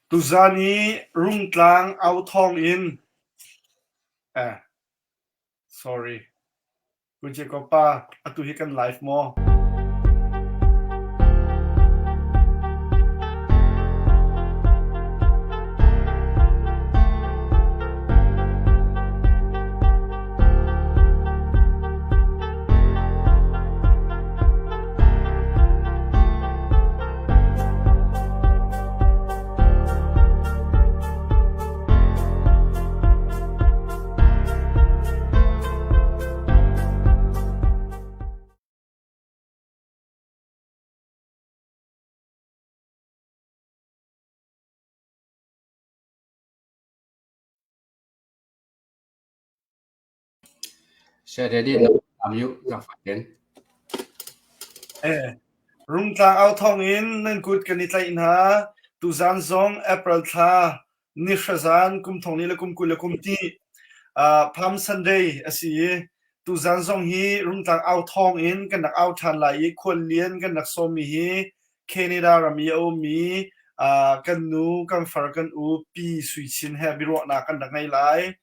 Tuzaan i Rungtlang au thawng in eh sorry Pu Jacob pa atu hi kan live maw? Rungtlang au thawng in nan kut kan i tlaih hna. Tuzaan zong April thla ni hra zan kum thong ni le kum 20 le kum ti Palm Sunday a si i tuzaan zong hi Rungtlang au thawng in kan rak au ṭhan lai i khuallian kan rak sawmmi hi Canada ram i a ummi kan nu, kan far, kan u Pi Sui Chin he biaruahnak kan rak ngei lai.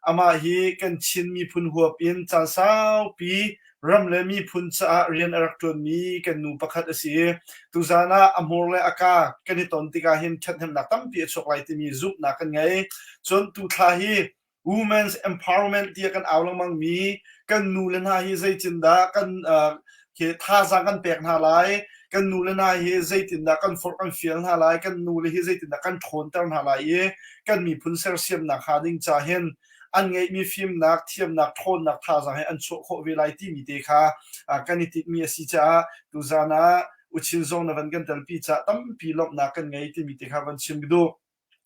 Amah hi kan Chin miphun huap in caan saupi ram le miphun caah rian a rak ṭuanmi kan nu pakhat a si i tuzaan ah a hmur le a ka kan i ton tikah hin ṭhathnemnak tampi a chuak lai timi zumhnak kan ngei. Cun tuthla hi Women's empowerment tiah kan au lengmang mi kan nu le hna hi zeitindah kan khi thazaang kan pek hna lai, kan nu le hna hi zeitindah kan forh kan fial hna lai, kan nu le hi zeitindah kan ṭhawnter hna lai i kan miphun sersiamnak hnga ding ca hin an ngeihmi fimnak, thiamnak, ṭhawnnak thazaang hi an chuah khawh ve lai timi te kha kan i tinhmi a si caah tuzaan ah Uchin zong na van kan telpi caah tampi lawmhnak kan ngei timi te kha van chim ka duh.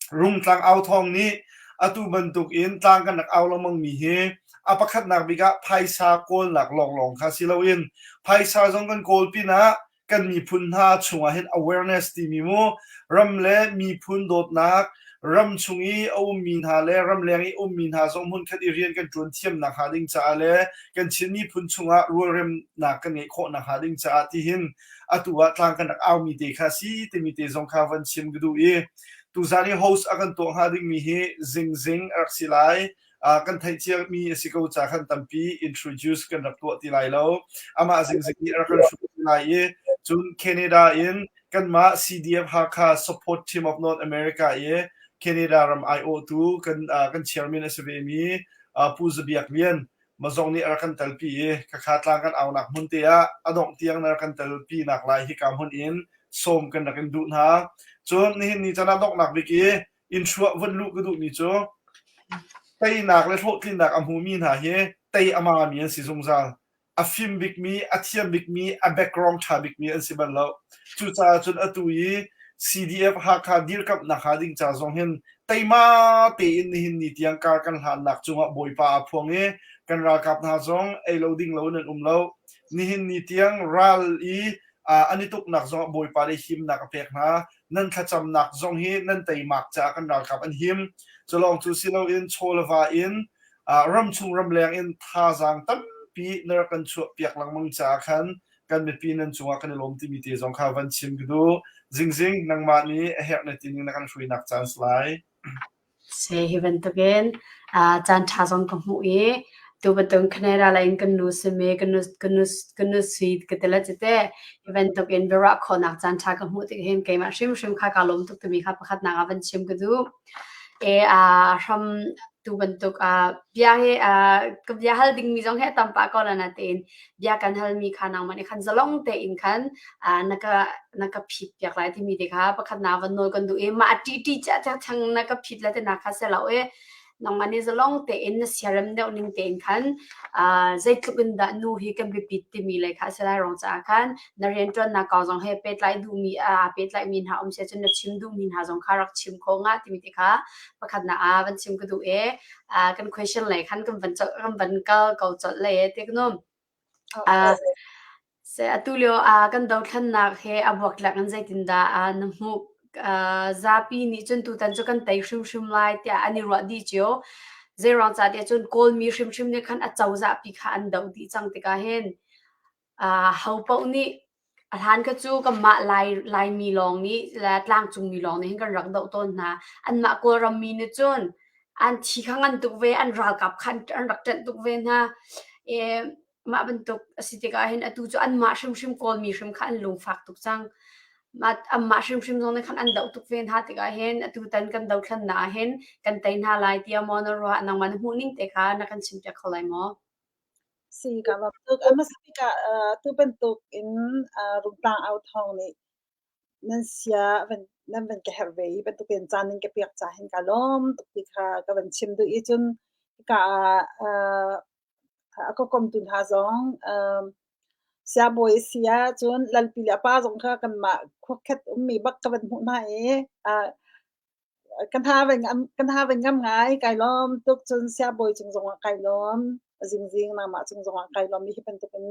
Rungtlang au thawng nih atu bantuk in tlang kan rak au lengmang mi hi a pakhatnak bik ah phaisa kawlnak lawnglawng kha si loin phaisa zong kan kawl pinah kan miphun hna chungah hin awareness timi mu ram le miphun dawtnak ram chung i a ummi hna le ramleng i ummi hna zong hmunkhat i rian kan ṭuan thiamnak hnga ding caah le kan Chin miphun chungah rualremnak kan ngeih khawh nakhnga ding caah tihin atu ah tlang kan rak aumi te kha si timi te zong kha van chim ka duh i tuzan i host a kan tuah hnga dingmi hi zingzing a rak si lai. Uh, kan theih ciami a si ko ca khan tampi introduce kan rak tuah ti lai lo. Amah zingzing nih a rak kan hruai lai i cun Canada in kanmah CDF Hakha Support Team of North America i Canada ram aiawhtu kan uh, kan chairman a si ve mi uh, Pu Zabiak Lian Mazong nih a rak kan telpi i khakha tlang kan aunak hmun te ah a dongh tiang na rak kan telpi nak lai hika hmun in sawm kan rak in duh hna. Cun nihin ni caan ah donghnak bik i inn chuah vun luh ka duhmi cu teinak le hlawhtlinnak a hmumi hna hi tei a mami an si zungzal. A fim bikmi, a thiam bikmi, a background ṭha bikmi an si bal lo. Cucaah cun atu i CDF Hakha dirkamhnak hnga ding ca zong hin teima tein nihin ni tiang kar kan hlannak cungah Bawipa aa phuang i kan ralkap hna zong ei lo ding lo in an um lo. Nihin ni tiang ral i an i tuknak zongah Bawipa nih himnak a pek hna. Nan thlacamnak zong hi nan teimak caah kan ralkap an him. Culawng cu si loin chaw le va in ramchung ramleng in thazaang tampi na rak kan chuahpiak lengmang caah khan kan mipi nan cungah kan i lawm timi te zong kha van chim ka duh. Zingzing nangmah nih a herh na tining na kan hruainak caan si lai. Se hi bantukin caan ṭha zong ka hmuh i tu bantukin Canada lei in kan nu simi kan nu kan nu kan nu sui ka ti le cite hi bantukin biaruah khawhnak caan ṭha ka hmuh tik hin keimah hrimhrim kha kaa lawm tuk timi kha pakhatnak ah van chim ka duh. E a hram tu bantuk bia hi ka bia hal dingmi zong hi a tam pah ko la natein bia kan halmi kha nangmah nih khan zalong tein khan na ka na ka phit piak lai timi te kha pakhat na van nawl kan duh i mah ṭi ṭi chia chia chang na ka phit la te na kha se lo i nangmah nih zalong tein na siarem deuh ning tein khan zeitluk in dah nu hi kan biapit timi lei kha a si lai rong caah khan na rianṭuannak kong zong he pehtlai duhmi aa pehtlaimi hna um sia cun na chim duhmi hna zong kha rak chim khawh nga timi te kha pakhatnak ah van chim ka duh i kan question lei khan kan van kan van kal ko colh lei e ti ka Se atu lio kan dothlennak he a buaktlak in zeitindah na hmuh? Zapi nih cun tutan cu kan tei hrimhrim lai tiah an i ruah dih cio. Zeiruang ca tiah cun Kawlmi hrimhrim nih khan a cozahpi kha an doh dih cang tikah hin ho paoh nih. A hlan kha cu kanmah Lai, Laimi lawng nih le tlangcungmi lawng nih hin kan rak doh tawn hna. Anmah Kawlram mi nih cun an thi kha ngan tuk ve, an ralkap kha an rak ṭanh tuk ve hna. I mah bantuk a si tikah hin atu cu anmah hrimhrim Kawlmi hrim kha an lungfak tuk cang. Mah anmah hrimhrim zong nih khan an doh tuk ve hna tikah hin atu tan kan dothlannak ah hin kan tei hna lai tiah maw na ruah? Nangmah na hmuhning te kha na kan chimpiak kho lai maw? Si ka lawm tuk. A hmasa bik ah tu bantuk in Rungtlang au thawng nih nan sia van nan van ka herh ve i bantukin caan nan ka pek ca hin ka lawm tuk ti kha ka van chim duh i cun hika ah a ka komtu hna zong siangbawi a si ahcun Lalpi le a pa zong kha kanmah khuakhet ummi bak ka van hmuh hna i Kan ha ve ngam ngai. Kai lawm tuk. Cun siangbawi cung zongah kai lawm. Zingzing nangmah cung zongah kai lawm. Hi bantukin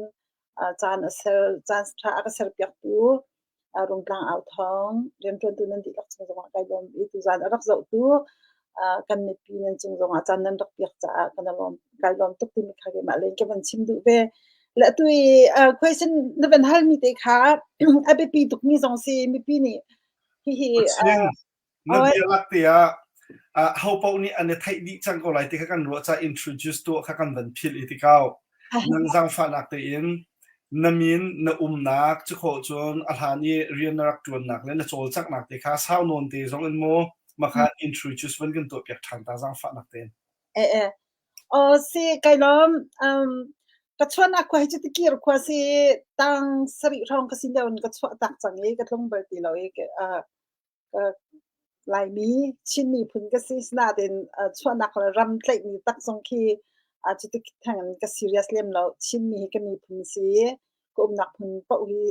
caan a ser, caan ṭha a ka serpiaktu Rungtlang Au Thawng rianṭuantu nan dihlak cung zongah kai lawm i tuzaan a rak zohtu kan mipi nan cung zongah caan nan rak piak caah kan lawm kai lawm tuk timi kha keimah len ka van chim duh ve. Le atu i question na van halmi te kha a biapi tukmi zong si mipi nih hihi Na bia lak te ah ho paoh nih an i theih dih cang ko lai ti kha kan ruah caah introduce tuah kha kan van philh i tikau. Nang zaangfahnak tein na min na umnak cu khawh cun a hlan i rian na rak ṭuannak le na cawlcanghnak te kha sau nawn te zong in maw makhan introduce van kan tuahpiak ṭhan ta zaangfahnak tein. Eh eh. Aw si kai lawm. Ka chuahnak khua hi cu Tikir khua si tang sarih hrawng ka si lio in ka chuah tak cang i ka tlung bal ti lo i Laimi, Chin miphun ka si. Sinain chuahnak le ram tlaihmi tak zong khi cuti theng in ka serious lem lo. Chinmi hi ka miphun si i ka umnak hmun paoh hi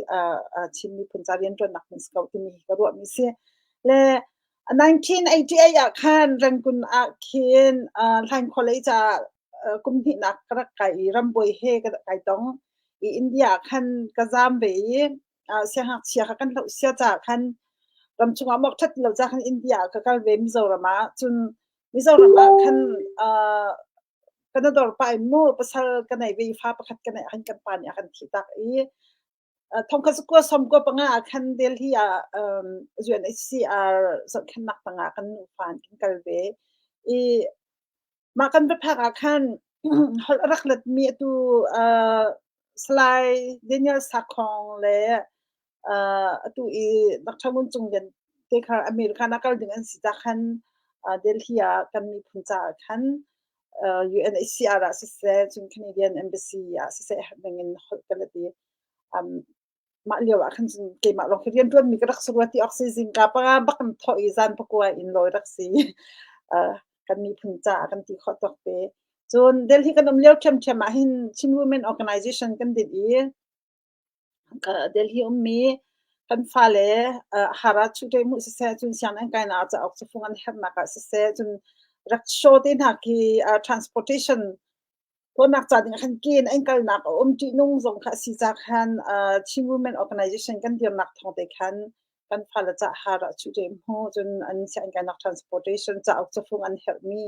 Chin miphun ca rianṭuannak hmun si ko timi hi ka ruahmi si. Le 1988 ah khan Rangoon ah khin Hlaing College ah kum hnihnak ka rak kai i rambuai he ka kai tong. I India ah khan ka zaam ve i siangngakchia kha kan hloh sia caah khan ramchung ah mok ṭhat ti lo caah khan India ah ka kal ve Mizoram ah. Cun Mizoram ah khan ka na dor pah in mu pasal ka nei ve i fa pakhat ka neih ah khan kan pa nih a kan thih tak i thongkhat zakua sawmkua panga ah khan Delhi ah UNHCR zohkhenhnak tangah kan nufa in kan kal ve i Mah kan va phak ah khan holh a rak letmi atu Salai Daniel Sakhong le atu i Dr. Ngun Cung Lian te kha America ah kal ding an si ca khan Delhi ah kan miphun caah khan UNHCR ah siseh, cun Canadian Embassy ah siseh herh ning in holh ka let i Mah lio ah khan cun keimah lawng khi rianṭuanmi ka rak si rua ti awk si. Zingka panga bak in thawh i zan pakua in lawi rak si. Uh, kan miphun caah kan ti khawh tawk te. Cun Delhi kan um lio ṭhiamṭhiam ah hin Chin Women Organization kan din i Delhi ummi kan fale uh, hara chute mu siseh cun sianginn kainak ah cauk cafung an herhnak ah siseh cun rickshaw te hna khi uh, transportation Tuahnak ca ding ah khan ke in an kalnak a um ṭihnung zong kha a si ca khan Chin Women Organization kan dirnak thawng te khan kan fale ca har ah chuh hmu cun an sianginn kainak transportation cauk cafung an herhmi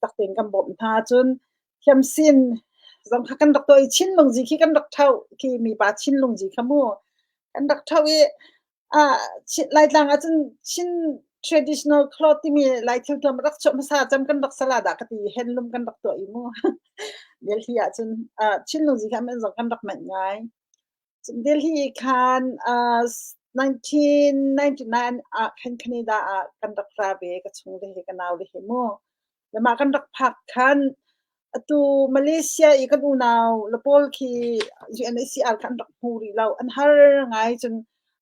tak tein kan bawmh hna cun thiamsin zong kha kan rak tuah i Chin lungzi khi kan rak ṭho khi mipa Chin lungzi kha mu kan rak ṭho i Laitlang ahcun Chin traditional cloth timi Lai thilthuam rak chuah hmasa cem kan rak sala dah ka ti handloom kan rak tuah i mu. Delhi ahcun Chin lungzi kha men zong kan rak manh ngai. Delhi khan 1999 ah khan Canada ah kan rak ra ve ka chung le he ka nau le he mu. Le mah kan rak phak khan atu Malaysia i kan unau le pawl khi UNHCR kha an rak hmu rih lo. An har ngai cun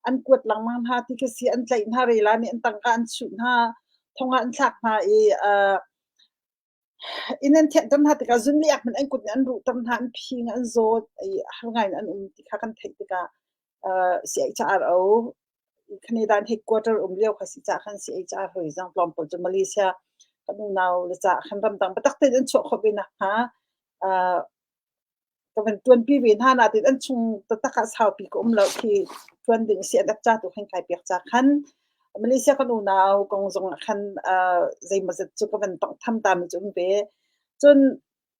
an kuat lengmang hna ti khi si an tlaih hna rela nih an tangka an chuh hna thong ah an thlak hna i uh, inn an thianhter hna tikah zunliak hmanh an kut nih an ruhter hna an phing an zawt i har ngai in an um ti kha kan theih tikah uh, CHRO Canada headquarter um lio kha si ca khan CHR hoi zong tlawmpal cu Malaysia kan unau le ca khan ramdang biatak tein an chuah khawh ve nakhnga uh, ka van tuanpi ve hna natin an chung taktak ah saupi ka um lo khi tuan ding si an ca tu khan kai piak ca khan Malaysia kan unau kong zong ah khan uh, zeimawzat cu ka van tong tham ta mi cu um ve cun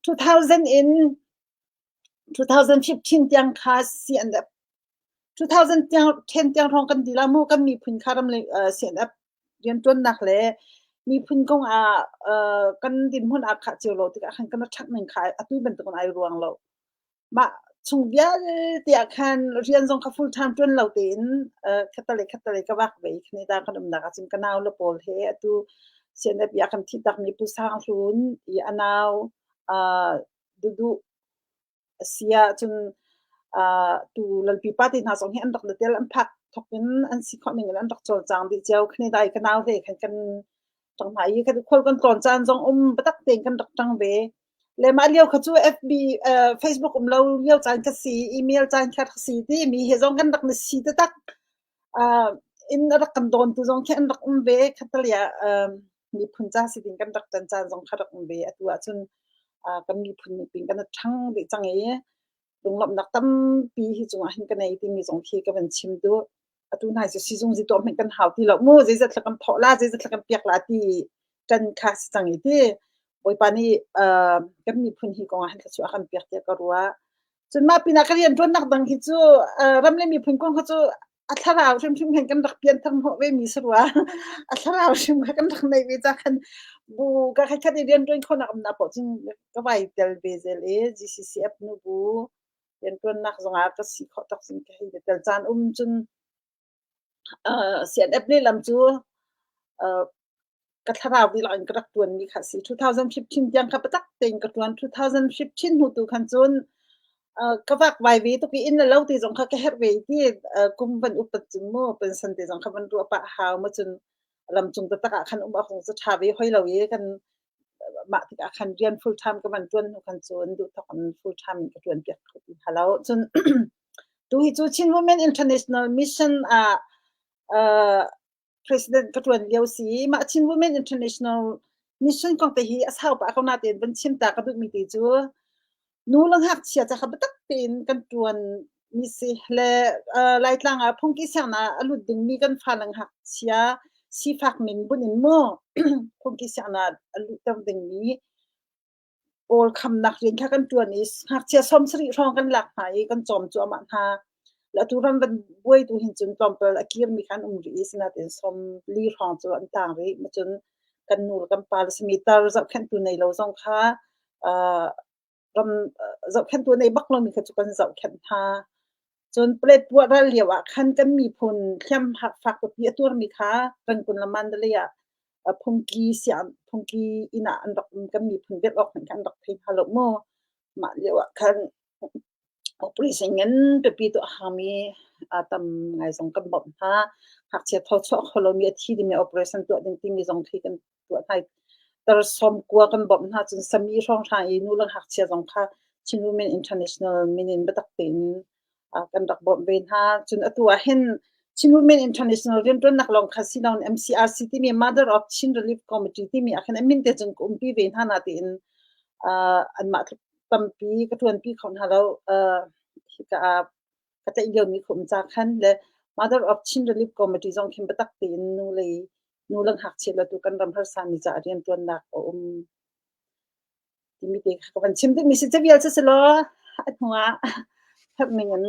2000 in 2015 tiang kha CNF. 2010 tiang hrawng kan dil ah mu kan miphun kha ram le CNF rianṭuannak le miphun kong ah kan dinhmun aa khah cio lo tikah khan kan ṭhangh ning kha atu bantukin ai ruang lo. Mah chung vialte ah khan rian zong kha full time ṭuan lo tein khattelei khattelei ka vak ve i Canada kan umnak ahcun ka nau le pawl he atu CNF i a kan thih takmi Pu Sang Hlun i a nau Duduh a si ahcun tu lalpipa te hna zong hi an rak i tel an phak thawk in an si khawh ning in an rak cawlcang dih cio. Canada i ka nau he khan kan ṭang hna i kan khual kan tlawn caan zong um biatak tein kan rak ṭang ve. Le mah lio kha cu FB Facebook um lo lio caan ka si, email caan kha rak si ti mi he zong kan rak na si taktak. Inn a rak kan dawntu zong khi an rak um ve. Khattalia miphun ca si ding kan rak ṭan caan zong kha rak um ve. Atu ahcun kan miphun pin kan i ṭhang dih cang i lunglawmhnak tampi hi cungah hin ka nei timi zong khi ka van chim duh. Atu hna cu sizung zi tuah hmanh kan hau ti lo mu. Zeizat thla kan thawh la, zeizat thla kan piak la ti ṭan kha si cang i ti. Bawipa nih kan miphun hi kongah hin thluachuah a kan piak tiah ka ruah. Cun mah pinah ka rianṭuannak dang hi cu ram le miphun kong kha cu a thlarau hrimhrim hin kan rak pianthar hnawh ve mi si rua. A thlarau hrim kha kan rak neih ve ca khan bu ka khat i rianṭuan khawhnak umnak paoh cun ka vai tel ve zel i GCCF nubu rianṭuannak zongah ka si khawh tawk cun ka hei tel caan um cun CNF lehlam cu ka thlarau dihlak in ka rak ṭuanmi kha a si. 2015 tiang kha biatak tein ka ṭuan. 2015 hnu tu khan cun ka vakvai ve tuk i inn le lo ti zong kha ka herh ve ti kum van upat cun mu pension te zong kha van ruah pah hau ma cun lamcung taktak ah khan um awk zong cu ṭha ve hoi lo i kan mah tikah khan rian full time ka van ṭuan hnu khan cun duh thawk in full time in ka ṭuan piak kho ti hna lo. Cun tu hi cu Chin Women International Mission ah president ka ṭuan lio si. Mah Chin Women International Mission kong te hi a sau pah ko natein van chim ta ka duhmi te cu nu le ngakchia ca kha biatak tein kan ṭuan mi si le Laitlang ah phungki sianginn a lut dingmi kan fale ngakchia sifak min bunh in mu phungki sianginn a luhter dingmi Pawl khamnak rian kha kan ṭuan i ngakchia 70 hrawng kan lak hna i kan cawm cuahmah hna. Le atu ram van buaitu hin cun tlawmpal a kirmi kha an um rih i asinain 40 hrawng cu an tang rih. Macun kan nu le kan pa le simi tar zohkhenhtu nei lo zong kha uh, ram zohkhenhtu nei bak lomi kha cu kan zohkhenh hna. Cun Paletwa ral lio ah khan kan miphun hliam fak pipi a tuarmi kha Rangoon le Mandalay ah phungki siang phungki inn ah an rak um kan miphun velh awk hmanh kha an rak thei hna lo mu. Mah lio ah khan operation ngan pipi tuah hangmi tam ngai zong kan bawmh hna. Ngakchia thawchuah kho lomi a thi dingmi operation tuah ding timi zong khi kan tuah hna. Tar 90 kan bawmh hna cun sami hrawnghrang i nu le ngakchia zong kha Chin Women International min in biatak tein kan rak bawmh ve hna. Cun atu ah hin Chin Women International rianṭuannak lawng kha si loin MCRC timi Mother of Chin Relief Committee timi ah khin a min te cun ka umpi ve hna na tiin anmah tluk tampi ka ṭuanpi kho hna lo. Hika ah ka tlaih liomi ka um ca khan le Mother of Chin Relief Committee zong khin biatak tein nu lei nu le ngakchia le tu kan ram harsa mi caah rianṭuannak a um timi te kha ka van chim duhmi si cavial cu si law a hnu ah herh ning in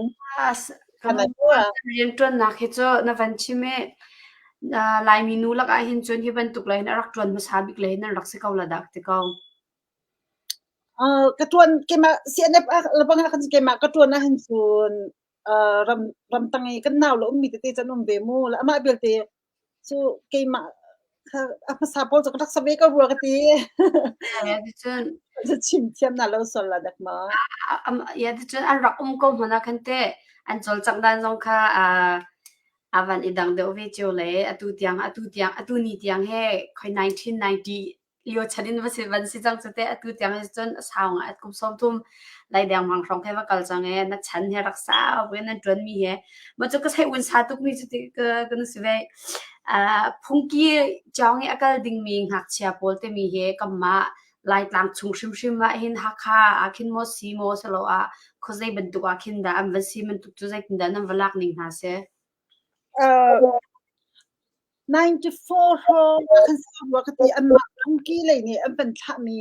Rianṭuannak hi cu na van chim i Laimi nu lakah hin cun hi bantuk lei hin a rak ṭuan hmasa bik lei hin nan rak si ko la dah ti ko. Ka ṭuan keimah CNF ah lebang ah khan keimah ka ṭuan ahhin cun ram ramtang i kan nau le ummi tete cu an um ve mu. Amah belte cu keimah kha a hmasa pawl cu ka rak sa ve ko rua ka ti. Cun chim thiam na lo sual la dak ma. Ya cun an rak um ko hmanh ah khan teh an cawlcangh dan zong kha a van i dang deuh ve cio le atu tiang atu tiang atu ni tiang he khoi 1990 lio chan in va si van si cang cu teh atu tiang hi cun a sau ngai kum 30 lai dengmang hrawng he va kal cang e na chan he rak sau in nan ṭuan mi he ma cu ka sai un sa tuk mi cu ti ka kan si ve phungki chawng i a kal ding mi ngakchia pawl te mi he kamma Laitlang chung hrimhrim ah hin Hakha ah khin maw si maw salo ah khuazei bantuk ah khin dah an va si bantuk cu zeitin dah nan va lak ning hna si? 94 hrawng ah khan sau rua ka ti anmah phungki lei nih an van thlahmi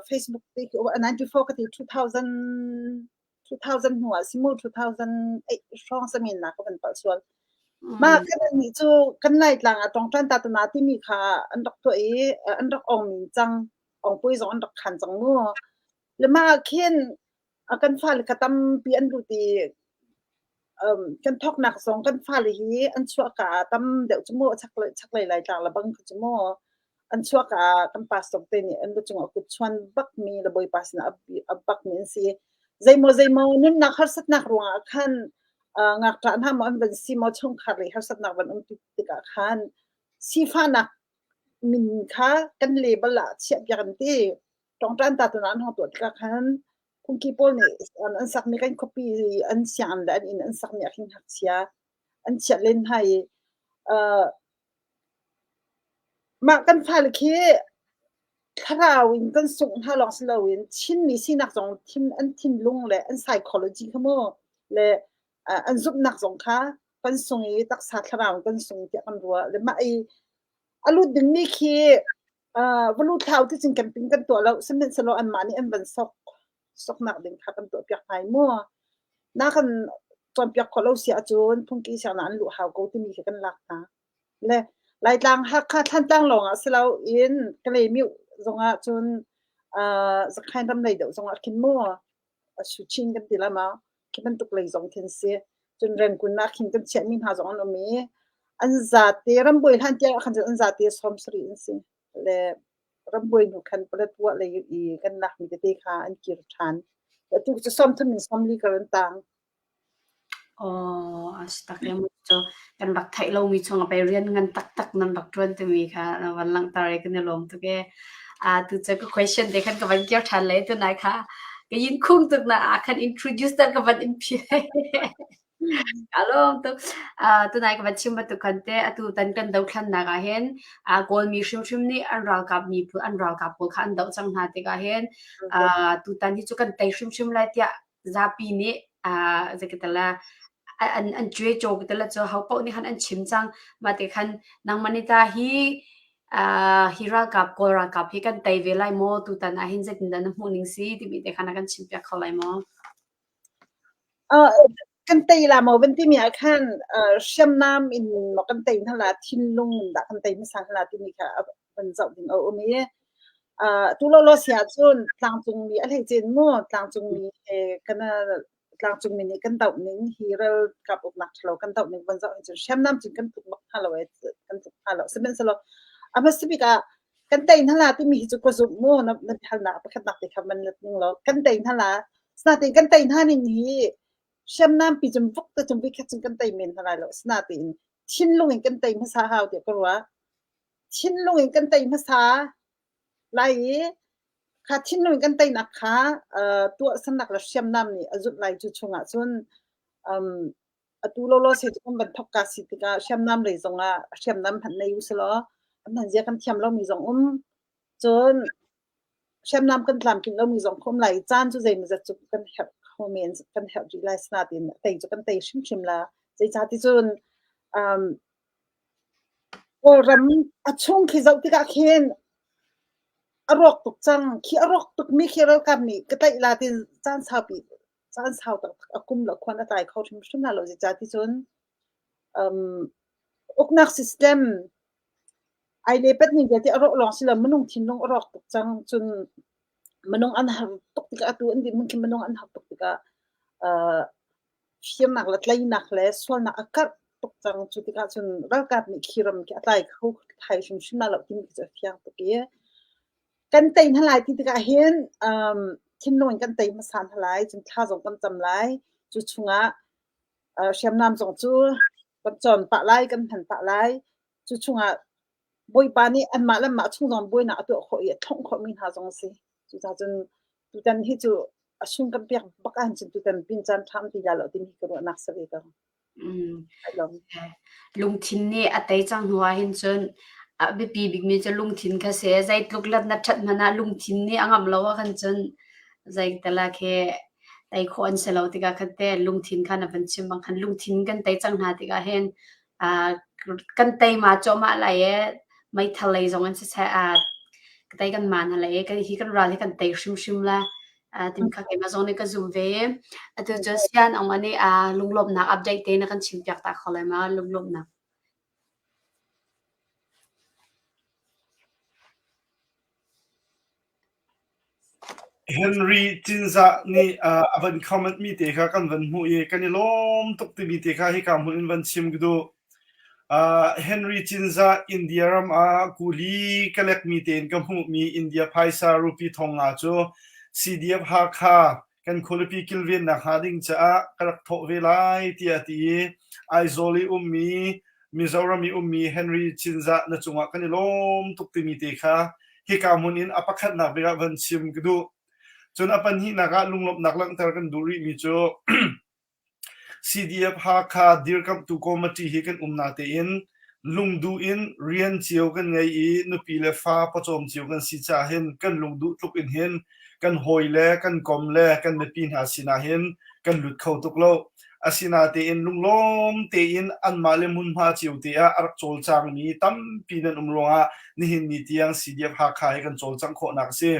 Facebook te khi 94 ka ti 2000. 2000 hnu ah si mu 2008 hrawng samin na ka van palh sual. Mah kan nih cu kan Laitlang ah tongṭan ta tana timi kha an rak tuah i an rak ong min cang ongpui zong an rak khan cang mu. Le mah ah khin kan fale kha tampi an lut i kan thawknak zong kan fale hi an chuahka ah tam deuh cu mu chaklei Laitlang le bang kha cu mu an chuahka ah kan pastor te nih an lucung ah kut chuan bakmi le Bawipa sinah a bakmi an si. Zeimaw zeimaw nunnak harsatnak ruangah khan ngakṭah hna maw an van si maw chungkhar lei harsatnak van um tikah khan sifahnak min kha kan label ah chiahpiak an ti. Ṭawngṭan ta tu an hong tuah tikah khan phungki pawl nih an sakmi kan khuapi an sianginn le an inn an sakmi ah khin ngakchia an chiah len hna i mah kan fale khi thlarau in kan sungh hna lawng si loin Chinmi sinak zong thin an thinlung le an psychology kha mu le an zumhnak zong kha kan sung i taksa thlarau in kan sung tiah kan ruah le mah i a lut dingmi khi va lut hlah u ti cun camping kan tuah lo sihmanhsehlaw anmah nih an van sok soknak ding kha kan tuahpiak hna i mu na kan cawnpiak khawh lo si ahcun phungki sianginn ah an luh hau ko timi khi kan lak hna. Le Laitlang Hakha Thlantlang lawngah si loin Kalaymyo zongah cun Zakhain ram lei deuh zongah khin mu Suchin kan ti la ma khi bantuk lei zong khin si. Cun Rangoon ah khin kan chiahmi hna zong an um i an zate rambuai hlan tiang ah khan cun an zate 70 an si. Le rambuai hnu khan Paletwa lei i kan lakmi tete kha an kir ṭhan. Atu cu 30 in 40 kar an tang. Aw, a si tak em cu kan rak theih lomi chung ah pei rian ngan taktak nan rak ṭuan timi kha na van langhter i kan i lawm tuk ee. Tu cu ka question te khan ka van kir ṭhan lai tunai kha ka yin khung tuk na ah khan introduce ter ka van in phi. Ka lawm tuk. Tunai ka van chim bantuk khan te atu tan kan dothlannak ah hin Kawlmi hrimhrim nih an ralkap miphun an ralkap pawl kha an doh cang hna tikah hin tutan hi cu kan tei hrimhrim lai tiah zapi nih zeikatala an an cuecaw katala cu ho paoh nih khan an chim cang. Mah ti khan nangmah nih ta hi hi ralkap Kawl ralkap hi kan tei ve lai maw tutan ah hin zeitindah na hmuh ning si timi te khan a kan chimpiak kho lai maw? Kan tei la maw van timi ah khan hriamnam in maw kan tei hna la thinlung in dah kan tei hmasa hna la timi kha van zoh ding a um i tu lawlaw si ahcun tlangcungmi a hleice in mu tlangcungmi he kan tlangcungmi nih kan doh ning hi ralkap uknak ṭhalo kan doh ning van zoh hin cun hriamnam cun kan tluk bak hna lo ee kan tluk hna lo sihmanhsehlaw a hmasa bik ah kan tei hna la timi hi cu ka zumh mu na na halnak pakhatnak te kha van let ning law kan tei hna la sinain kan tei hna ning hi hriamnam pi cun vuk te cun vikhat cun kan tei men hna lai lo sinain thinlung in kan tei hmasa hau tiah ka ruah thinlung in kan tei hmasa lai i kha thinlung in kan teinak kha tuahsernak le hriamnam nih a zulh lai cu chungah cun um, atu lawlaw se cu kan van thok ka si tikah hriamnam lei zongah hriamnam hmanh nei usilaw an hman zia kan thiam lomi zong um cun hriamnam kan tlamtlinh lomi zong khom lai caan cu zeimawzat cu kan herh kho men kan herh rih lai sinain tei cu kan tei hrimhrim la zeicah cun um, Kawlram a chung khi zoh tikah khin a rawk tuk cang. Khi a rawk tukmi khi ralkap nih ka tlaih la tin caan saupi caan sau taktak a kum le khuan a tlai kho hrimhrim hna lo. Zeicah ti cun um, uknak system ai le pat ning vialte a rawh lawng si lo minung thinlung a rawk tuk cang. Cun minung an har tuk tikah atu an dirhmun khi minung an har tuk tikah uh, Firnak le tleinak le sualnak a karh tuk cang. Cu tikah cun ralkap nih khi ram khi a tlai kho thai hrimhrim lai lo timi khi cu a fiang tuk i kan tei hna lai ti tikah hin um, thinlung in kan tei hmasa hna lai, cun thla zong kan cam lai. Cu chungah uh, hriamnam zong cu kan cawn pah lai, kan hman pah lai. Cu chungah Bawipa nih anmah le anmah chung zong buainak a tuah khawh i a thlongh khawhmi hna zong a si. Cucaah cun tutan hi cu a sung kan pek bak ahcun cun tutan pin caan ṭha ti la lo timi hi ka ruahnak si ve ko. Lungthin nih a tei cang hnu ah hin cun a biapi bikmi cu lungthin kha si. Zeitluk let na ṭhat hmanh ah lungthin nih a ngamh lo ahkhan cun zeital ah khi tei khawh an si lo tikah khan te lungthin kha na van chim bang khan lungthin kan tei cang hna tikah hin Kan teima cuahmah lai i meithal lei zong in siseh ka tei kan maan hna lai i hi kan ral hi kan tei hrimhrim lai. Tim kha keimah zong nih ka zum ve. Atu cu sian ong ani a lunglawmhnak update te na kan chim piak ta kho lai ma lunglawmhnak. Henry Cinzah nih a van comment mi te kha kan van hmuh i kan i lawm tuk timi te kha hika hmun in van chim ka duh. Henry Cinzah India ram ah kuli ka lekmi tein ka hmuhmi India phaisa rupee thong nga cu CDF Hakha kan khualipi kilvennak hnga ding caah ka rak thawh ve lai tiah a ti i Aizawl i ummi Mizoram i ummi Henry Cinzah na cungah kan i lawm tuk timi te kha hika hmun in a pakhatnak bik ah van chim ka duh. Cun a pahnihnak ah lunglawmhnak langhter kan duh rihmi cu CDF Hakha dirkamhtu committee hi kan um natein lungduh in rian cio kan ngei i nupi le fa pawcawm cio kan si caah hin kan lungduh tluk in hin kan hawi le kan kom le kan mipi hna sinah hin kan lut kho tuk lo. Asinatein lunglawm tein anmah le hmunhma cio te ah a rak cawlcangmi tampi nan um ruangah nihin ni tiang CDF Hakha hi kan cawlcangh khawhnak a si.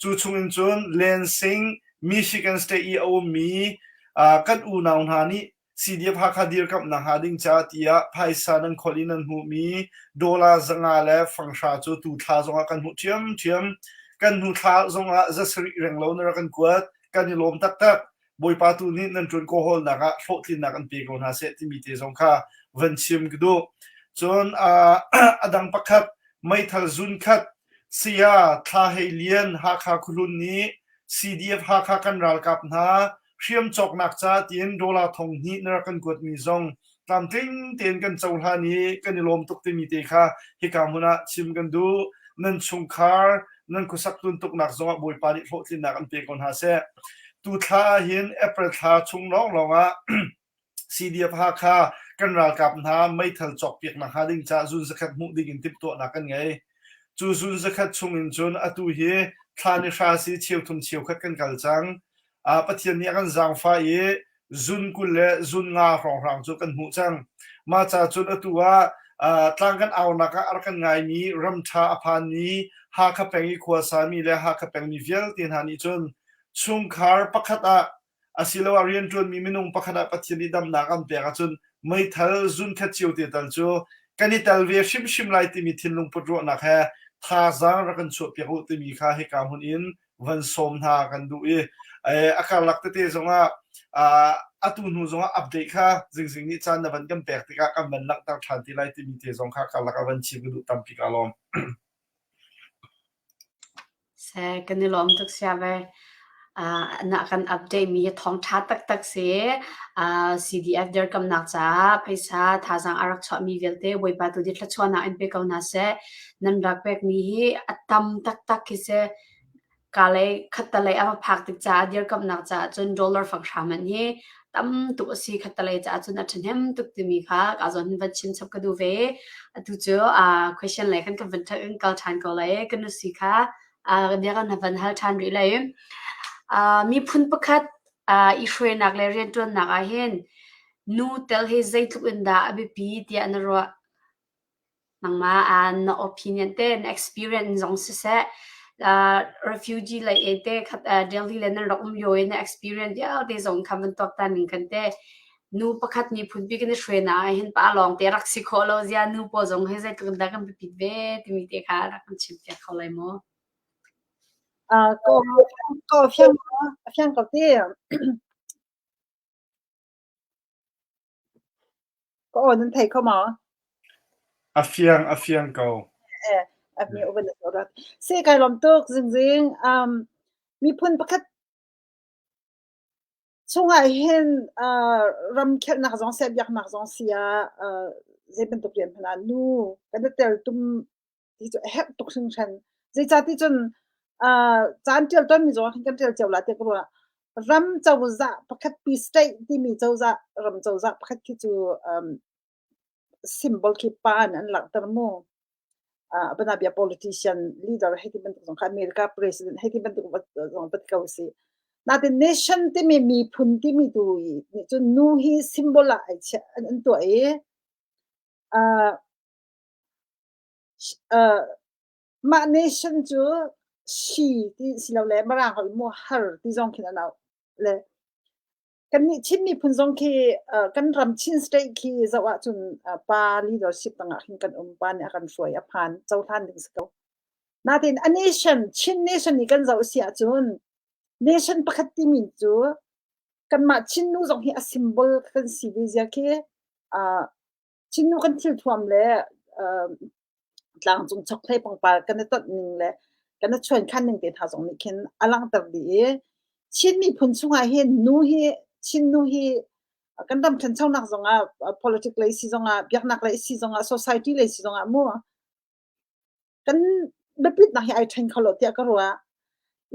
Cu chungin cun Lansing Michigan State i a ummi kan unau hna nih CDF Hakha dirkamhnak hnga ding ca tiah phaisa nan kholh i nan hmuhmi dollar 500 le fanghra cu tu thla zongah kan hmuh ṭhiamṭhiam. Kan hnu thla zongah za sarih renglo na rak kan kuat. Kan i lawm taktak. Bawipa tu nih nan ṭuan kawhawlnak ah hlawhtlinnak an pe ko hna seh timi te zong kha van chim ka duh. Cun a dang pakhat meithal zun khat Saya Thla Hei Lian Hakha Khuahlun nih CDF Hakha kan ralkap hna hriam cawknak ca tiin dollar thong hnih na rak kan kuatmi zong tlamtling tein kan cohlan i kan i lawm tuk timi te kha hika hmun ah chim kan duh. Nan chungkhar, nan khuasak tuntuknak zongah Bawipa nih hlawhtlinnak an pe ko hna seh. Tu thla ah hin April thla chung lawnglawng ah CDF Hakha kan ralkap hna meithal cawkpiaknak hnga ding caah zun zakhat hmuh ding in timhtuahnak kan ngei. Cu zun zakhat chung in cun atu hi thla ni hra si cheuthum cheukhat kan kal cang. Uh, Pathian nih a kan zaangfah i zun 20 le zun nga hrawnghrang cu kan hmuh cang. Mah ca cun atu ah uh, tlang kan aunak ah a rak kan ngaimi ramṭha a phanmi Hakha peng i khuasami le Hakha pengmi vialte hna nih cun chungkhar pakhat ah asiloah rianṭuanmi minung pakhat ah Pathian nih damnak an pek ahcun meithal zunkhat cio te tal cu kan i tel ve hrimhrim lai timi thinlung put ruahnak he thazaang rak kan chuahpiak u timi kha hika hmun in van sawm hna kan duh i a karlak tete zongah atu hnu zongah update kha zingzing nih caan na van kan pek tikah kan van langhter ṭhan ti lai timi te zong kha karlak ah van chim ka duh tampi ka lawm. Seh, kan i lawm tuk sia ve. Uh, na kan update mi hi thawngṭha taktak si. Uh, CDF dirkamnak caah phaisa thazaang a rak chuahmi vialte Bawipa tu di thluachuahnak in pe ko hna seh. Nan rak pekmi hi a tam taktak khi si. Ka lei khattalei a va phak tik caah dirkamnak caah cun dollar fanghra man hi tam tuk a si khattalei caah cun a ṭhahnem tuk timi kha ka zawn hin van chim chap ka duh ve. Atu cu uh, question lei khan kan van kan kal ṭhan ko lai. Ka nu si kha uh, bia kan van hal ṭhan rih lai. Uh, miphun pakhat uh, i hruainak le rianṭuannak ah hin nu tel hi zeitluk in dah a biapi tiah na ruah? Nangmah ah na opinion te, na experience zong siseh, uh, refugee lei e te khat uh, Delhi le nan rak um lio i na experience vialte zong kha van tuaktan ning kan te nu pakhat miphun pi kan i hruai na ah hin pa lawng te rak si khawh lo zia nu pawl zong hi zeitluk in dah kan biapit ve timi te kha rak kan chim piak kho lai maw? Uh, ko ko fiang fiang ko ti. Ka aw nan thei kho maw? A fiang, a fiang ko. Eh, a mi uban rat. Se kai lom tuk zingzing. Um, miphun pakhat chungah hin uh, ramkhelnak zong seh biaknak zong si ah uh, zei bantuk rian hmanh ah nu kan i tel tum ti cu a herh tuk hringhran. Zeicahti cun uh, caan ṭial tawnmi zong ah khan kan ṭial cio la ti ka ruah. Ram cozah pakhat pi state timi cozah ram cozah pakhat khi cu um, symbol khi pa in an langhter mu. Uh, bia politician leader hei ti bantuk zong kha America president hei ti bantuk zong bat ko si. Natin nation timi miphun timi tu nih cun nu hi symbol ah ai chiah an, an tuah i uh, Uh, mah nation cu She ti silole Mirang holh mu her ti zong khin an auh. Le kannih Chin miphun zong khi kan ram Chin state khi zoh ahcun pa leadership tangah khin kan um. Pa nih a kan hruai, a phan, cohlan ding si ko. Natin a nation, Chin nation i kan zoh si ahcun nation pakhat timi cu kanmah Chin nu zong hi a symbol kan si ve zia khi Chin nu kan thilthuam le tlangcung chokhlei pangpar kan i tonh ning le kan i chuankhan ning te hna zong nih khin a langhter dih i Chin miphun chungah hin nu hi Chin nu hi kan ram ṭhanchonak zongah politic lei si zongah biaknak lei si zongah society lei si zongah mu kan biapitnak hi ai ṭhen kho lo tiah ka ruah.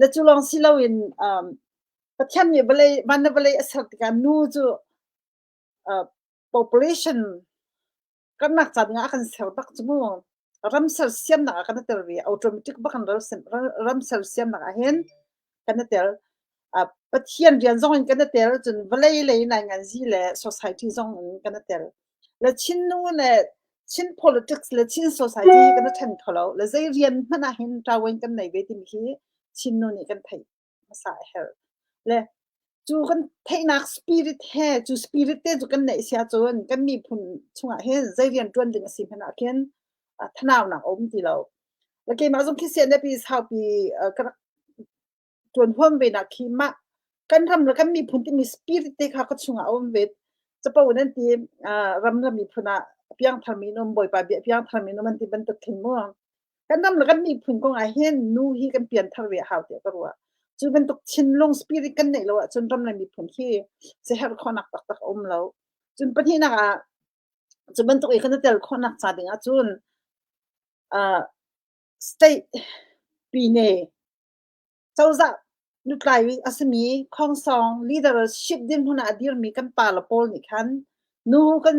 Le cu lawng si loin Pathian nih vawlei van le vawlei a ser tikah nu cu population karnak ca dingah a kan ser bak cu mu. Ram sersiamnak ah kan i tel ve. Automatic bak in ram sersiamnak ah hin kan i tel. Pathian rian zong in kan i tel, cun vawlei lei nainganzi le society zong in kan i tel. Le Chin nu le Chin politics le Chin society hi kan i ṭhen kho lo. Le zei rian hmanh ah hin ṭawen kan nei ve timi khi Chin nu nih kan theih hmasa a herh. Le cu kan theihnak spirit he cu spirit te cu kan neih sia cun kan miphun chungah hin zei rian ṭuan ding a si hmanh ah khin thanaunak a um ti lo. Le keimah zong khi CNF saupi ka rak ṭuan huam ve nak khi mah kan ram le kan miphun timi spirit te kha ka chungah a um ve. Capo in an ti ram le miphun ah a piangtharmi in um Bawipa bia a piangtharmi in um an ti bantuk khin mu. Kan ram le kan miphun kong ah hin nu hi kan pianthar ve a hau tiah ka ruah. Cu bantuk thinlung spirit kan neih lo ahcun ram le miphun hi siaherh khawhnak taktak a um lo. Cun pahnihnak ah cu bantuk i kan i tel khawhnak ca ding ahcun state pine cozah lutlai a simi khongsong leadership dirhmun ah a dirmi kan pa le pawl nih khan nu kan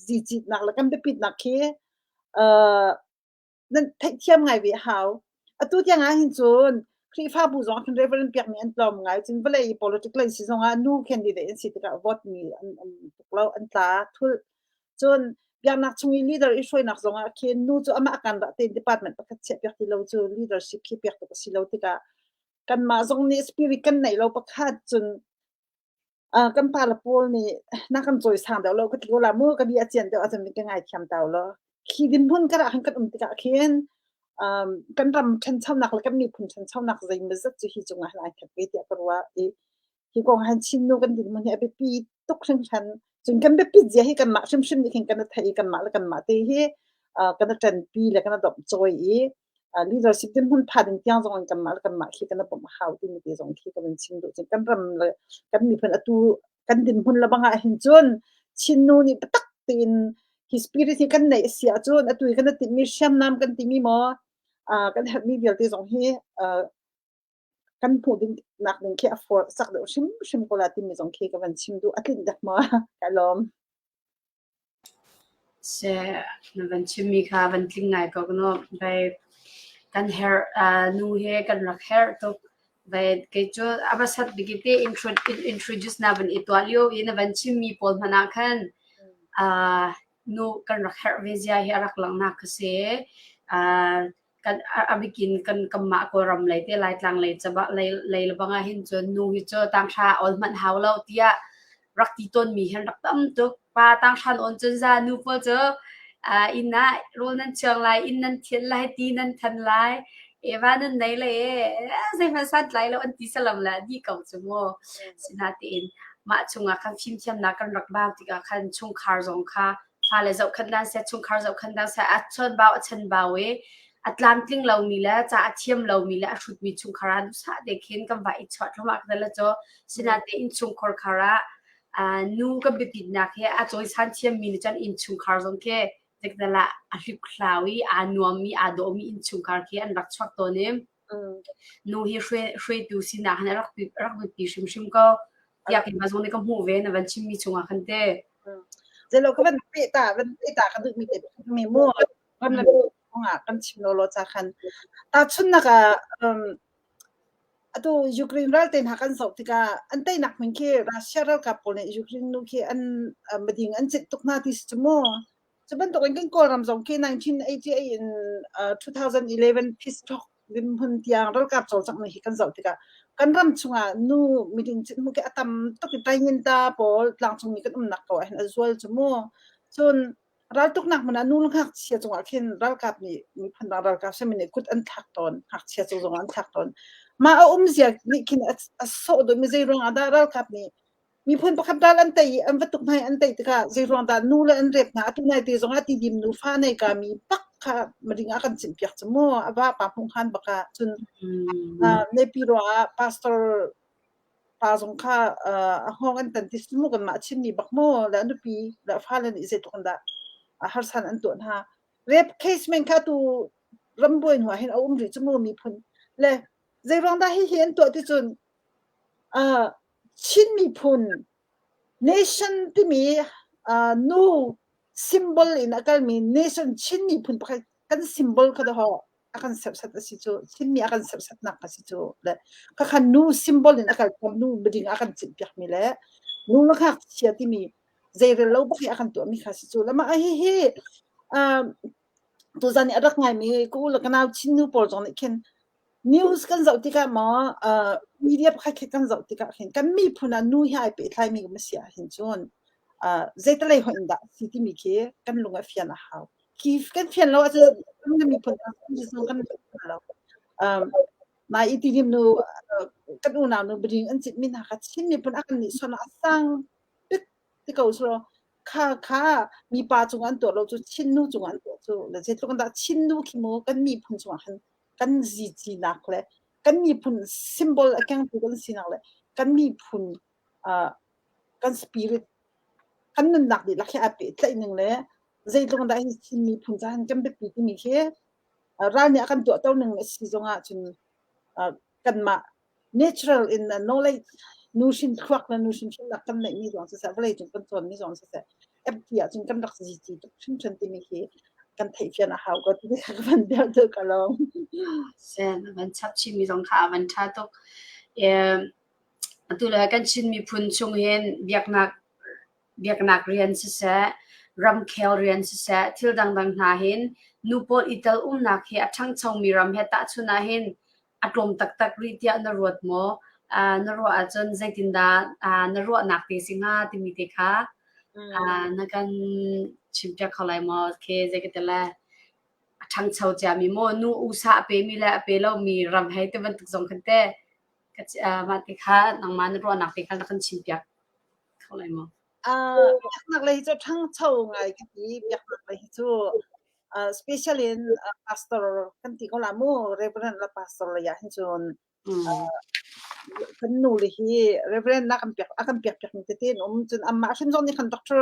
zicitnak le kan biapitnak khi nan theihthiam ngai ve a hau. Atu tiang ah hin cun Khrihfabu zong ah khin Reverend piakmi an tlawm ngai. Cun vawlei politic lei si zong ah nu candidate an si tikah vote mi an um tuk lo, an tla thulh. Cun biaknak chung i leader i hruainak zong ah khin nu cu amah kan dah tein department pakhat chiah piak ti lo cu leadership khi piak tuk a si lo tikah kanmah zong nih spirit kan neih lo pakhat cun kan pa le pawl nih na kan cawisang deuh lo ka ti ko la mu ka bia a cian deuh ahcun ka ngaithiam tau lo khi dinhmun ka dah khan kan um tikah khin kan ram ṭhanchonak le kan miphun ṭhanchonak zeimawzat cu hi cungah hin ai khat ve tiah ka ruah i hi kong han Chin nu kan dinhmun hi a biapi tuk hringhran. Cun kan biapit zia hi kanmah hrimhrim nih khin kan i theih i kanmah le kanmah te hi kan i ṭanpi le kan i domhcawi i leadership dirhmun pha ding tiang zong in kanmah le kanmah khi kan i bawmh a hau timi te zong khi ka van chim duh. Cun kan ram le kan miphun atu kan dinhmun le bang ah hin cun Chin nu nih biatak tein hi spirit hi kan neih a si ahcun atu i kan i timhmi hriamnam kan timi maw kan herhmi vialte zong hi kan hmuh ding nak ding khi a for sak deuh hrimhrim ko la timi zong khi ka van chim duh. A tlinh dek maw? Ka lawm. Seh, na van chimmi kha van tling ngai ko no. Vai kan herh nu he kan rak herh tuk. Vai kei cu a hmasat bik te introduce na van i tuah lio i na van chimmi pawl hmanh ah khan nu kan rak herh ve zia hi a rak langhnak ka si. Kan a bikin kan kanmah Kawlram lei te Laitlang lei caba lei lei lebang ah hin cun nu hi cu tanghra awl hmanh hau lo tiah rak ti tawnmi hi an rak tam tuk. Pa tanghra awn cun za nu pawl cu inn ah rawl nan chuang lai, inn nan thianh lai, ti nan than lai, eva nan nei le zeihmanh santlai lo an ti salam le dih ko cu mu. Sinatein mah chungah khan fimthiamnak kan rak bau tikah khan chungkhar zong kha fale zohkhenh dan seh, chungkhar zohkhenh dan seh, a chawnbau a chanbau i a tlamtling lomi le ca a thiam lomi le a hrutmi chungkhar ah duhsah te khin kan va i chuah thluahmah ka le cu sinate innchungkhar khar ah nu kan biapitnak he a cawisan thiammi nih cun innchungkhar zong khi zeikdala a hliphlau i aa nuammi aa dawhmi innchungkhar khi an rak chuak tawn i nu hi hruaitu sinak han rak rak biapi hrimhrim ko tiah keimah zong nih ka hmuh ve na van chimmi chungah khan te. Zelo ka van pe ta van pe ta ka duhmi te mi mu ram le kongah kan chim lo lo cha khan ta chunnak ah atu Ukraine ral te hna kan zoh tikah an teinak hmun khi Russia ralkap pawl nih Ukraine nu khi an mading an cit tuk hna ti si cu mu cu bantuk in kan Kawlram zong khi 1988 in 2011 peace talk. limhmun tiang ralkap cawlcangh ning hi kan zoh tikah kan ram chungah nu miding hmu khi a tam tuk i tainginta pawl tlangcungmi kan umnak ko ahhin a zual cu mu. Cun raltuknak hmun ah nu le ngakchia cungah khin ralkap nih miphun dang ralkap simi nih kut an thlak tawn, ngakchia cung zongah an thlak tawn. Mah a umzia nih khin a sawh dawhmi zei ruangah dah ralkap nih Miphun pakhat ral an tei i an va tuk hna i an tei tikah zeiruang dah nu le an rep hna atu nai te zongah tidim nu fa nei ka mi bak kha mading ah kan chimh piak cu mu a va pa hmuh han bak ah cun Nepi ruah ah pastor pa zong kha a hngawng an tan ti mu kan mah chim mi bak mu le a nupi le a fale nih zeitluk in dah harsan an tuah hna rape case men kha tu rambuai hnu ah hin a um rih cu mu miphun le zeiruang dah hihi an tuah ti cun Chin miphun nation timi nu symbol in a kalmi nation Chin miphun pakhat kan symbol kha dawh a kan serhsat a si cu Chinmi a kan serhsatnak a si cu le khakha nu symbol in a kal nu miding a kan cinh piakmi le nu le ngakchia timi zeirel lo bak i a kan tuahmi kha si cu le mah hihi tuzan i a rak ngaimi ka u le ka nau Chin nu pawl zong nih khin News kan zoh tikah maw media pakhat khat kan zoh tikah khin kan miphun ah nu he ai pehtlaimi um a si ahhin cun zeitalei hoih in dah a si timi khi kan lung a fian a hau. Khi kan fian lo ahcun kan miphun kan fian lo. Nai i tidim nu kan unau nu biading an citmi hna kha Chin miphun a kan nihsawh a sang bik ti ko selaw kha kha mipa cungah an tuah lo cu Chin nu cungah an tuah cu le zeitluk in dah Chin nu khi mu kan miphun cungah khan kan zici-nak le kan miphun symbol a kengtu kan sinak le kan miphun kan spirit kan nunnak dihlak hi aa pehtlaih ning le zeitluk dah hi Chin miphun caah kan biapi timi khi ral nih a kan tuahto ning a si zongah cun kanmah natural in knowledge nuhrin thluak le nuhrin hrimnak kan neihmi zong siseh vawlei cung kan cawnmi zong siseh FT ahcun kan rak zici tuk hringhran timi khi kan theihfian a hau ko ti kha ka van bel tuk ka lawm. Sen van chap chinmi zong kha a van ṭha tuk. Atu le kan Chin miphun chung hin biaknak biaknak rian siseh, ramkhel rian siseh, thil dangdang hna hin nu pawl i tel umnak hi a ṭhangchomi ram he tahchun ahhin a tlawm taktak rih tiah na ruat maw? Na ruah ahcun zeitindah na ruahnak te si hnga timi te kha na kan chimpiak kho lai maw? Khi zei ka ti lai? A ṭhangcho ciami maw nu usa a pemi le a pe lomi ram hei ti bantuk zong khan teh mah ti kha nangmah na ruahnak te kha na kan chimpiak kho lai maw? Biaknak lei cu ṭhangcho ngai ka ti. Biaknak lei hi cu special in pastor kan ti ko la mu, reverend le pastor lei ah hin cun kan nu le hi reverend na kan piak a kan piak piakmi tete an um. Cun amah hrim zong nih khan doctor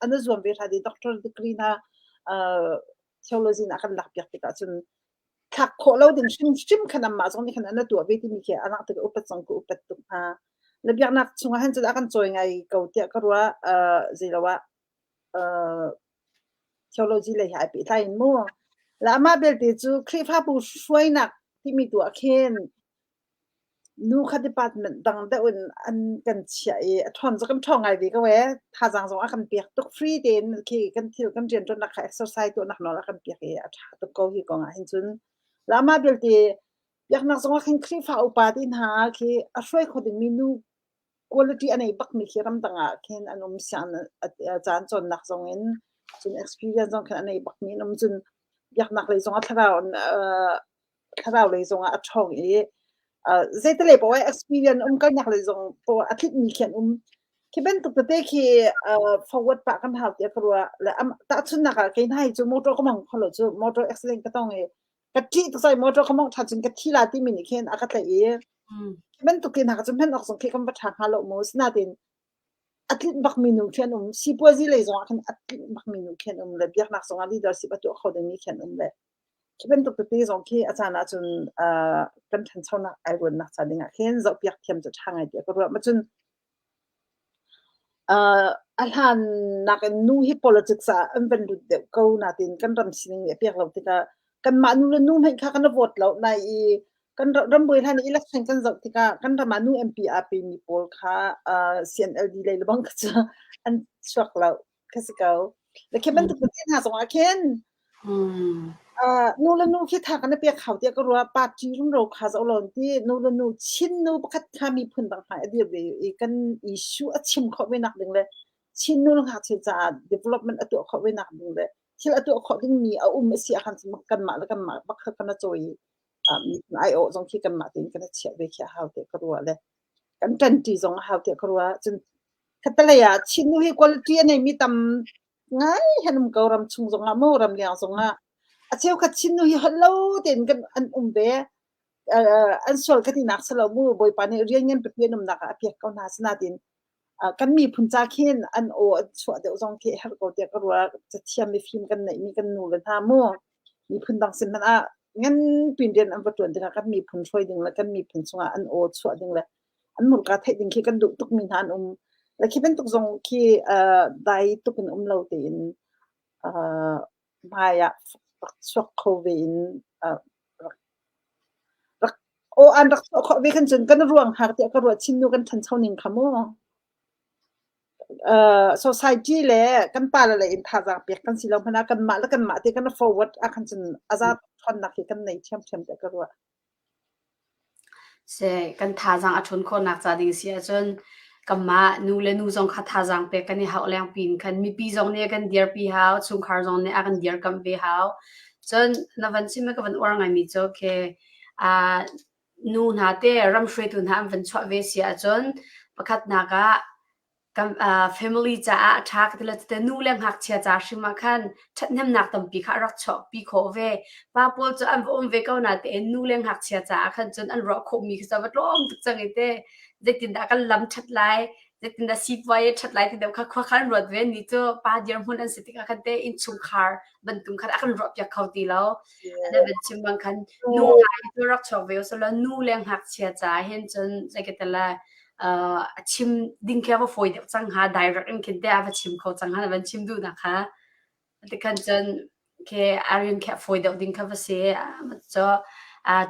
an i zuam ve hna di doctor degree na theology na kan lak piak tikah cun thlak khawh lo ding hrimhrim khan anmah zong nih khan an tuah ve timi khi a langh tik upat zong ka upat tuk hna. Le biaknak chungah hin cun a kan cawi ngai ko tiah ka ruah. Zei lo ah theology lei he ai pehtlai in mu. Le amah belte cu Khrihfabu hruainak timi tu ah khin Nu kha department dang deuh in an kan chiah i a ṭhawn cu kan ṭhawng ngai ve ko ee. Thazaang zong a kan pek tuk. Free tein khi kan thil kan rianṭuannak kha exercise tuahnak nawl a kan pek i a ṭha tuk ko hi kong ah hin cun. Le amah belte biaknak zong ah khin Khrihfa upa ti hna khi a hruai kho dingmi nu quality a nei bakmi khi ramdang ah khin an um siang caan cawnnak zong in cun experience zong khin a nei bakmi an um cun biaknak lei zong ah thlarau thlarau lei zongah a ṭhawng i zeitalei poah experience um kalnak lei zong poah a tlitmi khi an um. Khi bantuk tete khi forward pah kan hau tiah ka ruah. Le tahchunhnak ah kei hna hi cu motor ka mong kho lo cu motor accident ka tong i ka ṭih tuk sai motor ka mong ṭhan cun ka thi la timi nih khin a ka tlaih i khi bantuk te hna kha cu hman awk zong khi kan va ṭha hnga lo mu. Sinain a tlinh bakmi nu khi an um. Sipuazi lei zongah khin a tlinh bakmi nu khi an um le biaknak zongah leadership a tuah kho dingmi khi an um le Khi bantuk tete zong khi a caan ahcun kan ṭhanchonak ai ruannak ca dingah khin zohpiak thiam cu ṭha ngai tiah ka ruah. Macun a hlan nakin nu hi politics ah an van lut deuh ko natin kan ram sining nih a pek lo tikah kanmah nu le nu hmanh kha kan i vote lo nai i kan rambuai hlan i election kan zoh tikah kan ram ah nu MP aa pemi pawl kha CNLD lei le bang kha cu an chuak lo. Kha si ko. Le khi bantuk tete hna zongah khin. Nu le nu khi tha kan i pek hau tiah ka ruah. Party rumro kha zoh law ti nu le nu Chin nu pakhat kha miphun dang hmai a dir ve i kan issue a chim khawh ve nak ding le Chin nu le ngakchia caah development a tuah khawh ve nak ding le thil a tuah khawh dingmi a um a si ahkhan kanmah le kanmah bak kha kan a cawi i aiawh zong khi kanmah tein kan i chiah ve khi a hau tiah ka ruah le kan ṭanṭi zong a hau tiah ka ruah. Cun khattelei ah Chin nu hi quality a neimi tam ngai han um ko ram chung zongah maw ram leng zongah a cheukhat Chin nu hi holh lo tein kan an um ve an sual ka tinak si lo mu Bawipa nih rian ngan pipi an umnak ah a pek ko hna sinain kan miphun ca khin an aw an chuah deuh zong khi herh ko tiah ka ruah cathiam mifim kan neihmi kan nu le hna mu miphun dang sin hmanh ah ngan pin rian an va ṭuan tikah kan miphun hruai ding le kan miphun chungah an aw chuah ding le an hmurka theih ding khi kan duh tukmi hna an um. Le khi bantuk zong khi uh, dai tuk in um lo tein uh, hmai ah rak chuak kho ve in uh, rak rak aw an rak chuah khawh ve khan cun kan ruang har tiah ka ruah chin nu kan ṭhancho ning kha mu. Uh, society le kan pa le in thazaang pek kan si lo hmanh ah kanmah le kanmah te kan forward ah khan cun aza ṭhawnnak hi kan nei ṭhiamṭhiam tiah ka ruah. Seh, kan thazaang a ṭhawn khawhnak ca ding si ahcun kanmah nu le nu zong kha thazaang pek kan i hauh lengpi in khan mipi zong nih a kan dirpi hau, chungkhar zong nih a kan dirkamh ve hau. Cun na van chim i ka van uar ngaimi cu khi aa nu hna te ram hruaitu hna an van chuah ve si ahcun pakhatnak ah Kan family caah a ṭha ka ti lo. Cuti nu le ngakchia ca hrim ah khan ṭhathnemnak tampi kha a rak chuahpi khawh ve. Pa pawl cu an va um ve ko natein nu le ngakchia caah khan cun an ruah khawhmi khi cu a va tlawm tuk cang i teh zeitindah kan lam ṭhat lai, zeitindah sipuai a ṭhat lai ti deuh kha khua kha an ruat ve. Ni cu pa dirhmun an si tikah khan teh innchungkhar bantuk khan a kan ruahpiak kho ti lo. Na van chim bang khan nu hna hi cu rak chuak ve usih nu le ngakchia caah hin cun zei ka ti lai a chim ding khi a va fawi deuh cang hnga direct in khin te a va chim kho cang hnga van chim duhnak kha tikhan cun khi a rian khi a fawi deuh ding kha va si cu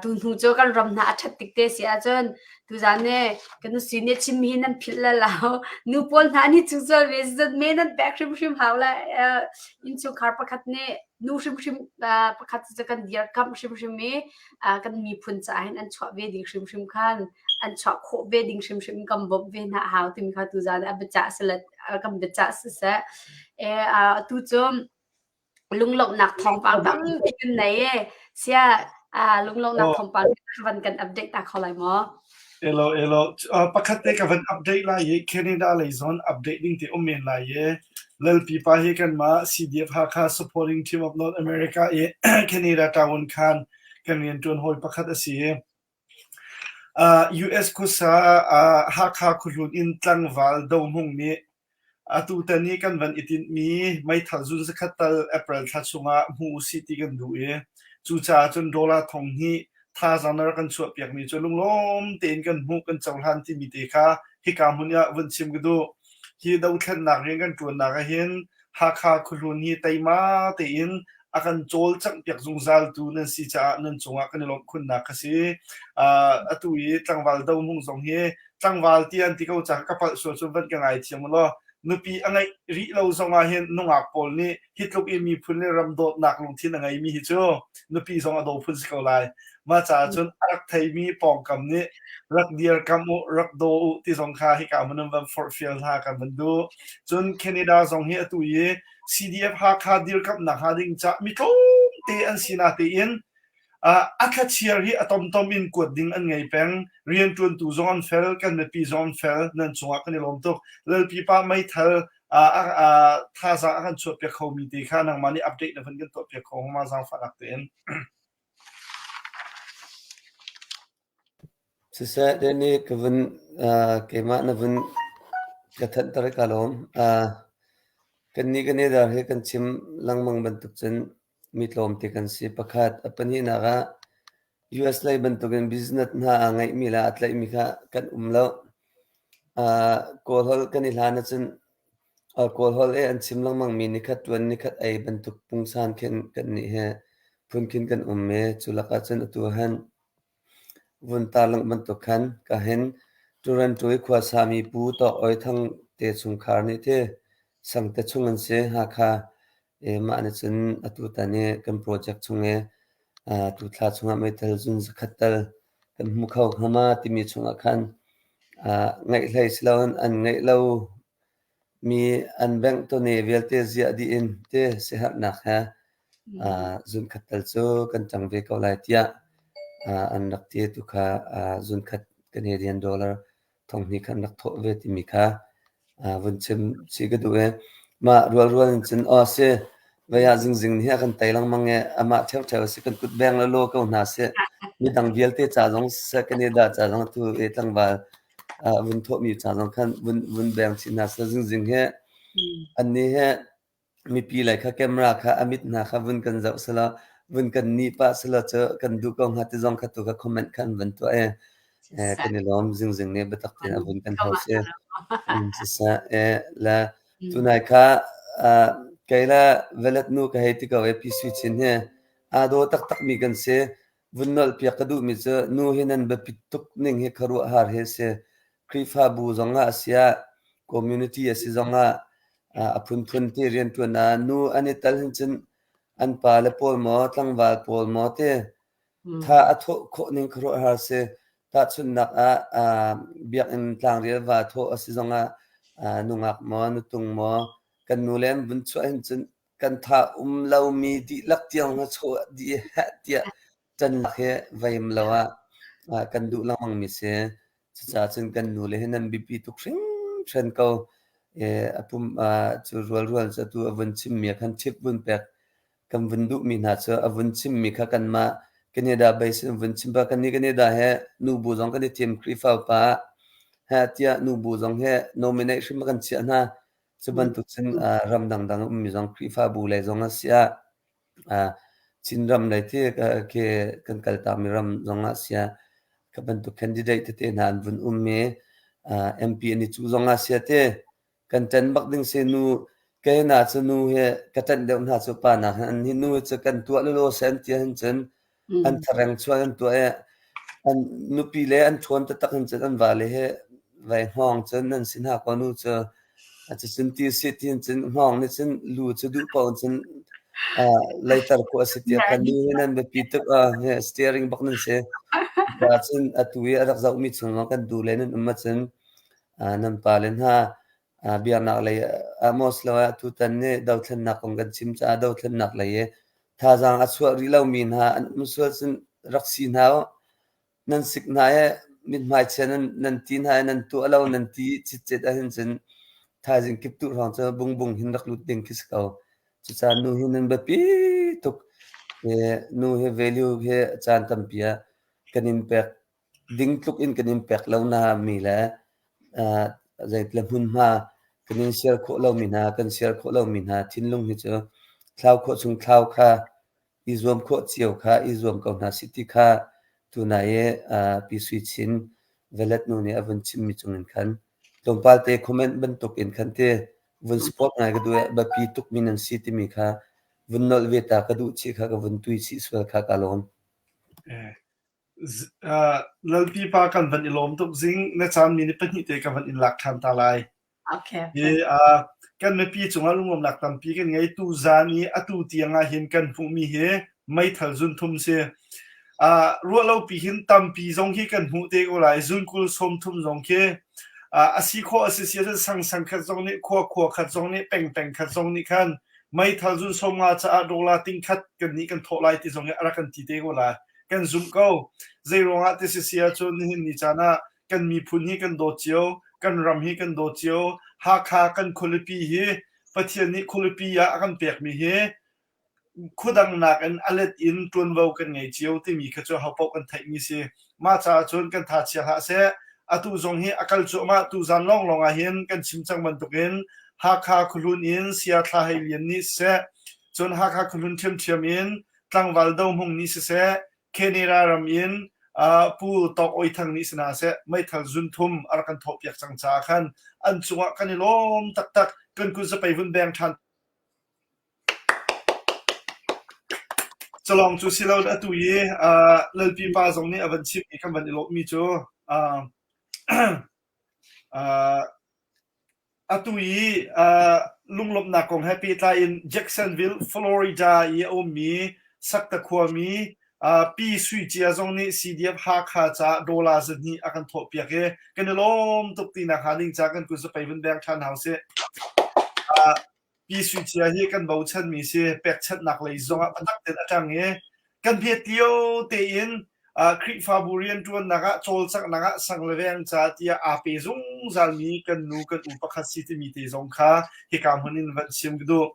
tu hnu cu kan ram hna a ṭhat tik te si ahcun tuzan ne kan nu si nih chim hi nan philh le lo nu pawl hna nih cu zual ve zat me nan pek hrimhrim hau le innchungkhar pakhat nih nu hrimhrim pakhat cu kan dirkamh hrimhrim i kan miphun caah hin an chuah ve ding hrimhrim khan an chuah khawh ve ding hrimhrim kan bawmh ve hna a hau timi kha tuzan a biacah sile kan biacah siseh e atu cu lunglawmhnak thawngpang tampi kan nei e sia lunglawmhnak thawngpang van kan update ta kho lai maw? Elo elo pakhat te ka van update lai i Canada lei zon update ding te um men lai i Lalpi pa hi kanmah CDF Hakha Supporting Team of North America i Canada town khan kan rianṭuan hawi pakhat a si i US khuasa Hakha khuahlun in tlangval Dohmung nih atutan i kan van i tinhmi meithal zun zakhat tal April thla chungah hmu usih ti kan duh i cucaah cun dollar thong hnih thazaang na rak kan chuahpiakmi cu lunglawm tein kan hmuh kan cohlan timi te kha hika hmun ah vun chim ka duh. Hi dothlennak rian kan ṭuannak ahhin Hakha khuahlun hi teima tein a kan cawlcanghpiak zungzaltu nan si caah nan cungah kan i lawmh khunnak a si. Atu i tlangval Dohmung zong hi tlangval ti an ti ko caah ka palh sual cun van ka ngaithiam u law nupi a ngeih rih lo zong ah hin nungak pawl nih hi tluk i miphun le ram dawtnak lungthin a ngeimi hi cu nupi zong a daw phun si ko lai. Mah caah cun a rak theimi pawngkam nih rak dirkamh u, rak daw u ti zong kha hika hmun an van forhfial hna kan van duh. Cun Canada zong hi atu i CDF Hakha dirkamhnak hnga ding cah mi tlawmte an si natein a thlachiar hi a tomtom in kuat ding an ngei peng. Rianṭuantu zong an fel, kan mipi zong an fel. Nan cungah kan i lawm tuk. Lalpi pa meithal thazaang a kan chuahpiak khomi te kha nangmah nih update na van kan tuahpiak kho hngama zaangfahnak tein. Siseh, Danny, ka vun keimah na vun ka thanhter i ka lawm. Kannih kan i dar hi kan chim lengmang bantuk cun mi tlawmte kan si. Pakhat, a pahnihnak ah US lei bantukin business hna aa ngeihmi le aa tlaihmi kha kan um lo. Kawlholh kan i hlan ahcun Kawlholh i an chim lengmangmi nikhat ṭuan nikhat ei bantuk pungsan khin kannih hi phunkhin kan um i cu lakah cun atu han vun tarlangh bantuk khan ka hin Toronto i khuasami Pu Tawk Oi Thang te chungkhar nih ti Sangte chung an si. Hakha. I mah nih cun atutan i kan project chung i tuthla chungah meithal zun zakhat tal kan hmu kho hnga ma timi chungah khan ngaih hlei si loin an ngeih lo mi an bengh tawne vialte ziah dih in te siaherhnak he zunkhat tal cu kan ṭang ve ko lai tiah an rak ti. Tu kha zunkhat Canadian dollar 2000 kha an rak thawh ve timi kha vun chim chih ka duh i mah rualrual in cun aw si vei ah zingzing nih a kan tei lengmang i amah ṭheuṭheu a si kan kut beng lelaw ko hna sih midang vialte ca zong siseh Canada ca zong atu i tlangval vun thawhmi ca zong khan vun vun beng chih hna seh zingzing hi annih hi mipi lei kha camera kha a mit hna kha vun kan zoh selaw vun kan nih pah selaw cu kan duh ko hnga ti zong kha tu kha comment kha an van tuah i kan i lawm zingzing nih biatak tein a vun kan hau si. Siseh le tunai kha kei le valet nu ka hei ti ko i Pi Sui Chin hi aa daw taktak mi kan si. Vun nolh piak ka duhmi cu nu hi nan biapit tuk ning hi khuaruahhar hi a si. Khrihfabu zongah a si ah, community a si zongah a phunphun ti rianṭuan ah nu an i tal hin cun an pale pawl maw, tlangval pawl maw ti tha a thawh khawh ning khuaruahhar a si. Tahchunhnak ah biakinn tlangrial va thawh a si zongah nungak maw, nutung maw, kan nule an vun chuah hin cun kan tha um lomi dihlak tiang na chawh dih heh tiah ṭannak hi veim lo ah kan duh lengmang mi si. Cucaah cun kan nule hi nan biapi tuk hringhran ko. A pum cu rualrual cu atu a vun chimmi ah khan tip vun pek kan vun duhmi hna cu a vun chimmi kha kanmah Canada base in vun chim ba kannih Canada he nubu zong kan i thim Khrihfa upa he tiah nubu zong he nominate hrim kan chiah hna. Cu bantuk cun ram dangdang ummi zong Khrihfabu lei zong a si ah Chinram lei ti khi kan kaltakmi ram zong ah si ah kha bantuk candidate tete hna an vun um i MP an i cuh zong ah si ah ti kan ṭan bak ding si nu kei hna cu nu hi ka ṭanh deuh hna cu pa nak hin an hi nu cu kan tuah lelaw seh an ti ahhin cun an thareng chuah an tuah i an nupi le an ṭhawn taktak in cun an vale hi vai hngawng cun nan si hna kaw nu cu cucun ti si ti in cun hngawng nih cun lu cu duh paoh in cun leitar khawh a si tiah kha nu hi nan biapi tuk steering bak nan si. Cun atu i a rak zohmi chung lawng kan duh le nan um ahcun nan pale hna biaknak lei ah maw siloah tutan nih dothlennak kong kan chim caah dothlennak lei i thazaang a chuah rih lomi hna an um sual cun rak si hna u. Nan sik hna i mithmai chia nan, nan ti hna i nan tuah lo nan ti citcet ahhin cun thaizing kiptuh hrawng cu bungbung hin rak lut ding khi si ko. Cucaah nu hi nan biapi tuk. Nu hi value hi caan tampi ah kan in pek ding tluk in kan in pek lo na mi le zeitle hmunhma kan in share khawh lomi hna kan share khawh lomi hna thinlung hi cu thlau khawh chung thlau kha i zuam khawh cio kha i zuam ko hna sih ti kha tunai i Pi Sui Chin Valet nu nih a vun chimmi cungin khan tlawmpal te comment bantuk in khan ti vun support ngai ka duh i biapi tukmi nan si timi kha vun nolh ve ta ka duh chih kha ka vun tui chih sual kha ka lawm. Lalpi pa kan van i lawm tuk zing na caan minute pahnih te ka van in lak ṭhan ta lai. Okay. Hi kan mipi cungah lunglawmnak tampi kan ngei. Tu zan i atu tiang ah hin kan hmuhmi hi meithal zun thum si. Ruah lopi hin tampi zong hi kan hmuh te ko lai. Zun 20 30 zong khi a si khawh a si si ahcun sang sang khat zong nih khua khua khat zong nih peng peng khat zong nih khan meithal zun 50 caah dollar ting khat kan nih kan thawh lai ti zong hi a rak kan ti te ko lai. Kan zumh ko. Zei ruangah ti si si ahcun nihin ni caan ah kan miphun hi kan dawt cio, kan ram hi kan dawt cio. Hakha kan khualipi hi Pathian nih khualipi ah a kan pekmi hi khuadang nakin a let in ṭuanvo kan ngei cio timi kha cu hopaoh kan theihmi si. Mah caah cun kan tha chia hlah seh. Atu zong hi a kal cuahmah tuzan lawnglawng ah hin kan chim cang bantukin Hakha khuahlun in Saya Thla Hei Lian nih siseh, cun Hakha khuahlun ṭhiamṭhiam in tlangval Do Hmung nih siseh, Canada ram in Pu Tawk Oi Thang nih si hna seh, meithal zun thum a rak kan thawhpiak cang caah khan an cungah kan i lawm taktak. Kan kut zapei vun beng ṭhan. Calong cu si lo atu i Lalpi pa zong nih a van chim i kan van i lawmmi cu. Atu i lunglawmhnak kong he pehtlai in Jacksonville, Florida i a ummi Sakta khuami Pi Sui Cia zong nih CDF Hakha caah dollar 200 a kan thawhpiak i kan i lawm tuk tinak hnga ding caah kan kut zapei vun beng ṭhan hau sih. Pi Sui Cia hi kan bochanmi si pekchanhnak lei zongah biatak tein a ṭang i kan hmet lio tein Khrihfabu rianṭuannak ah cawlcanghnak ah sang le veng ca tiah aa pe zungzalmi kan nu kan u pakhat si timi te zong kha hika hmun in van chim ka duh.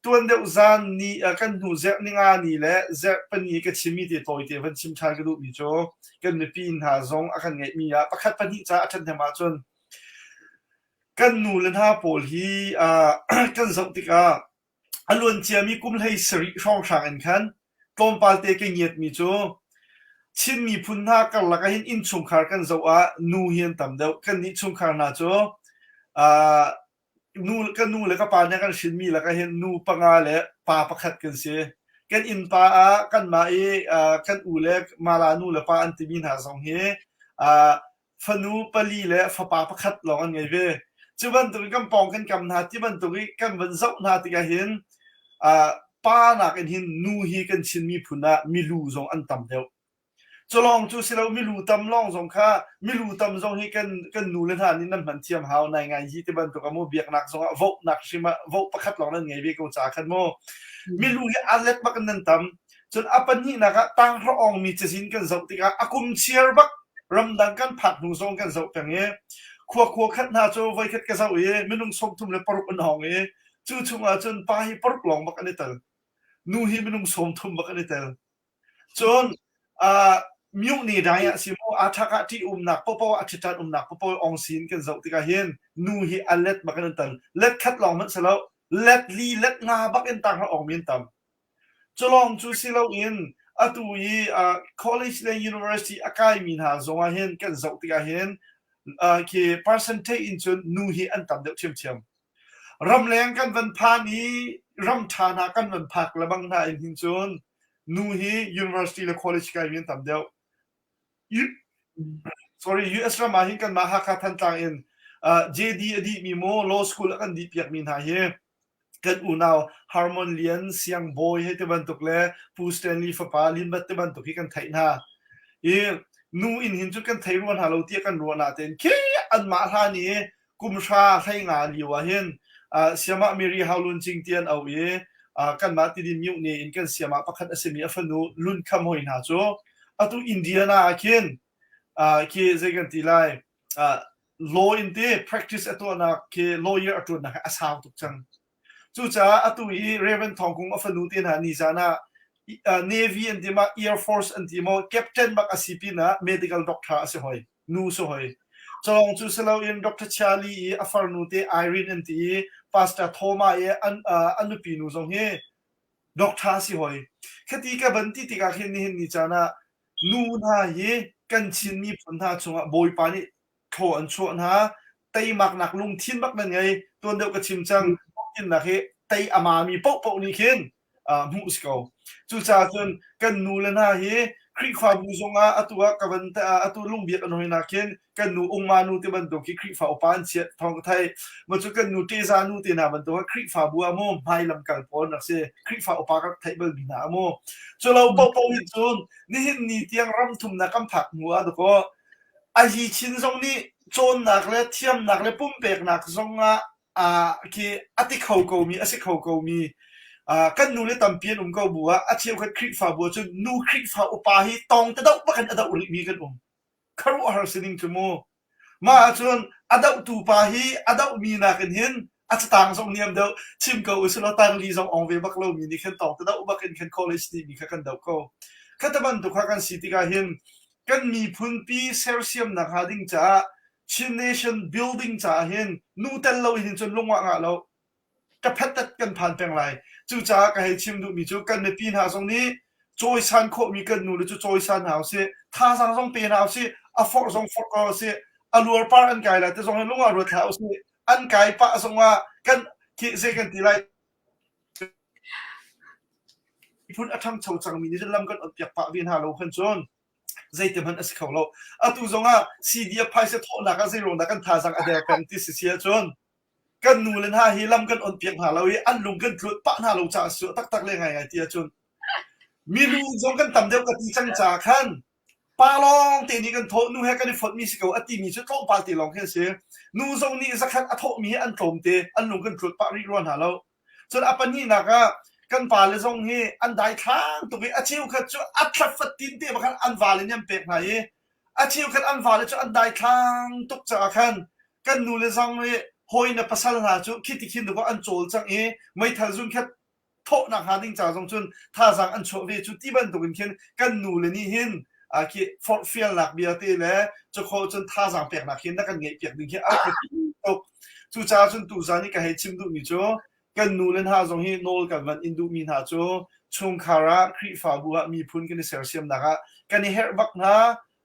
Tuan deuh zan ni kan hnu zerh ninga ni le zerh pani ka chimmi te tawite van chim ṭhan ka duhmi cu kan mipi hna zong a kan ngeihmi ah pakhat pahnih ca a ṭhathnem ahcun Kan nu le hna pawl hi kan zoh tikah a luanciami kum 17 hrawnghrang in khan tlawmpal te ka ngiatmi cu Chin miphun hna karlak ahhin innchungkhar kan zoh ah nu hi an tam deuh. Kannih chungkhar hna cu nu, ka nu le ka pa nih kan hrinmi lakah hin nu panga le pa pakhat kan si. Kan innpa ah kanmah i kan u le mala nu le pa an timi hna zong hi fanu pali le fapa pakhat lawng an ngei ve. Cu bantukin kan pawng kan kam hna ti bantuk i kan van zoh hna tikah hin uh, pa nakin hin nu hi kan Chin miphun ah milu zong an tam deuh. Cu lawng cu si lo milu tam lawng zong kha milu tam zong hi kan kan nu le hna nih nan hman thiam hau nai ngai hi ti bantuk ah mu biaknak zong ah vote hrim ah vote pakhat lawng nan ngei ve ko ca khan mu milu hi a let bak in nan tam Cun a pahnihnak ah tanghra awngmi cazin kan zoh tikah a kum chiar bak ramdang kan phak hnu zong kan zoh peng i khua khua khat hna cu voikhat ka zoh i minung 36 an hong i cu chungah cun pa hi paruk lawng bak an i tel. Nu hi minung 30 bak an i tel. Cun uh, myu ni dai ah si mu a thak ah ṭih umnak popo a ṭhiṭan umnak popo ong sin kan zoh tikah hin nu hi a let bak an tel. Let khat lawng hmanh si lo let li let nga bak in tanghra ong mi an tam. Culawng cu si loin atu i college le university a kaimi hna zong ah hin kan zoh tikah hin khi percentage in cun nu hi an tam deuh ṭhiamṭhiam. Ramleng kan van phan i ram ṭha hna kan van phak lebang hna in hin cun nu hi university le college kaimi an tam deuh. Sorry, US ram ah hin kanmah Hakha Thantlang in JD a dihmi maw law school a kan dih piakmi hna hi kan unau Harmon Lian Siang Bawi he ti bantuk le Pu Stanley fapa Linbat ti bantuk hi kan theih hna. I nu in hin cu kan thei rua hna lo tiah kan ruah na tein khi anmah hlan i kum hra hlei nga lio ah hin siamah Mary Haulun Cing ti an au i kanmah tidin myu ne in kan siamah pakhat a simi a fanu Lun Kham hoi hna cu atu Indiana ah khin khi zei kan ti lai law in te practice a tuahnak khi lawyer a tuannak a sau tuk cang. Cucaah atu i Reverend Thawng Kung a fanu te hna ni zan ah Navy an ti ma Air Force an ti maw captain bak a si pinah medical doctor a si hoi nu si hoi. Cawng cu si loin Dr. Charlie i a farnu te Irene an ti i Pastor Thoma i an a nupi nu zong hi doctor a si hoi. Khati ka ban ti tikah khin nihin ni caan ah Nu hna hi kan Chin miphun hna chungah Bawipa nih thaw an chuah hna. Teimaknak lungthin bak nan ngei. Tuan deuh ka chim cang. Hlawhtlinnak hi tei a mami paohpaoh nih khin hmuh si ko. Cucaah cun kan nu le hna hi Khrihfabu zongah atu ah ka van atu lungbiak an hoi nak khin kan nu ungma nu te bantuk hi Khrihfa upa an chiat thawng ka theih. Ma cu kan nu ṭeza nu te hna bantuk ah Khrihfabu ah mu hmailam kal pawl an rak si. Khrihfa upa ka theih bal mi hna mu. Cu lo paohpaoh hin cun nihin ni tiang ram thumnak kan phak hnu ah dakaw a hi chin zong nih cawnnak le thiamnak le pumpeknak zong ah khi a ti kho ko mi a si kho ko mi kan nu le tampi an um ko bu ah a cheukhat Khrihfabu ah cun nu Khrihfa upa hi tawng te doh bak in a doh rih mi kan um. Khuaruahhar sining cu mu. Mah ahcun a dohtu pa hi a dohmi nakin hin a catang zong niam deuh chim ko usilaw tangli zong ong ve bak lomi nih khan tawng te doh bak in khan college timi kha kan doh ko. Khata bantuk kha kan si tikah hin kan miphun pi sersiamnak hnga ding caah Chin Nation building caah hin nu tel lo in cun lungwah ngah lo ka phettet kan phan peng lai. Cucaah ka hei chim duhmi cu kan mipi hna zong nih cawisan khawhmi kan nu le cu cawisan hna usih, thazaang zong pe hna usih, a forh zong forh ko usih, a luarpar an kai lai ti zong hi lung ah ruat hlah usih. An kai pah zong ah kan khi zei kan ti lai miphun a ṭhangcho cangmi nih cun lam kan onhpiak pah ve hna lo khan cun. Zeiti hmanh a si kho lo. Atu zong ah CDF phaisa thawhnak ah zei ruang dah kan thazaang a der peng ti si si ahcun kan nu le hna hi lam kan on piak hna lo i an lung kan tlut pah hna lo caah a si taktak le ngaingai ti ahcun milu zong kan tam deuh ka ti cang caah khan pa lawng te nih kan thawh nu he kan i fonhmi si ko a timi cu tlawmpal te lawng khi a si. Nu zong nih zakhat a thawhmi hi an tlawm te an lung kan tlut pah rih rua hna lo. Cun a pahnihnak ah kan pale zong hi an daithlang tuk i a cheukhat cu a thla fatin te bak khan an vale nih an pek hna i a cheukhat an vale cu an daithlang tuk caah khan kan nule zong nih hawi na pasal hna cu khi ti khin dawh an cawlcangh i meithal zunkhat thawhnak hnga ding ca zong cun thazaang an chuah ve cu ti bantuk in khin kan nule nih hin khi forhfialnak bia te le cakhawh cun thazaang peknak hi na kan ngeih piak ding hi a biapi tuk. Cucaah cun tuzaan i ka hei chim duhmi cu kan nu le hna zong hi nawl kan van in duhmi hna cu chungkhar ah Khrihfabu ah miphun kan i sersiamnak ah kan i herh bak hna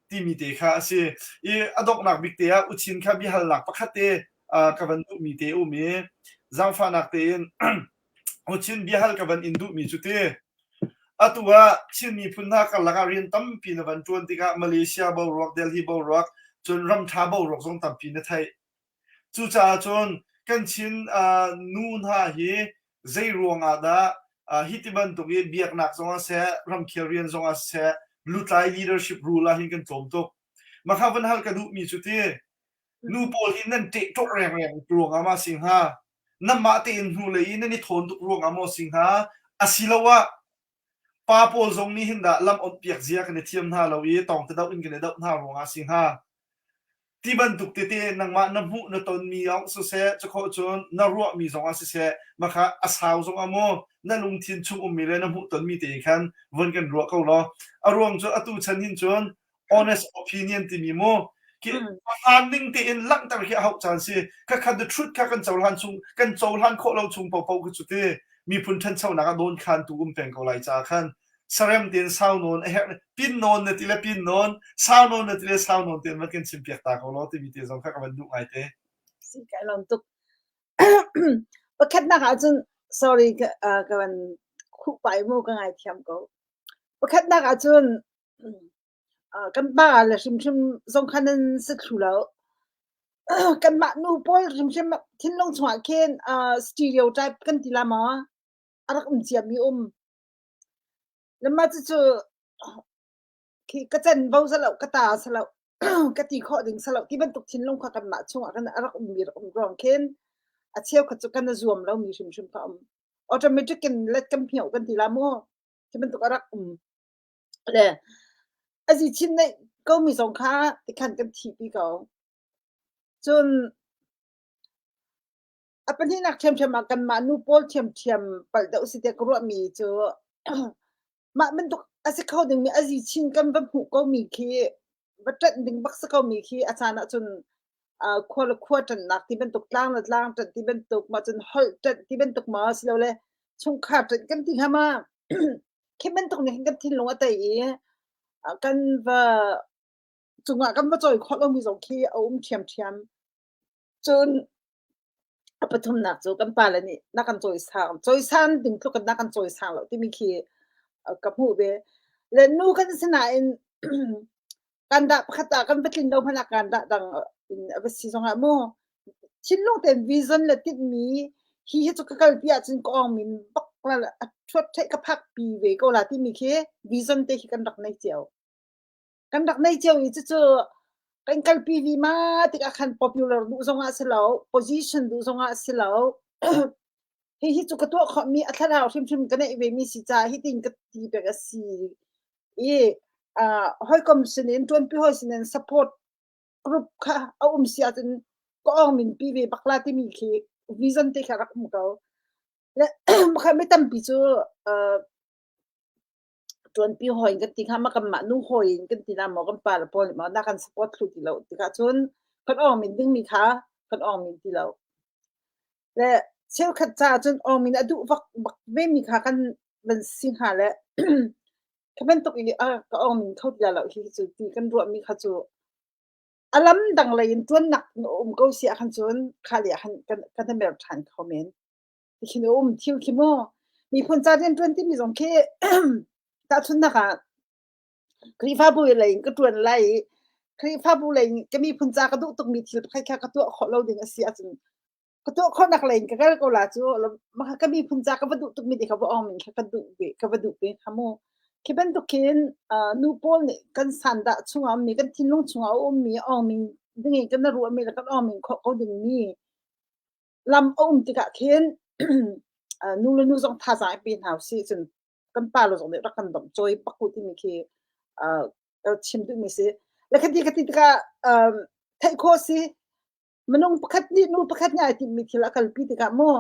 timi te kha a si. I a donghnak bik te ah uchin kha biahalnak pakhat te ka van duhmi te um i zaangfahnak tein uchin biahal ka van in duhmi cu ti atu ah Chin miphun hna karlak ah rian tampi na van ṭuan tikah Malaysia boruak, Delhi boruak, cun ramṭha boruak zong tampi na theih. Cucaah cun kan Chin nu hna hi zei ruangah dah hi ti bantuk i biaknak zongah seh, ramkhel rian zongah siseh, lutlai leadership rule ah hin kan tlawm tuk. Mah kha van hal ka duhmi cu ti, nu pawl hi nan ṭehṭawh rengreng ruangah ma si hnga? Nanmah tein hnulei i nan i thawn tuk ruangah maw si hnga? Asiloah pa pawl zong nih hin dah lam onhpiak zia kan i thiam hna lo i tawng te doh in kan i doh hna ruangah si hnga? Ti bantuk tete nangmah na hmuh na tonmi zong siseh, cukhawh cun na ruahmi zongah siseh, makha a sau zongah maw na lungthin chung ummi le na hmuh tonmi te khan vun kan ruah ko law. A ruang cu atu chan hin cun honest opinion timi mu khi hmaan ning tein langhter khi a hauh caan si. Khakha the truth kha kan cohlan chung kan cohlan khawh lo chung paohpaoh khi cu ti miphun ṭhanchonak ah dawn khantu um peng ko lai caah khan sarem tein sau nawn a herh pin nawn na ti le pin nawn sau nawn na ti le sau nawn tein van kan chim piak ta ko law timi te zong kha ka van duh ngai te. Si ka lawm tuk. Pakhatnak ahcun sorry ka ka van khuh pai mu ka ngaithiam ko. Pakhatnak ahcun kan pa le hrimhrim zong kha nan si thlu lo. Kanmah nu pawl hrimhrim thinlung chungah khin stereotype kan ti la maw? A rak um ciami um. Le mah cucu khi ka canvo si lo, ka ta si lo, ka ti khawh ding si lo ti bantuk thinlung kha kanmah chungah khan a rak ummi rak um ruang khin a cheukhat cu kan i zuam lomi hrimhrim kha a um. Automatic in let kan hmioh kan ti la mu. Khi bantuk a rak um. Le a zi chin neih komi zong kha tikhan kan thihpi ko. Cun A pahnihnak ṭhiamṭhiam ah kanmah nu pawl ṭhiamṭhiam palh deuh si tiah ka ruahmi cu mah bantuk a si kho dingmi a zi chin kan va hmuh komi khi va ṭanh ding bak si komi khi a caan ahcun uh, khua le khua ṭanhnak ti bantuk tlang le tlang ṭanh ti bantuk mah cun holh ṭanh ti bantuk ma silole chungkhar ṭanh kan ti hnga ma khi bantuk nih khin kan thinlung a tei i kan va cungah kan va cawi khawh lomi zong khi a um ṭhiamṭhiam. Cun a pathumnak cu kan pale nih na kan cawisang, cawisan ding tluk in na kan cawisang lo timi khi ka hmuh ve. Le nu kan si nain kan dah pakhat ah kan va tlin lo hmanh ah kan dah dang in a va si zongah mu thinlung tein vision le tinhmi hi hi cu ka kalpi ahcun ka awng min bak la a thuat theih ka phak pi ve ko la timi khi vision te khi kan rak nei cio. Kan rak nei cio i cucu kan kalpi vima tikah khan popular duh zongah si lo, position duh zongah si lo. Hihi cu ka tuah khawhmi a thlarau hrimhrim ka neih vemi si caah hitin ka ti pek a si i uh, hawikom sinin ṭuanpi hawi sinin support group kha a um si ahcun ka awng min pi ve bak la timi khi vision te kha rak um ko. Le mi tampi cu uh, Ṭuanpi hawi in kan ti hnga maw, kanmah nu hawi in kan ti na maw, kan pale pawl nih maw na kan support thlu ti lo tikah cun kan awngmin dingmi kha kan awngmin ti lo. Le cheukhat caah cun awngmin a duh bak bak vemi kha kan van si hnga le kha bantuk i a ka awngmin kho ti lo hi cu ti kan ruahmi kha cu a lam dang lei in ṭuannak in a um ko si ahkhan cun kha lei ah khan kan kan i mer ṭhan kho men. Tikhin a um thil khi mu. Miphun ca rianṭuan timi zong khi tahchunhnak ah. Khrihfabu lei in ka ṭuan lai i Khrihfabu lei in ka miphun ca ka duh tukmi thil pakhat kha ka tuah khawh lo ding a si ahcun ka tuah khawhnak lei in ka kal ko la cu. Mah ka miphun ca ka va duh tukmi ti kha va ong min kha ka duh ve ka va duh ve kha mu. Khi bantuk khin nu pawl nih kan sandah chungah ummi kan thinlung chungah a ummi ong min ding in kan ruahmi le kan ong min khawh ko dingmi lam a um tikah khin nu le nu zong thazaang i pe hna usih cun kan pa le zong nih rak kan domh cawi bak u timi khi ka chim duhmi si. Le khati ka ti tikah theih khawh si minung pakhat nih nu pakhat nih ai timhmi thil a kalpi tikah mu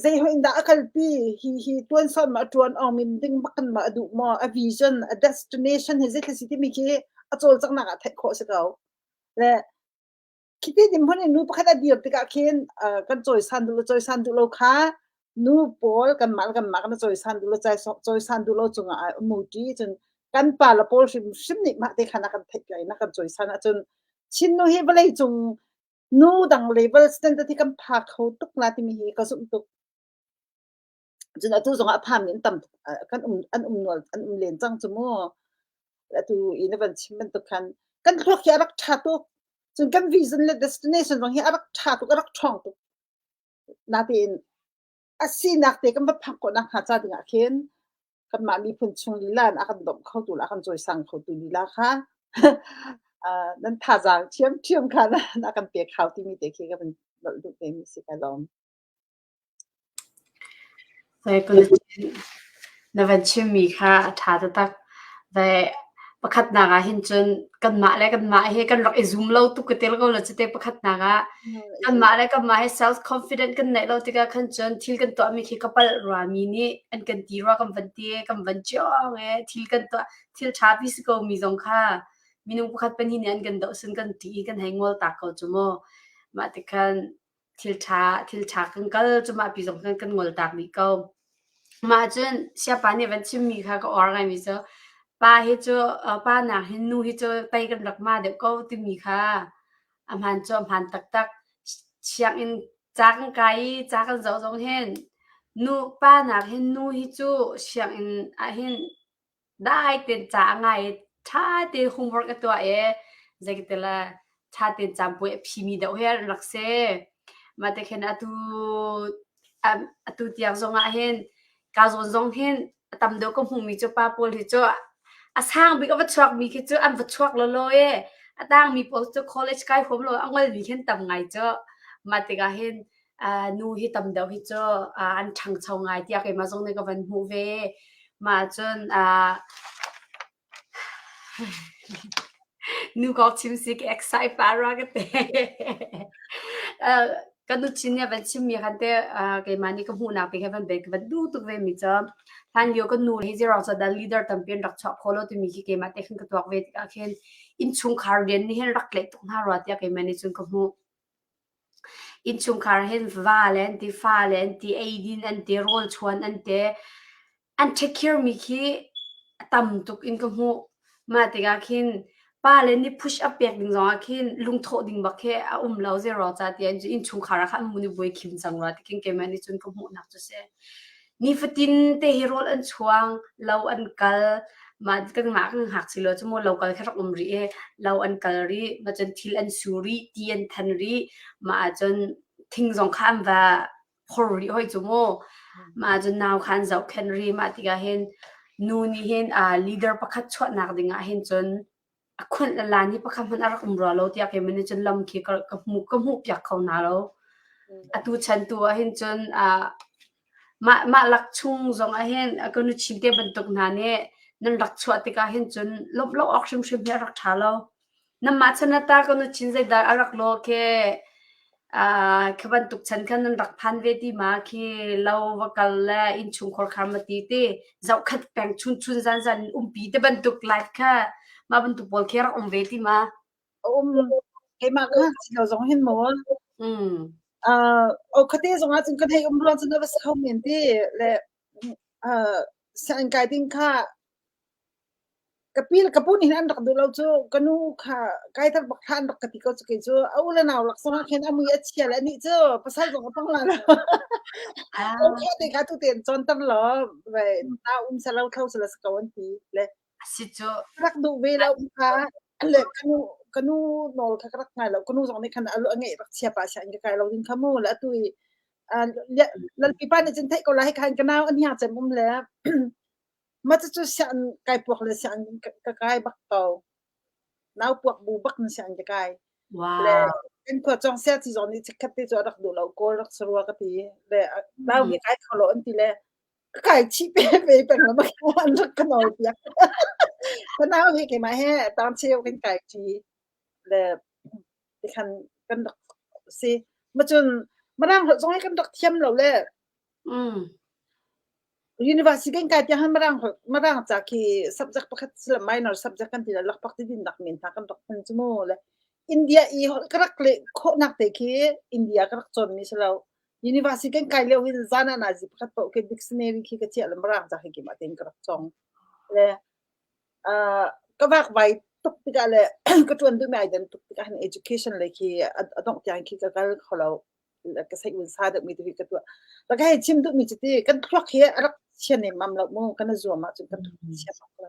zei hoi in dah a kalpi hi hi tuan sawn ma a tuan ong min ding bak kan ma a duh maw a vision a destination hi zeitluk si timi khi a cawlcanghnak ah theih khawh si ko le Khiti dirhmun in nu pakhat a dir tikah khin kan cawisan duh lo cawisan duh lo kha nu pawl kanmah le kanmah kan i cawisan duh lo cawisan duh lo cungah a um ṭi. Cun kan pa le pawl hrimhrim nih mah te khan a kan theih i na kan cawisan ahcun Chin nu hi vawleicung nu dang level standard hi kan pha kho tuk la timi hi ka zumh tuk. Cun atu zongah a phami an tam tuk kan um an um nual an um len cang cu mu. Atu i na van chim bantuk khan kan thluak hi a rak ṭha tuk. Cun kan vision le destination zong hi a rak ṭha tuk, a rak ṭhawng tuk. Natein a sinak te kan va phak khawh nakhnga ca dingah khin kanmah miphun chung lila in a kan bawmh khotu le a kan cawisang khotu lila kha nan thazaang ṭhiamṭhiam kha na kan pek hau timi te khi ka van nolh duh ve mi si ka lawm. Na van chimmi kha a ṭha taktak. Pakhatnak ah hin cun kanmah le kanmah hi kan rak i zum lo tuk ka tel ko lo cite pakhatnak ah kanmah le kanmah hi self confident kan neih lo tikah khan cun thil kan tuahmi khi ka palh rua mi nih an kan ti rua kan van ti kan van ciong e thil kan tuah thil ṭha pi si ko mi zong kha minung pakhat pahnih nih an kan doh sin kan ti i kan hei ngol tak ko cu mu. Mah tikhan Thil ṭha thil ṭha kan kal cu mah pi zong khan kan ngol tak dih ko. Mah cun siapa nih van chimmi kha ka uar ngaimi cu pa hi cu pa nak hin nu hi cu tei kan rak ma deuh ko timi kha a hmaan cu a hmaan taktak. Sianginn ca kan kai i ca kan zoh zong hin nu pa nak hin nu hi cu sianginn ah hin Dai tein ca a ngai i ṭha tein homework a tuah i zeikatile ṭha tein caanpuai a phimi deuh hi an rak si. Mah ti khin atu atu tiang zongah hin ka zawn zong hin a tam deuh ka hmuhmi cu pa pawl hi cu a sang bik a va chuakmi khi cu an va chuak lawlaw i a tangmi pawl cu college kai huam lo a ngolmi khi an tam ngai cu. Mah tikah hin nu hi tam deuh hi cu an ṭhangcho ngai tiah keimah zong nih ka van hmuh ve. Mah cun nu kong chim si ka excite pah rua ka ti. Ka nu chin nih a van chimmi khan te keimah nih ka hmuhnak te kha van ve ka van duh tuk ve mi cu hlan lio kan nu hi zeiruang cu dah leader tampi an rak chuah khawh lo timi khi keimah te khan ka tuak ve tikah khin innchungkhar rian nih hin rak tlaih tuk hna rua tiah keimah nih cun ka hmuh. Innchungkhar hin va le an ti, fa le an ti, eidin an ti, rawlchuan an ti. An take care mi khi a tam tuk in ka hmuh. Mah tikah khin pa le nih push up pek ding zongah khin lungthawh ding bak khi a um lo zei ca tiah innchungkhar ah khan an mun i buai khim cang rua ti khin keimah nih cun ka hmuhnak cu si. Nifatin te hi rawl an chuang, lo an kal, mah kanmah kan ngakchia lio cu maw lo kal kha rak um rih i lo an kal rih, mah cun thil an su rih, ti an than rih, mah ahcun thing zong kha an va phor rih hoi cu mu. Mah ahcun nau kha an zohkhenh rih. Mah tikah hin nu nih hin leader pakhat chuahnak ding ah hin cun a khuanh le lan hi pakhat hmanh a rak um rua lo tiah keimah nih cun lam khi ka, ka hmuh ka hmuh piak kho hna lo. Atu chan tu ah hin cun uh, mah mah lak chung zong ah hin ka nu chin te bantuk hna nih nan rak chuah tikah hin cun lawmh lo awk hrimhrim hi a rak ṭha lo. Nanmah chan ah ta ka nu chin zeidah a rak law khi khi bantuk chan khan nan rak phan ve ti ma khi lo va kal le innchungkhar khar ma ti ti zohkhat peng chun chun zan zan in umpi te bantuk life kha mah bantuk pawl khi rak um ve ti ma? Um keimah ka si lo zong hin maw uh o khate zong ah cun kan hei um ruang cun a va si kho men ti le uh sianginn kai ding kha Ka pi le ka pu nih hin an rak duh lo cu. Ka nu kha kai ter bak hlah an rak ka ti ko cu kei cu. A u le nau lak zongah khin a mui a chia le anih cu pasal zong a pang la lo. Ah. Kha te kha tu tein cawnter law ve nau um seh lo thlo seh la si ko an ti le. A si cu. Ka rak duh ve lo kha le ka nu ka nu nawl kha ka rak ngai lo. Ka nu zong nih khan a a ngeih rak chia pah sianginn ka kai lo ding kha mu. Le atu i Lalpi pa nih cun theih ko lai hika hin ka nau a hniang cem um le mah cucu sianginn kai puak le sianginn ka kai bak ko. Nau puak bu bak in sianginn ka kai. Le Wow. kan khua cawng sia ci zong nih chikkhat te cu a rak duh lo kawl rak si rua ka ti. Le nau hi kai kho lo an ti le ka kai chih pe ve peng lo an rak ka nawl piak. Ka nau hi keimah he tang cheu kan kai ṭi. Le tikhan kan rak si. Macun Mirang holh zong hi kan rak thiam lo le University kan kai tiang Mirang holh Mirang ca khi subject pakhat sila minor subject kan ti la lakpak ti din nak men hna kan rak hman cu mu le India i holh ka rak leh khawhnak te khi India ka rak cawn mi si lo. University kan kai lio hin zan ah nazi pakhat paoh khi dictionary khi ka chiah le Mirang ca khi keimah tein ka rak cawng. Le ka vakvai tuk tikah le ka ṭuan duhmi ai den tuk tikah hin education lei khi a dongh tiang khi ka kal kho lo. Ka seih sa deuhmi tu hi ka tuah. Ka hei chim duhmi cu ti kan thluak hi a rak chia nemmam lo mu kan i zuam ahcun kan thluak chia bak lo.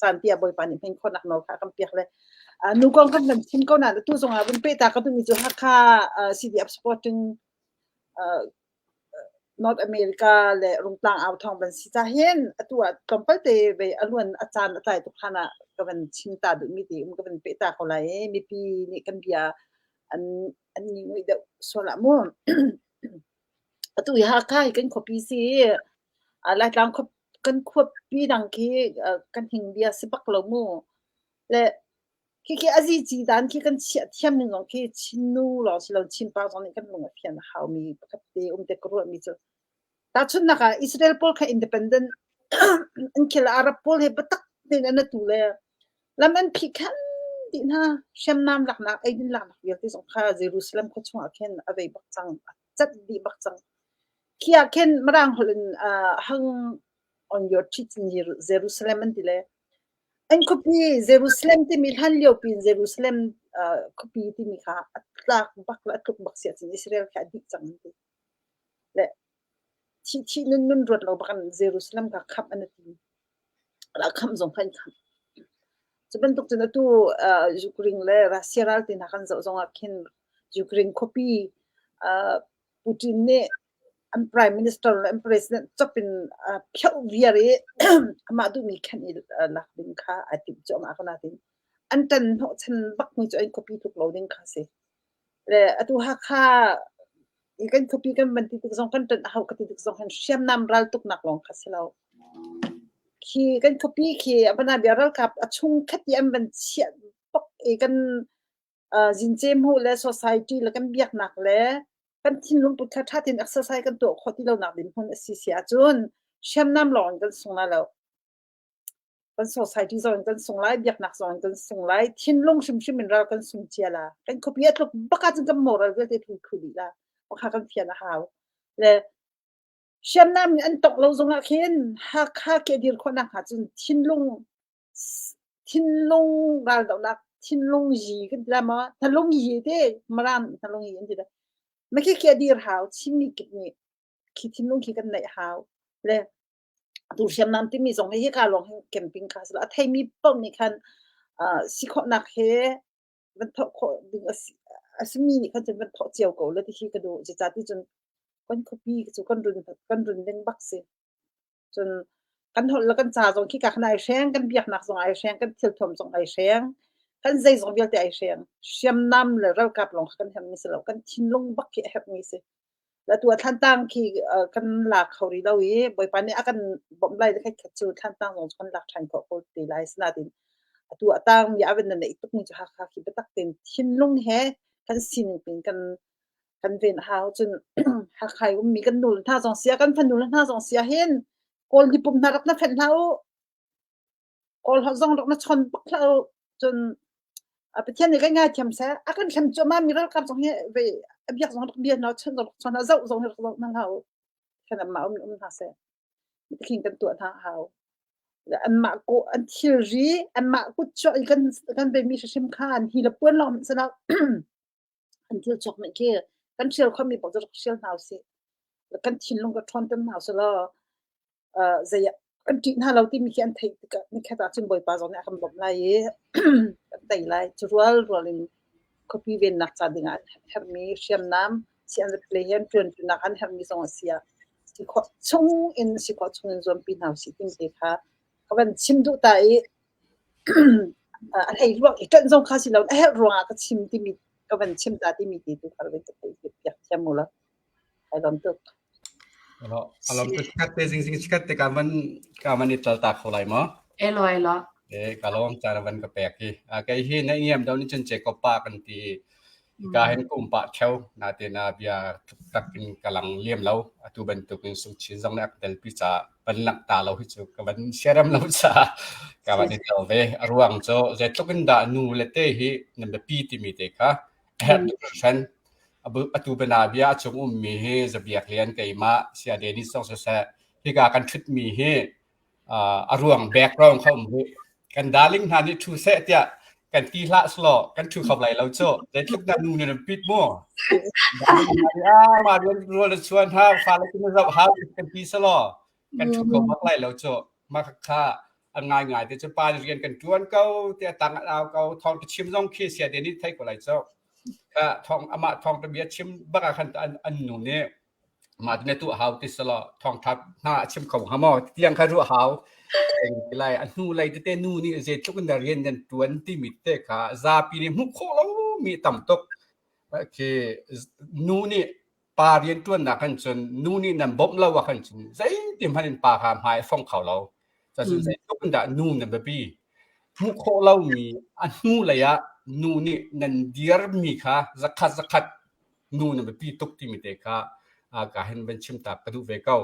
Caan pi ah Bawipa nih hmin khawhnak nawl kha a kan piak le nu kong kan kan chim ko nain atu zong ah vun peh ta ka duhmi cu Hakha CDF supporting North America le Rungtlang au thawng van si ca hin atu ah tlawmpal te ve a luan a caan a tlai tuk hlan ah ka van chim ta duhmi ti um ka van peh ta ko lai i mipi nih kan bia an an ni nguih deuh sual ah mu. Atu hi Hakha hi kan khuapi si i Laitlang kan khuapi dang khi kan hing bia si bak lo mu. Le Khikhi a zici dan khi kan chiah thiam ning zong khi Chin nu lawng si lo Chin pa zong nih kan lung a fian a haumi pakhat te um te ka ruahmi cu tahchunhnak ah Israel pawl kha independent an khel Arab pawl he biatak tein an atu le lam an phih khan dih hna hriamnam laknak eidin laknak vialte zong kha Jerusalem khua chungah khin a vei bak cang a cat dih bak cang khi ah khin Mirang holh in hang on your teeth in Jerusalem an ti le An khuapi Jerusalem timi hlanlio piin Jerusalem khuapi timi kha a tlak bak le a tluk bak si ahcun Israel khi a dih cang an ti. Le thih thih nun nun ruat lo bak in Jerusalem kha khamh an i tim. Khamh zong kha an khamh. Cu bantuk cun atu Ukraine le Russia ral te hna kan zoh zong ah khin Ukraine khuapi Putin nih an prime minister le an president cop in phioh viar i amah duhmi khenh i lak ding kha ai timh cuahmah ko nain an ṭan hnawhchan bakmi cu an khuapi tluk lo ding kha si. Le atu Hakha i kan khuapi kan van ti tik zong kan ṭanh a hau ka ti tik zong hin hriamnam raltuknak lawng kha si lo. Khi kan khuapi khi a bia ralkap a chung khat i an van chiah bak i kan Zincehmuh le society le kan biaknak le kan thinlung put kha ṭha tein exercise kan tuah khawh ti lonak ding hmun a si si ahcun hriamnam lawng in kan sung lai lo. Kan society zong in kan sung lai, biaknak zong in kan sung lai, thinlung hrimhrim in ral kan sung cia la. Kan khuapi a tluk bak ahcun kan moral vialte thu thu dih la. Pakha kan fian a hau. Le hriamnam in an tongh lo zongah khin Hakha ke dir khawhnak hnga cun thinlung Thinlung raldohnak thinlung yi kan ti lai maw? Thinlung yi te Mirang nih thinlung yi an ti lai. Mah khikhi a dir hau. Chinmi kip nih khi thinlung khi kan neih hau. Le atu hriamnam timi zong hi hika lawng hin camping kha a si lo. A theimi paoh nih khan uh, si khawhnak he van thawh khawh ding a si a simi nih khan cun van thawh cio ko la ti khi ka duh. Zeicah ti cun kan khuapi cu kan run kan run ding bak si. Cun kan holh le kan ca zong khika khan ai hreng, kan biaknak zong ai hreng, kan thilthuam zong ai hreng, kan zeizong vialte ai hreng. Hriamnam le ralkap lawng kha kan herhmi si lo, kan thinlung bak khi a herhmi si. Le tu ah Thlantlang khi kan la kho rih lo i Bawipa nih a kan bawmh lai le khat cu Thlantlang zong cu kan lak ṭhan khawh ko te lai. Asinain atu a tangmi a van na neih tukmi cu Hakha khi biatak tein thinlung he kan sining pin kan kan ven a hau. Cun Hakha i ummi kan nule hna zong si ah, kan fanule hna zong si ah hin Kawl hipum hna rak na fenh hlah u. Kawl holh zong rak na chawn bak hlah u. Cun Pathian nih kan ngaithiam seh. A kan hrem cuahmah mi ralkap zong hi ve a biak zong rak bia hna, chon zong rak chawn hna, zoh zong hi rak zoh hna hlah u. Kan anmah um um hna seh. Tikhin kan tuah hna a hau. Anmah ko an thilri, anmah kut chuak i kan kan vemi hrimhrim kha an hi le puan lawng hmanh si lo. An thil chuakmi khi kan hrial khomi paoh cu rak hrial hna usih. Kan thinlung ka ṭhawnter hna usih law zei ah. Kan ṭih hna lo timi khi an theih tikah nikhat ahcun Bawipa zong nih a kan bawmh lai i kan tei lai. Cu rualrual in khuapi vennak ca dingah an herhmi hriamnam si an rat lei he an ṭuanṭinak an herhmi zong a si ah si khawh chung in si khawh chung in zuampi hna usih timi te kha ka van chim duh ta i a hlei ruang i ṭanh zong kha si lo a herh ruangah ka chim timi ka van chim ta timi te tu kha van ka theih piak thiam u law. Ai lawm tuk. Alam tu chikat te zing zing chikat te ka man ka man i tal ta kho lai maw? Elo elo. E ka lawm caan van ka pek hi. A kei hi na ngiam do ni cun che ko pa kan ti. Ka hen kum pa theu na te na bia tak in ka lang liam lo. Atu bantuk in sung chin zong na tel pi cha ban lang ta lo hi chu ka van siaram lo cha ka van i tel ve. A ruang cu zeitluk in dah nu le te hi nan biapi timi te kha herh tuk hran. Atu bianabia a cung ummi hi Zabiak Lian keimah Saya Dennis zong siseh hika kan ṭhutmi hi a ruang background kha um rih. Kan darling hna nih ṭhu seh tiah kan ti hlah selaw kan ṭhu kho lai lo cu. Zeitluk dah nu nih nan pit mu. Darling hna nih ah mah rian rual na chuan hau fale cu na zoh hau kan ti selaw kan ṭhu kho bak lai lo cu. Mah kha a ngaingai te cu pa nih rian kan ṭuan ko tiah tang an au ko thawng ka chim zong khi Saya Dennis thei ko lai cu. Kha thawng amah thawngṭha bia chim bak ah khan an, an nu nih mah na tuah hau ti selaw thawngṭha hna a chim kho hnga maw tiang kha ruah hau. Lai a hnu lei tete nu nih zeitluk in rian nan ṭuan timi te kha zapi nih hmuh khawh lomi tam tuk. Khi nu nih pa rianṭuannak khan cun nu nih nan bawmh lo ah khan cun zeiti hmanh in pa kha hmai a fong kho lo. Cun zeitluk in dah nu nan biapi. Hmuh khawh lomi a hnu lei ah nu nih nan dirmi kha zakhat zakhat nu nan biapi tuk timi te kha ka hin van chim ta ka duh ve ko.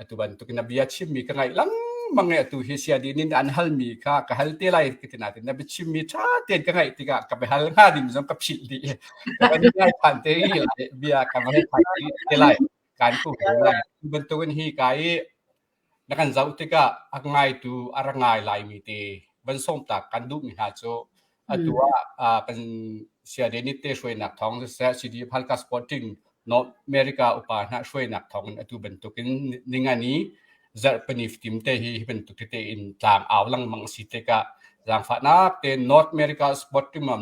Atu bantuk in na bia chimmi ka ngaih lengmang i atu hi siadi nin an halmi kha ka hal te lai ka ti nain na biachimmi ṭha tein ka ngaih tikah ka biahal hnga ding zong ka philh dih. Ka van ngai ṭhan te i lai bia ka van ṭhan te lai kan ku ve lai. Bantukin hi ka i na kan zoh tikah a ngaitu a ra ngai laimi te van sawmtak kan duhmi hna cu atu ah kan Siade te hruainak thawng siseh CDF Halkha Sporting North America upa hna hruainak thawng in atu bantukin ningani zarhpini fatim te hi hi bantuk tete in tlang au lengmang si tikah zaangfahnak te North America Sporting ma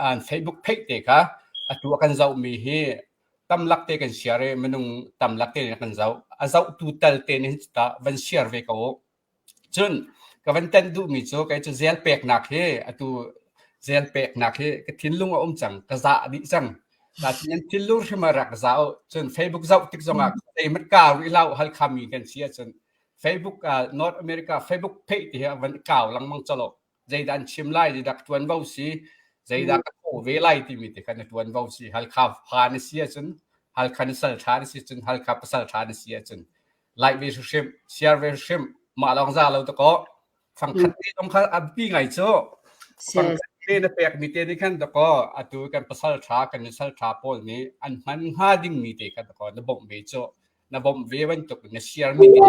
an Facebook page te kha atu a kan zohmi hi tamlak te kan share i minung tamlak te kan zoh. A zohtu tal te nih ta van share ve ko u. Cun ka van tenh duhmi cu kei cu zel peknak hi atu zel peknak hi ka thinlung a um cang ka za dih cang. Nain an thinlung hrim a rak za u. Cun Facebook zoh tik zongah zeimat ka rih lo Halkha mi kan si ahcun Facebook uh, North America Facebook page ti hi van kau lengmang calo. Zeidah an chim lai, zeidah ka ṭuanvo si, zeidah ka thawh ve lai timi te kha na ṭuanvo si. Halkha fa na si ahcun, Halkha na sal ṭha na si cun, Halkha pasal ṭha na si ahcun, like ve hrimhrim, share ve hrimhrim, mah lawng za lo dakaw. Fangkhat te zong kha a biapi ngai cu. Fangkhat te na pekmi te nih khan dakaw atu kan pasal ṭha, kan nusal ṭha pawl nih an hman hnga dingmi te kha dakaw na bawmh ve cu. Na bawmh ve bantuk na share mi te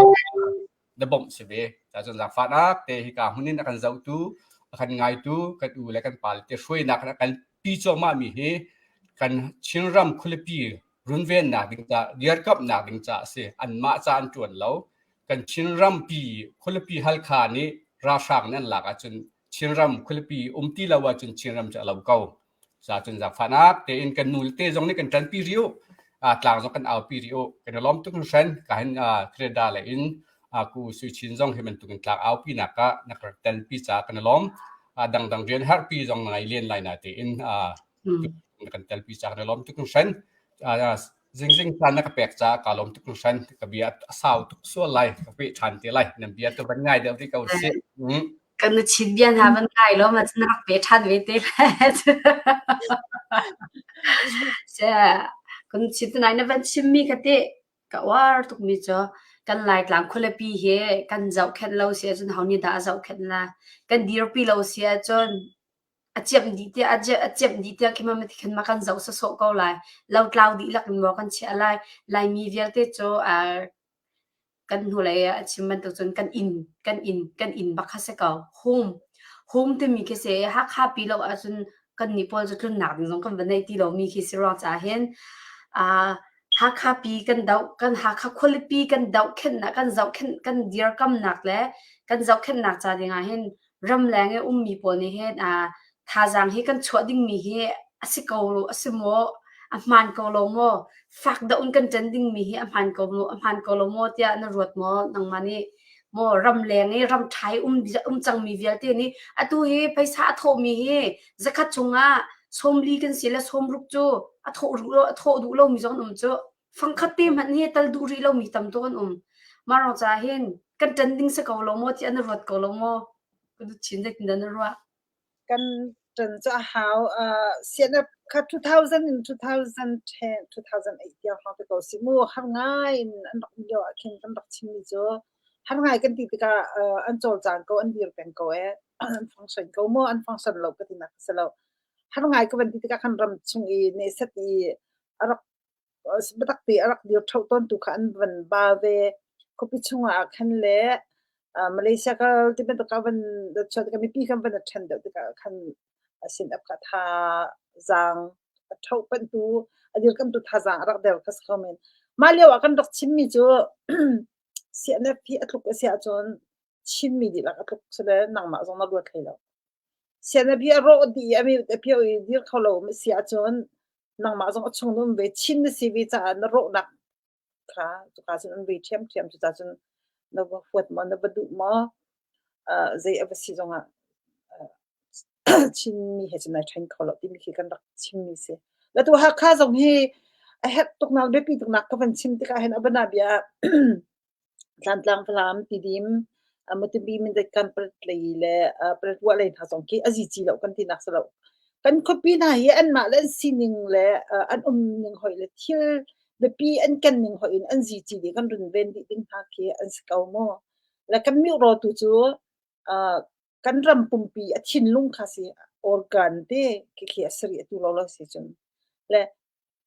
na bawmh si ve. Cun zaangfahnak te hika hmun in a kan zohtu, a kan ngaitu, kan u le kan pale te hruainak a kan pi cuahmah mi hi kan Chinram khualipi runvennak ding ca, dirkamhnak ding ca a si. Anmah ca an ṭuan lo. Kan Chinram pi khualipi Halkha nih ralhrang nih an lak ahcun Chinram khualipi um ti lo ahcun Chinram cu a lo ko. Cun zaangfahnak tein kan nu le te zong nih kan ṭanpi rih u. Tlang zong kan aupi rih u. Kan i lawm tuk hringhran. Ka hin Canada lei in ku Sui Chin zong hi bantukin tlang aupinak ah na ka rak telpi caah kan i lawm. Dangdang rian herhpi zong na ngei len lai na tein na kan telpi caah kan i lawm tuk hringhran. Zingzing caan na ka pek caah kaa lawm tuk hringhran. Ka bia a sau tuk sual lai. Ka peh ṭhan te lai. Nan bia tu van ngai deuh rih ko sih. Kan na chin bia hna van ngai lo ma na rak pe ṭhan ve te Se kan chin tunai na van chimmi kha te ka uar tukmi cu kan Laitlang khualipi hi kan zohkhenh lo si ahcun ho nih dah a zohkhenh la kan dirpi lo si ahcun a ciamh dih tiah a ciamh dih tiah khi ma khin ma kan zoh sawsawh ko lai lotlau dihlak in maw kan chiah lai Laimi vialte cu Kan hnulei ah a chim bantuk cun kan inn, kan inn, kan inn bak kha si ko. Home. Home timi khi si Hakha pi lo ahcun kannih pawl cu tlunnak ding zong kan va neih ti lomi khi si ruang caah hin uh, Hakha pi kan doh kan Hakha khualipi kan dohkhenhnak kan zohkhenh kan dirkamnak le kan zohkhenhnak ca ding ah hin ramleng i ummi pawl nih hin thazaang hi kan chuah dingmi hi a si ko a si maw a hmaan ko lo maw fak deuh in kan ṭan dingmi hi a hmaan ko a hmaan ko lo maw tiah na ruat maw nangmah nih maw ramleng i ram ṭha i um um cangmi vialte nih atu hi phaisa a thawhmi hi zakhat chungah 40 kan si le 60 cu a thawh a thawh duh lomi zong an um cu fangkhat te hmanh hi tal duh rih lomi tam tuk an um mah ruang caah hin kan ṭan ding si ko lo maw tiah na ruat ko lo maw ka duh chin zeitindah na ruah Kan ṭan cu a hau. Uh, CNF kha 2000 in 2010, 2008 tiang hrawng te ko si mu. Har ngai in an rak um lio ah khin kan rak chimmi cu har ngai kan ti tikah uh, an cawlcang ko, an dir peng ko eh. An function ko mu, an function lo ka tinak si lo. Har ngai ka van ti tikah khan ram chung i neset i a rak biatak te a rak dir ṭheo tawntu kha an van ba ve. Khuapi chungah ah khan le Malaysia kal ti bantuk ah van chuah tikah mipi khan van i ṭhen deuh tikah khan a sin ap kha thazaang a ṭho panhtu a dirkamtu thazaang a rak der kha si kho men. Mah lio ah kan rak chimmi cu CNF hi a tluk a si ahcun Chinmi dihlak a tluk si le nangmah zong na ruat hlei lo. CNF hi a rawh dih i a mi a pio i dir kho lo a si ahcun nangmah zong a chung na um ve Chin na si ve caah na rawhnak kha cuka cun um ve ṭhiamṭhiam cucaah cun na va huat maw na va duh maw uh, zei a va si zongah uh, Chinmi he cun nai ṭhen kho lo timi khi kan rak chimmi si. Le tu Hakha zong hi a herh tuknak biapi tuknak ka van chim tikah hin a bana bia Tlantlang Falam, Tidim, Matupi, Mindat, Kanpalet lei le Paletwa lei hna zong khi a zici lo kan tinak si lo. Kan khuapi hna hi anmah le an sining le an umning hoih le thil biapi an kenning hoih in an zici dih kan runven dih ding hna khi an si ko mu. Le kan mioraw tu cu kan ram pumpi a thinlung kha si organ te khi a si rih atu lawlaw si cun. Le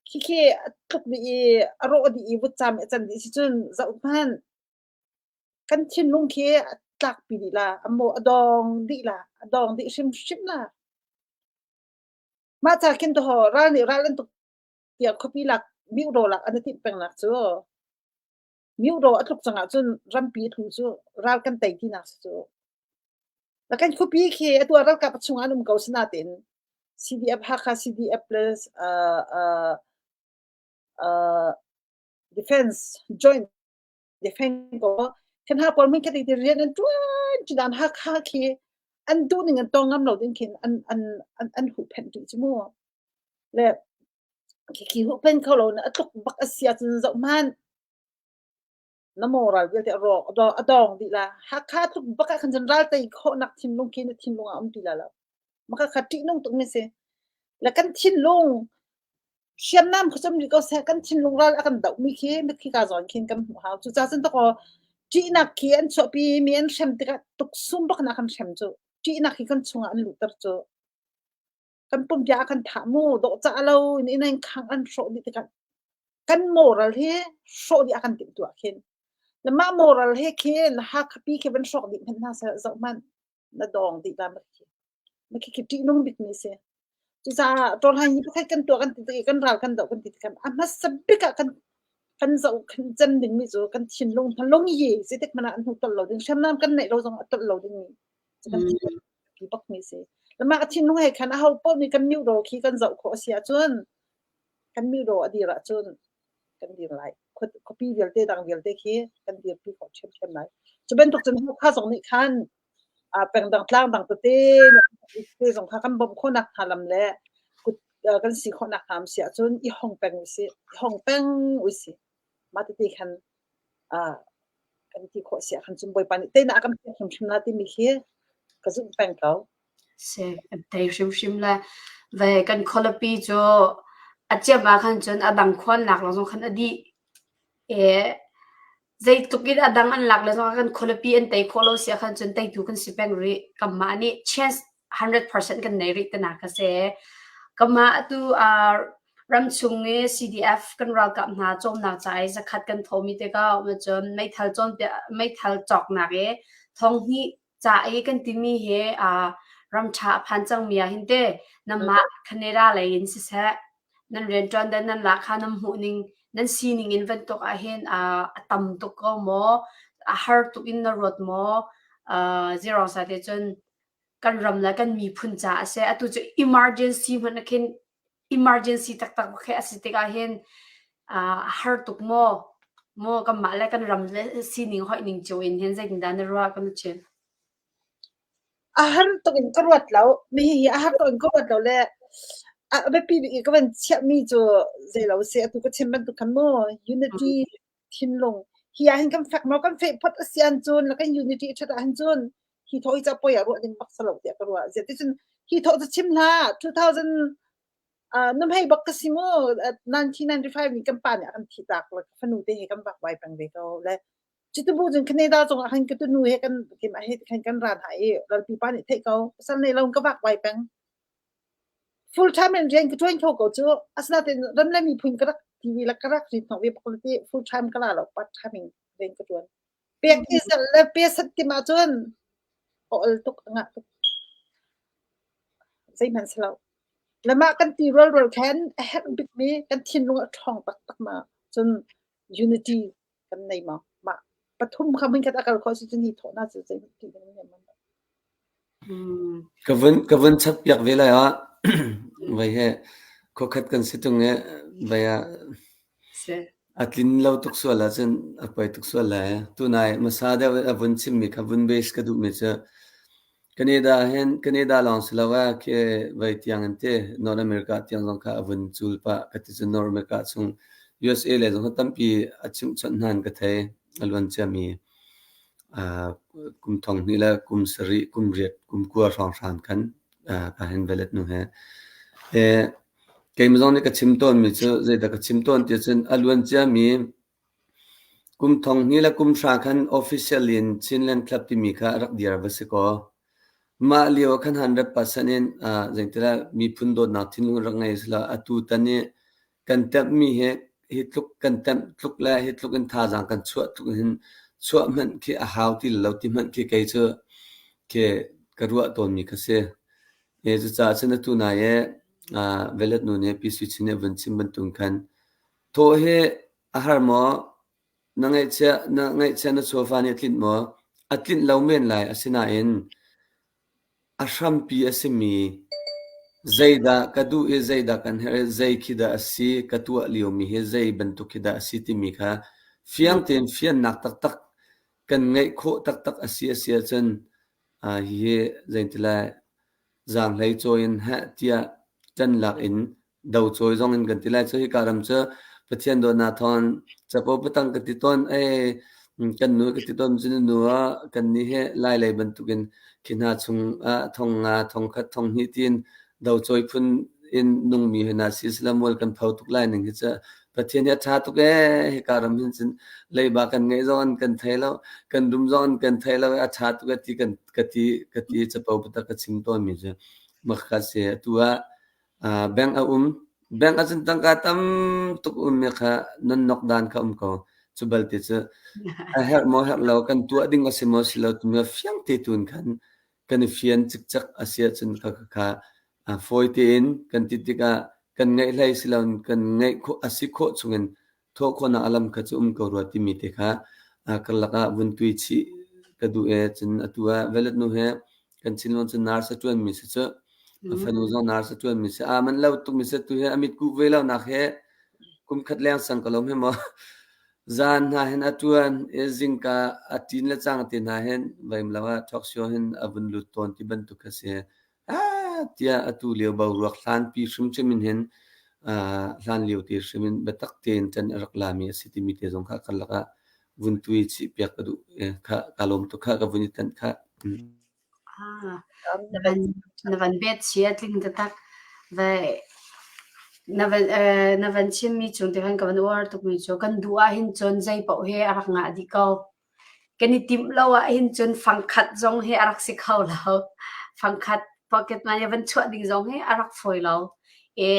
Khikhi a tluk dih i a rawh dih i vutcaam i a can dih si cun zoh hmanh. Kan thinlung khi a tlakpi dih la, a maw a dawng dih la, a dawng dih hrimhrim la. Mah ca khin dawh ral nih ral an tuk tiah khuapi lak mioraw lak an i timh pengnak cu mioraw a tluk cang ahcun rampi a tlu cu ral kan tei tinak si cu. Na kan khuapi khi atu ah ralkap a chungah an um ko sinain CDF Hakha CDF plus uh, uh, uh, defense joint defense ko kan ha pawl mun khat ti rian an tuan chidan Hakha khi an duh ning an tong ngam lo ding khin an an an an huhphenh rih chu mu le khi khi huhphenh kho lo na a tluk bak a sia cun zoh hmanh na moral vialte a rawk a dawng dih la Hakha tluk bak ah khan cun ral tei khawhnak thinlung khi na thinlung ah um ti la lo maka kha ṭihnung tuk mi si le kan thinlung hriamnam kha cum rih ko seh kan thinlung ral a kan doh mi khi mitthli ka zawn khin kan hmuh hau cucaah cun takaw ṭihnak khi an chuahpi mi an hrem tikah tuksum bak na kan hrem cu ṭihnak khi kan chungah an luhter cu kan pumpia a kan thah mu dawhcah lo in inn an khangh an hrawh dih tikah kan moral hi hrawh dih a kan timh tuah khin le mah moral he khin Hakha pi khi van hrawk dih hmanh hna seh zoh hmanh na dawng dih la khi ma khi khi ṭihnung bik mi si cucaah ṭawlhang hi pakhat kan tuah kan ti tik i kan ral kan doh kan ti tikah a hmasa bik ah kan kan zoh kan cem ding mi cu kan thinlung hnalung yi zeitik hmanh ah an hnu tolh lo ding hriamnam kan neih lo zong a tolh lo ding mi kan thinlung bak mi si mah a thinlung he khan aho paoh nih kan mioraw khi kan zoh khawh a si ahcun kan mioraw a dir ahcun kan dir lai khuapi vialte dang vialte khi kan dirpi khawh ṭhiamṭhiam lai cu bantuk cun Hakha zong nih khan pengdang tlangdang tete te zong kha kan bawmh khawhnak hna lam le kut kan si khawhnak hna si ahcun i hong peng usih i hong peng usih mah tete khan kan ti khawh si ahkhan cun Bawipa nih teinak a kan pek hrimhrim la timi khi ka zumh peng ko. Si, kan tei hrimhrim le ve kan khualipi cu a ciam ah khan cun a dang khuannak lawng zong khan a dih. E, zeitluk in a dang an lak le zong ah kan khualipi an tei khawh lo si ah khan cun teitu kan si peng rih. Kanmah nih chance 100% kan nei rih tinak ka si. Kanmah atu uh, ramchung i CDF kan ralkap hna cawmnak ca i zakhat kan thawhmi tikah cun meithal cawnpiak meithal cawknak i thonghnih ca i kan timi hi uh, ram ṭha a phan cangmi ah hin te namah Canada lei in siseh nan rianṭuan dan nan lahkhah nan hmuh ning Nan sining in van tuak ahhin a tam tuk ko maw? A har tuk in na ruat maw? Zeiruang sa te cun kan ram le kan miphun caah a si. Atu cu emergency hmanh ah khin emergency taktak khi a si tikah hin a har tuk maw? Maw kanmah le kan ram le sining hoih ning cio in hin zeitindah na ruah kan chin? A har tuk in ka ruat lo. Mi hi a har tuk in ka ruat lo le a biapi bik i ka van chiahmi cu zei lo si atu ka chim bantuk khan mu unity thinlung hi ah hin kan fek maw kan feh phot a si ahcun le kan unity a ṭhat ahhin cun hi thaw hi ca poi ah ruah ding bak si lo tiah ka ruah. Ziah ticun hi thaw cu chim hlah 2000 uh, numhei bak ka si mu 1995 ni kan pa nih a kan thih tak le ka fanu te he kan vak vai peng ve ko le Cutubu cun Canada zongah khan ka tunu he kan keimah he khan kan ra hna i ralpi pa nih theih ko pasal nei lo in ka vakvai peng. Full time in rian ka ṭuan kho ko cu. Asinain ram le miphun ka rak TV le ka rak rin hnawh ve bak ti full time ka la lo part time in rian ka ṭuan. Pek i zalh le pe sat tim ahcun a ol tuk a ngah tuk. Zeihmanh si lo. Le mah kan ti rualrual khan a herh bikmi kan thinlung a ṭhawng taktak ma cun unity kan nei maw? Mah pathum kha hmunkhat a kal khawh si cun hi thawhnak cu zei ti ding ne man. Ka vun ka vun chap piak ve lai ah vai he khuakhat kan si tung e vai ah a tlin lo tuk sual ahcun a poi tuk sual lai. Tunai hmasa deuh a vun chimmi kha vun base ka duhmi cu Canada hin Canada lawng si lo ah khi vai tiang in te North America tiang zong kha a vun cul pah ka ti cu North America chung USA le zong kha tampi a chimhchawnh hna in ka thei a luan ciami kum thong hnih le kum sarih kum riat kum kua hrawnghrang khan ka hin velet nu he keimah zong nih ka chim tawnmi cu zeidah ka chim tawn ti cun a luan ciami Kum thong hnih le kum hra khan official in Chinland Club timi kha rak dir va si kaw, mah lio ah khan 100% in zeitilah miphun dawtnak thinlung rak ngei sila atu tan i kan temhmi hi hi tluk kan temh tluk le hi tluk in thazaang kan chuah tluk hin chuah hmanh khi a hau ti lo ti hmanh khi kei cu khi ka ruah tawnmi kha si. Cucaah cun atu nai i Velet nu nih Pi Sui Chin nih a vun chim bantuk khan thawh hi A har maw? Na ngaihchiah na ngaihchiah na chawva nih a tlinh maw? A tlinh lo men lai, asinain a hrampi a simi zeidah ka duh i zeidah kan herh i zei khi dah a si, ka tuah liomi hi zei bantuk khi dah a si timi kha fiang tein fiannak taktak kan ngeih khawh taktak a si a si ahcun hihi zeitilai zaanghlei cawi in heh tiah ṭan lak in docawi zong in kan ti lai. Cu hika ram cu Pathian dawtnak thawng capo patang ka ti tawn ei kan nu ka ti tawn cu nu ah kan nih hi lai lei bantukin khi hna chung ah thong nga thong khat thong hnih tiin docawi phun in nungmi hna si sila mual kan pho tuk lai ning hi cu Pathian hi a ṭha tuk ee hika ram hin cun leiba kan ngeih zong an kan thei lo kan dum zong an kan thei lo a ṭha tuk e ti kan ka ti ka ti capo patak ka chim tawn mi cu makha si atu ah Bank a um. Bank ahcun tangka tam tuk ummi kha nonnok dan kha um ko. Cu balte cu a herh maw herh lo kan tuah ding a si maw si lo timi fiang te tu in khan kan i fian cikcek a si ahcun kha kha fawi tein kan ti tikah kan ngeih hlei si lo kan ngeih khawh a si khawh chungin thawh khawhnak a lam kha cu um ko rua timi te kha karlak ah vun tui chih ka duh e cun atu ah Velet nu he kan Chinlung cu nurse a ṭuanmi si cu a fanu zong nurse a ṭuanmi si aa man lo tukmi si tu he a mit kuh ve lo nak he kum khat leng sang ka lom he maw zan hna hin a ṭuan i zingka a ṭin le cang te hna hin vaim lo ah talk show hin a vun lut tawn ti bantuk kha si tiah atu lio boruak hlanpi hrimhrim in hin hlan lio te hrim in biatak tein ṭan a rak lami a si timi te zong kha karlak ah vun tui chih piak ka duh. Kha ka lawm tuk kha ka vun i tanh kha. Ah, na van na van bet chia tling taktak. Vai na van na van chimmi chung te khan ka van uar tukmi cu kan duh ahhin cun zei paoh he a rak ngah dih ko. Kan i timh lo ahhin cun fangkhat zong hi a rak si kho lo. Fangkhat pocket money van chuah ding zong hi a rak fawi lo. I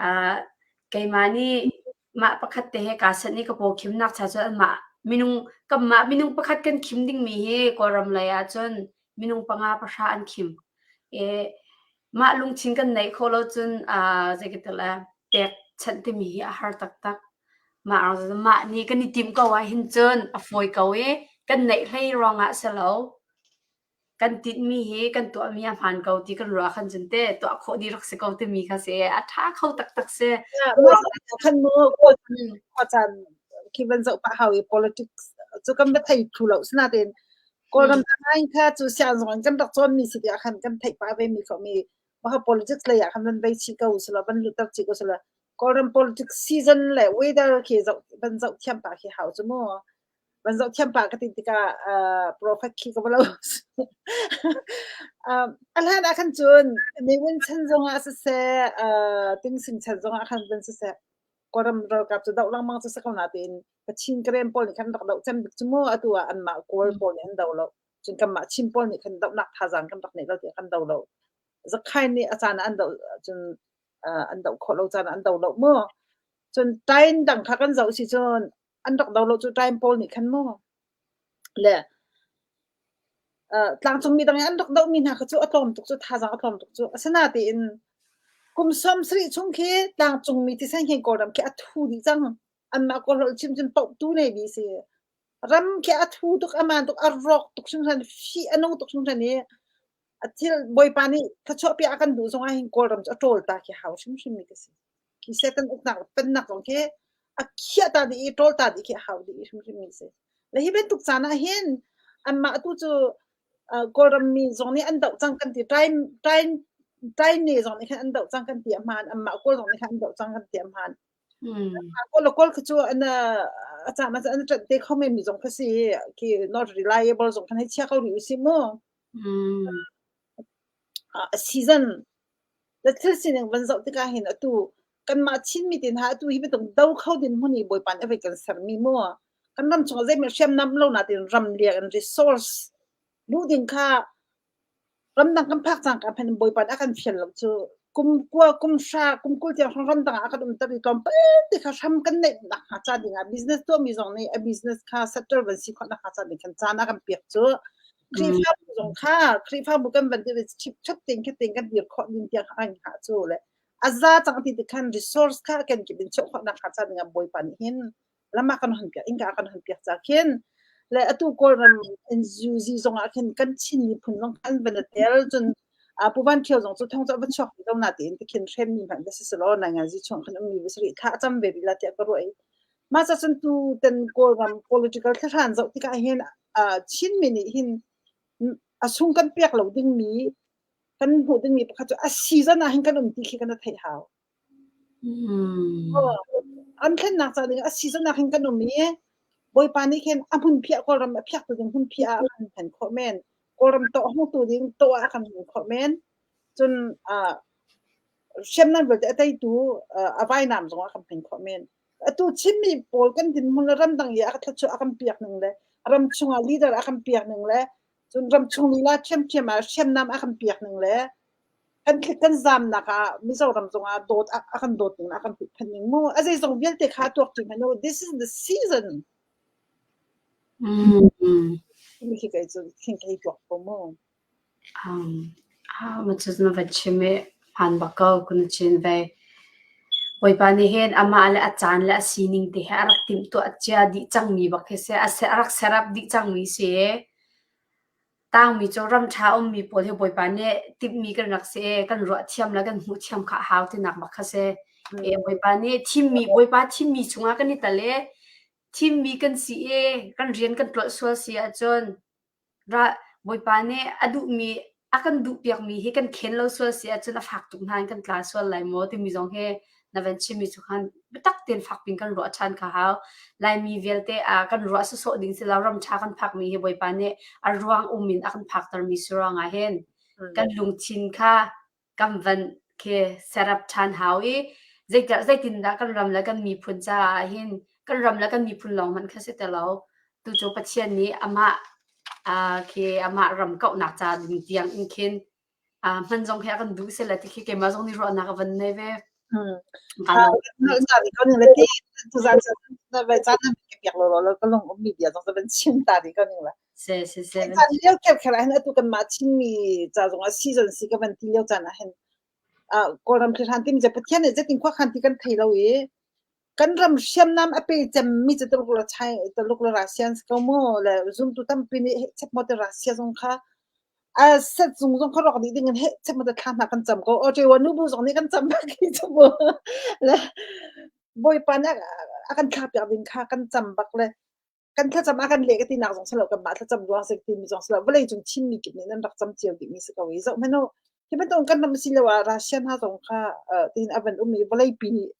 uh, keimah nih mah pakhat te he kaa sanh i ka paw khimnak cha cun anmah minung kanmah minung pakhat kan khim dingmi hi Kawlram lei ahcun minung panga pahra an khim. I mah lungthin kan neih khawh lo cun uh, zei ka ti le pek chanh timi hi a har taktak. Mah mah nih kan i timh ko ahhin cun a fawi ko i kan neih hlei ruangah si lo. Kan tinhmi hi kan tuahmi a hmaan ko ti kan ruah khan cun teh tuah khawh dih rak si ko timi kha si. A ṭha kho taktak si. Khan mu khuacaan khi van zoh pah hau i politics cu kan va thei thlu lo. Sinain Kawlram ngai kha cu siangzung in kan rak cawnmi si tiah khan kan theih pah ve mi ko mi mah politics lei ah khan van vei chih ko usila van luhter chih ko usila Kawlram politics season le weather khi zoh van zoh thiam pah khi hau cu mu. Van zoh thiam pah ka ti tikah uh, prophet khi ka va lo. um, a hlan ah khan cun Ne Win chan zongah siseh, uh, Ting Sing chan zongah khan van siseh, Kawlram ralkap cu doh lengmang cu si ko natein Kachin Karen pawl nih khan rak doh cem bik cu mu atu ah anmah Kawl pawl nih an do lo. Cun kanmah Chin pawl nih khan dohnak thazaang kan rak neih lo tiah kan do lo. Zakhain nih a caan ah an doh cun uh, an doh khawh lo caan ah an do lo mu. Cun tain dang kha kan zoh si cun an rak do lo cu tain pawl nih khan mu. Le uh, tlangcungmi dang i an rak dohmi hna kha cu a tlawm tuk cu thazaang a tlawm tuk cu asinatein kum sawm sarih chung khi tlangcungmi thisen hi Kawlram khi a thu dih cang anmah Kawlholh chim cun pohtu nei dih si ram khi a thu tuk aman tuk a rawk tuk hringhran fih a nung tuk hringhran i a thil Bawipa nih thluachuah piah a kan duh zong ah hin Kawlram cu a ṭawl ta khi hau hrimhrim mi ka si. Khi Satan uknak le pennak zong khi a khiah ta dih i ṭawl ta dih khi a hau dih hrimhrim mi si. Le hi bantuk caan ah hin anmah tu cu uh, Kawlram mi zong nih an doh cang kan ti ṭai ṭai ṭai ne zong nih khan an doh cang kan ti a hmaan anmah Kawl zong nih khan an doh cang kan ti a hmaan. Kawl le Kawl khi cu an a caan ah an ṭanh te kho men mi zong kha si khi not reliable zong khan hei chia ko rih usih mu. A season le thil sining van zoh tikah hin atu kanmah Chinmi te hna atu hi bantuk do kho din hmun i Bawipa nih a vei kan sermi mu kan ram chungah zeihmanh hriamnam lo natin ram liang in resource luh ding kha Ramdang kan phak cangka hmanh in Bawipa nih a kan fial lo cu kum kua, kum hra, kum 20 tiang hrawng ramdang ah a kan umter i tlawmpal te kha hram kan neih nakhnga ca dingah business tuahmi zong nih a business kha settle van si khawh nakhnga ca ding khan caan a kan pek cu. Khrihfabu zong kha Khrihfabu kan van dir i chipchap tein khat tein kan dir khawh ding tiang kha kan hngah cu le a za cang ti ti khan resource kha kan kip in chuah khawh nakhnga ca dingah Bawipa nih hin lam ah kan hon piak innka ah kan hon piak ca khin le atu Kawlram NUG zong ah khin kan Chin miphun zong an van i tel cun Pu Van Thio zong cu thong cu a va chuak rih lo na tiin tikhin hremmi hmanh va si selaw nainganzi chung khan ummi va si rih thla a cam ve rih la tiah ka ruah i mah ca cun tu ten Kawlram political thlahran zoh tikah hin Chinmi nih hin a sung kan pek lo dingmi kan hmuh dingmi pakhat cu a season ah hin kan um ti khi kan theih hau. An thlennak ca ding a season ah khin kan um i Bawipa nih khin a hmun phiah Kawlram a phiaktu ding hmun phiah ah a kan hman khawh men. Kawlram tawh hmutu ding tawh ah a kan hman khawh men. Cun uh, hriamnam vialte a teitu uh, a vainam zong a kan hman khawh men. Atu Chinmi pawl kan dinhmun le ramdang i a thluachuah a kan piak ning le ram chungah leader a kan piak ning le cun ram chung lila ṭhiamṭhiam ah hriamnam a kan piak ning le kan thlik kan zamnak ah Mizoram zongah dawt a, a kan dawt ning a kan phan ning mu a zeizong vialte kha tuak ṭi hmanh u this is the season Mm. mi khi kei cu khin kei tuak ko mu Um, ah, ma cu na va chim i hmaan bak ko kun chin ve. Bawipa nih hin amah le a caan le a sining te he a rak timhtuah cia dih cangmi bak khi si. A se a rak set up dih cangmi si. Tangmi cu ram ṭha ummi pawl hi Bawipa nih timhmi kan rak si i kan ruah thiam le kan hmuh thiam kha a hau tinak bak kha si. E, Bawipa nih thimmi Bawipa thimmi chungah kan i tel i thimmi kan si i kan rian kan tlolh sual si ahcun ra Bawipa nih a duhmi a kan duhpiakmi hi kan khen lo sual si ahcun a fak tuk hna in kan tla sual lai maw timi zong hi na van chimmi cu khan biatak tein fak pin kan ruah ṭhan kha hau. Laimi vialte ah kan ruah sawsawh ding si lo ram ṭha kan phakmi hi Bawipa nih a ruang um in a kan phaktermi si ruangah hin kan lungthin kha kan van khi serap ṭhan hau i zeitindah zeitindah kan ram le kan miphun caah hin kan ram le kan miphun lawng hmanh kha si ti lo tu cu Pathian nih amah uh, khi amah ram kauhnak ca ding tiang in khin Ah, hman zong hi a kan duh seh ti khi keimah zong nih ruahnak a van nei ve. Hmm. Ta di ko ning le ti tuzan na ve caan na ka piak lo lo ka lung um mi bia zong van chim ta di ko ning la. Se se se. Caan lio kep khera hin atu kan mah Chinmi ca zong ah season si ka van ti lio caan ah hin ah Kawlram thil han tim je Pathian nih zeitin khua khan ti kan thei lo i. Kan ram hriamnam a pe cemmi cu Tuluk le China, Tuluk le Russia an si ko mu. Le zumtu tampi nih heh chep maw ti Russia zong kha a set zung zong kha rawk dih ding in heh chep maw ti thla hna kan cam ko. Ottawa nubu zong nih kan cam bak hi cu mu. Le Bawipa nih a kan thlak piak ding kha kan cam bak le kan thlacam a kan leh ka tinak zong si lo kanmah thlacam ruang si timi zong si lo vawlei cung Chinmi kip nih nan rak cam cio dihmi si ko i zoh hmanh u hi bantuk kan ram si lo ah Russia hna zong kha tiin a van um i vawlei pi nih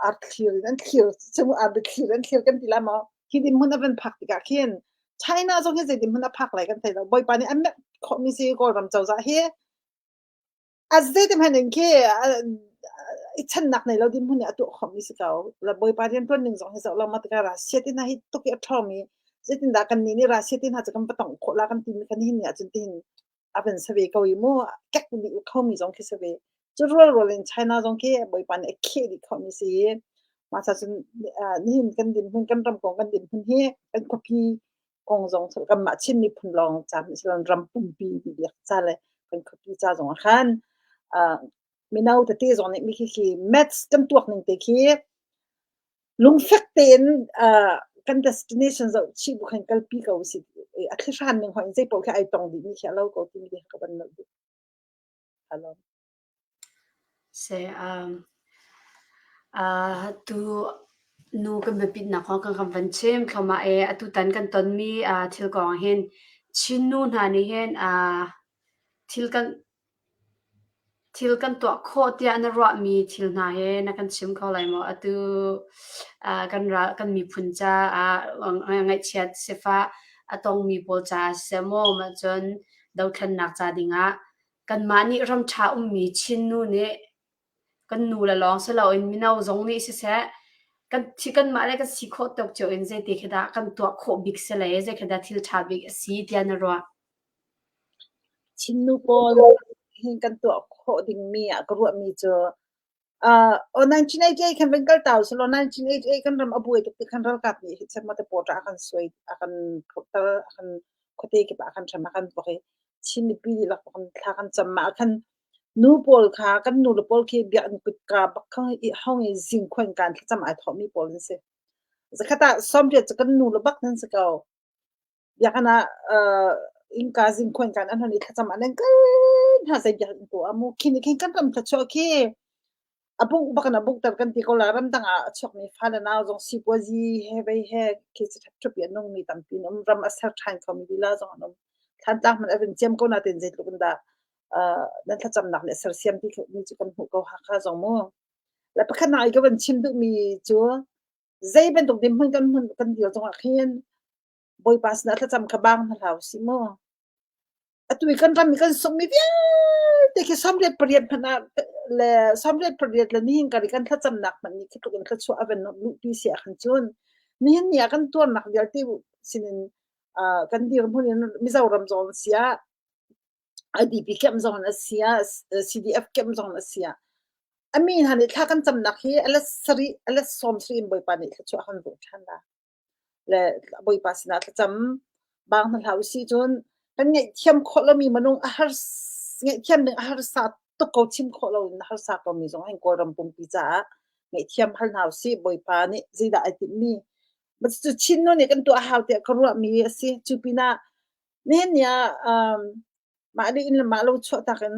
ar thlir in an thlir cu ar thlir an thlir kan ti la maw hi dinhmun a van phak tikah khin China zong hi zei dinhmun a phak lai kan thei lo Bawipa nih a merh khawhmi si Kawlram cozah hi A zeiti hmanh in khi i channak nei lo dinhmun nih a tuah khawhmi si ko. Le Bawipa rianṭuan ning zong hi zoh lo ma tikah Russia te hna hi tuk i a ṭhawng i zeitindah kannih nih Russia te hna cu kan va tongh khawh la kan timi kha nihin ni ahcun tihin a van si ve ko i mu kek dih khomi zong khi si ve. Cu rualrual in China zong khi Bawipa nih a kheh dih khomi si i mah ca cun nihin kan dinhmun kan ram kong kan dinhmun hi kan khuapi kong zong kanmah Chin miphun lawng ca hmanh si loin ram pumpi biak ca le kan khuapi ca zong ah khan mino tete zong nih mi khi maths kan tuak ning te khi lungfek tein kan destination zoh chih bu khan kalpi ko si a thlihran ning hoi zei paoh khi ai tong dih mi khi a lo ko timi ka van nolh duh. Hello. Se um, uh, tu nu kan biapitnak kong kan kan van chim thluahmah i atutan kan tonmi uh, thil kong hin Chin nu hna nih hin uh, thil kan thil kan tuah khawh tiah na ruahmi thil hna he na kan chim kho lai maw? Atu uh, kan ral kan miphun caah ngaihchiat sifah a tongmi pawl caah siseh maw mah cun dothlennak ca dingah Kanmah nih ram ṭha ummi Chin nu nih kan nule lawng si loin mino zong nih siseh kan kanmah le kan si khawh tawk cio in zeiti khi dah kan tuah khawh bik si le zei khi dah thil ṭha bik a si tiah na ruah? Chin nu pawl hin kan tuah khawh dingmi ah ka ruahmi cu Uh, aw 1988 khan van kal ta usih law 1988 kan ram a buai tuk ti khan ralkap nih hi chem te porter a kan suai a kan phurhter a kan khuate kip ah a kan hrem a kan vuak i Chin mipi dihlak kan thla kan cam ah khan nu pawl kha kan nu le pawl khi biakinn kutka bak kha i hong i zingkhuan kan thlacam ai thawhmi pawl an si. Zakhat ah sawmriat cu kan nu le bak nan si ko. Biakinn ah uh, innka zingkhuan kan an hon i thlacam ah nan kal hna zei biakinn ko ah mu khi nih khin kan ram thluachuah khi a bungh bak in a bunghter kan ti ko la ramdang ah a chuakmi fale nau zong sipuazi he vei he khi ṭhap i a nungmi tampi an um ram a ser ṭhan khomi lila zong an um Thlantlang hmanh a vun ciam ko nain zeitluk in dah uh, nan thlacamnak nih a sersiam ti mi cu kan hmuh ko Hakha zong mu le pakhatnak i ka van chim duhmi cu zei bantuk dinhmun kan hmun kan dir zongah khin Bawipa sinah thlacam kha bang hna hlah usih mu. Atu i kan ram i kan sunghmi vialte khi 38 hmanh ah le 38 le nihin kar i kan thlacamnak hmanh nih khi tluk in thluachuah a van luhpi si ahkhan cun nihin ni ah kan tuarnak vialte sinin uh, kan dirhmun in Mizoram zong si ah IDP camp zong a si ah CDF camp zong a si ah a mi hna nih thla kan camnak hi a let sarih a let sawm sarih in Bawipa nih thluachuah a kan vuh ṭhan la. Le Bawipa sinah thlacam bang hna hlah usih cun kan ngaihthiam khawh lomi minung a har ngaihthiam ding a harsa tuk ko chim khawh lo in a harsa komi zong hin Kawlram pumpi caah ngaihthiam hal hna usih Bawipa nih zeidah ai tinhmi cu Chin nu nih kan tuah hau tiah ka ruahmi a si cu pinah nihin ni ah um, mah le inn le mah lo chuahtak in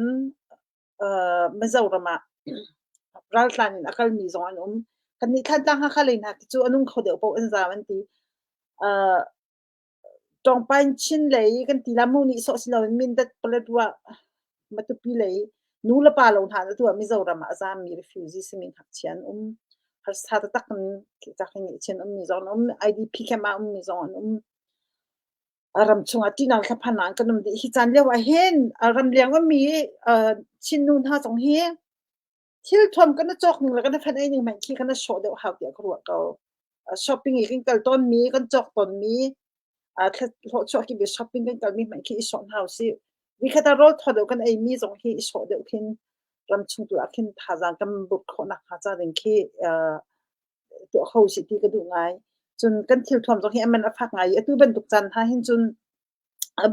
uh, Mizoram ah raltlan in a kalmi zong an um. Kannih Thantlang Hakha lei hna cu a nung kho deuh paoh an zaam an ti. Uh, Tawngpain Chin lei kan ti la mu nih sawh si loin Mindat Paletwa Matupi lei nu le pa lo hna atu ah Mizoram ah a zaammi refugee simi ngakchia an um. Harsa taktak in tak in chin ummi zong an um. IDP camp ah ummi zong an um. Ram chungah ṭihnak thlaphan ah kan um dih. Hi caan lio ah hin ramleng ummi Chin nu hna zong hi thil thuam kan i cawk ning le kan i fenh ei ning hmanh khi kan i sawh deuh hau tiah ka ruah ko. Shopping i kan kal tawnmi, kan cawk tawnmi, hlawhchuah kip i shopping kan kalmi hmanh khi i sawh hna usih. Nikhat ah rawl thaw deuh kan eimi zong hi i sawh deuh khin ramchung tu ah khin thazaang kan burh khawh nakhnga ca ding khi tuah kho usih ti ka duh ngai. Cun kan thilthuam zong hi a man a fak ngai i atu bantuk caan hna hin cun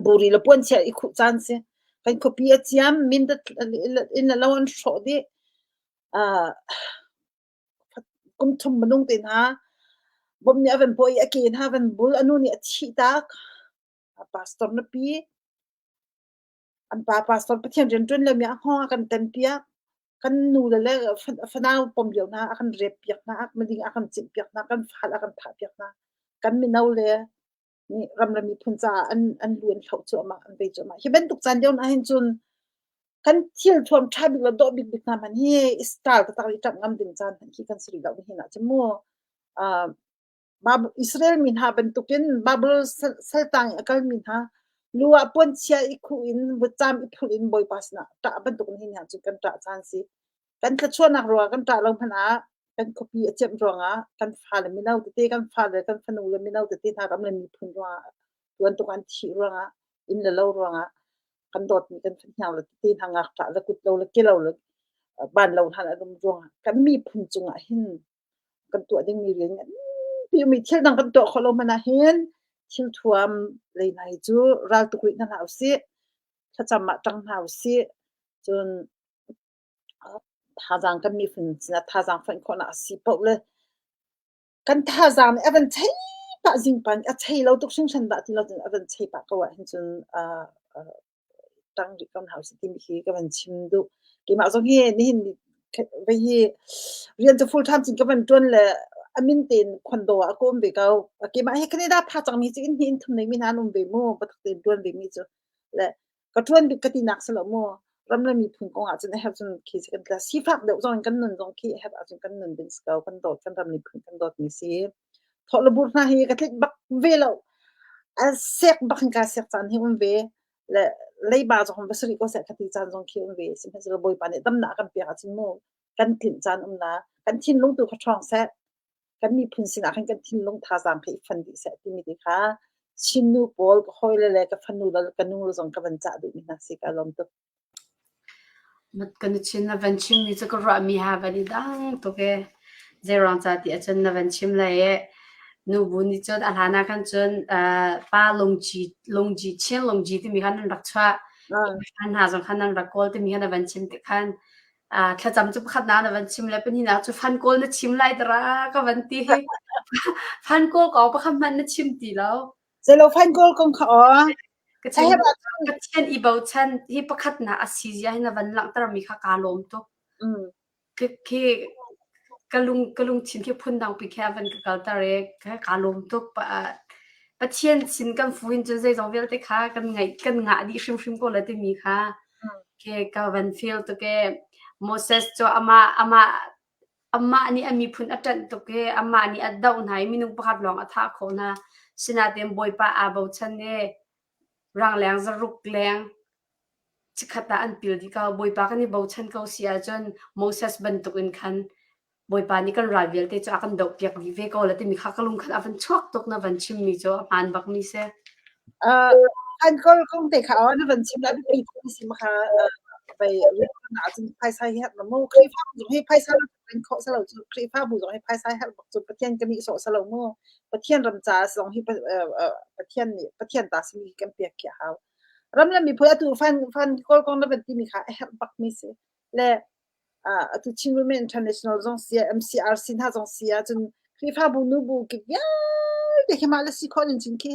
buri le puanchia i khuh caan si. Kan khuapi a ciam, mindat inn le lo an hrawh dih. Kum thum minung te hna bom nih a van puah i a ke hna van bul, a nu nih a thih tak. Pastor nupi, an pa pastor Pathian rianṭuan lomi a hngawng a kan tan piak. Kan nu le le fanau pom lio hna a kan rep piak hna, mading a kan cimh piak hna, kan fal a kan thah piak hna. Kan mino le nih ram le miphun caah an an lu an hloh cuahmah, an vei cuahmah. Hi bantuk caan lio hna hin cun kan thil thuam ṭha bik le dawh bikbik hna hmanh hi style taktak i ṭamh ngam ding caan hmanh khi kan si rih lo nihin ah cun mu. Uh, Israel mi hna bantukin Babel saltang i a kalmi hna lu ah puanchia i khuh in vutcaam i phulh in Bawipa sinah ṭah bantukin hin hna cu kan ṭah caan si. Kan thluachuahnak ruangah kan ṭah lo hmanh ah kan khuapi a ciamh ruangah kan fale mino tete kan fale kan fanu le mino tete hna ram le miphun ruangah tuantuk an thih ruangah inn le lo ruangah kan dawtmi kan fahniang le tete hna ngakṭah le kut lo le ke lo le ban lo hna an um ruangah kan miphun cungah hin kan tuah dingmi rian nganpi um i thil dang kan tuah khawh lo hmanh ah hin thil thuam lei hna hi cu ral tuk rih hna hlah usih thlacam ah ṭang hna usih cun Thazaang kan miphun sinah thazaang fonh khawhnak a si paoh le kan thazaang nih a van chei pah zingpa nih a chei lo tuk hringhran dah ti lo cun a van chei pah ko ahhin cun uh, uh, ṭang rih ko hna usih timi khi ka van chim duh. Keimah zong hi nihin vei hi rian cu full time cun ka van ṭuan le a min tein khuando ah ka um ve ko. Keimah hi Canada pha cangmi cu inn hnih inn thum neimi hna an um ve mu, biatak tein ṭuan ve mi cu. Le ka ṭuan bik ka tinak si lo mu. Ram le miphun kong ahcun a herh cun khi si kan tla. Sifak deuh zong in kan nun zong khi a herh ahcun kan nun ding si ko. Kan dawt kan ram miphun kan dawtmi si. Thawh le bur hna hi ka tlik bak ve lo. A sek bak in ka sek caan hi um ve. Le leiba zong va sari ko seh ka ti caan zong khi um ve. Sihmanhsehlaw Bawipa nih damnak a kan pek ahcun mu kan tlinh caan um na. Kan thinlung tu kha ṭhawng seh. Kan miphun sinah khan kan thinlung thazaang kha i fon dih seh timi ti kha Chin nu pawl ka hawile le ka fanu le ka nu le zong ka van cah duhmi hna si ka lawm tuk. Kan chin na van chimmi cu ka ruahmi ha van i dang tuk e. Zeiruang ca ti ahcun na van chim lai e. Nubu nih cun a hlan ah khan cun pa lungci lungji chin lungji timi khan nan rak chuah. Hna zong khan nan rak kawl timi khan na van chim tik khan thlacam cu pakhatnak na van chim le pahnihnak cu fan kawl na chim lai dara ka van ti hi. Fan kawl kong pakhat hmanh na chim ti lo. Zeilo fan kawl kong kha aw. Ka chim Pathian i bochan hi pakhatnak a si zia hi na van langhtermi kha kaa lawm tuk. Khi ka lung ka lungthin khi phundang pi khi a van ka kalter i kaa lawm tuk. Pathian sin kan fu hin cun zeizong vialte kha kan ngaih kan ngah dih hrimhrim ko la timi kha Ke ka van feel tuk ee. Moses cu amah amah amah nih a miphun a ṭanh tuk i amah nih a doh hna i minung pakhat lawng a thah khawh hna. Sinain Bawipa aa bochan i rangleng zaruk leng chikkhat ah an pil dih ko. Bawipa kan i bochan ko si ahcun Moses bantukin khan Bawipa nih kan ral vialte cu a kan dohpiak dih ve ko la timi kha ka lung khan a van chuak tuk na van chimmi cu a hmaan bakmi si. Uh, an kol kong te kha na van chim la biapi tuk si ma kha vai na cun phaisa hi herh mu Khrihfa zong hi phaisa kan khawh salo cu Khrihfabu zong hi phaisa herh bak cu Pathian kan nih sawh salo mu Pathian ram ca zong hi Pathian nih Pathian ta simi kan pek khi hau ram le miphun atu fan fan kawl kong na van timi kha a herh bak mi si le atu Chin Women International zong si ah MCRC hna zong si ah cun Khrihfabu nubu kip vialte khi mah le si khawh ning cun khi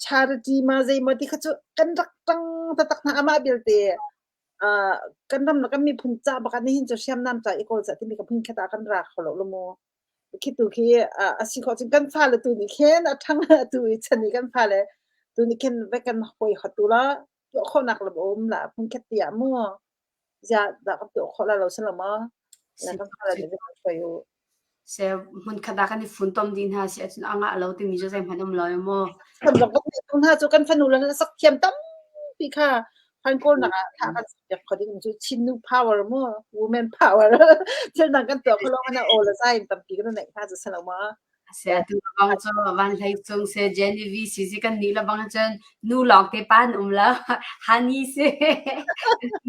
charity ma zeimaw ti kha cu kan rak ṭang taktak hna amah belte uh, kan ram le kan miphun ca bak ah nihin cu hriamnam ca i kawl ca timi ka hmun khat ah kan ra kho lo lo mu khi tu khi a si khawh cun kan fale tu nih khin a ṭhang tu i chan i kan fale tu nih khin ve kan hoi hot tu la tuah khawhnak lam a um la hmun khat ti ah mu Ziah dah kan tuah khawh lai lo si lo maw? Le kan fale nih kan hruai u. Se hmunkhat ah kan i funtom dih hna si ahcun a ngah lo timi cu zeihmanh um lo maw? Kan zong kan nih hna cu kan fanu le hlasak thiam tampi kha han kawlnak ah thah kan piak kho ding cu Chin nu power mu women power thil dang kan tuah kho lo mana aw le zai in tampi kan neih hna cu si lo maw? Se atu bang cu van hlei cung se Genevieve si si kan nih la bang cun nu lawng te pa an um lo hani si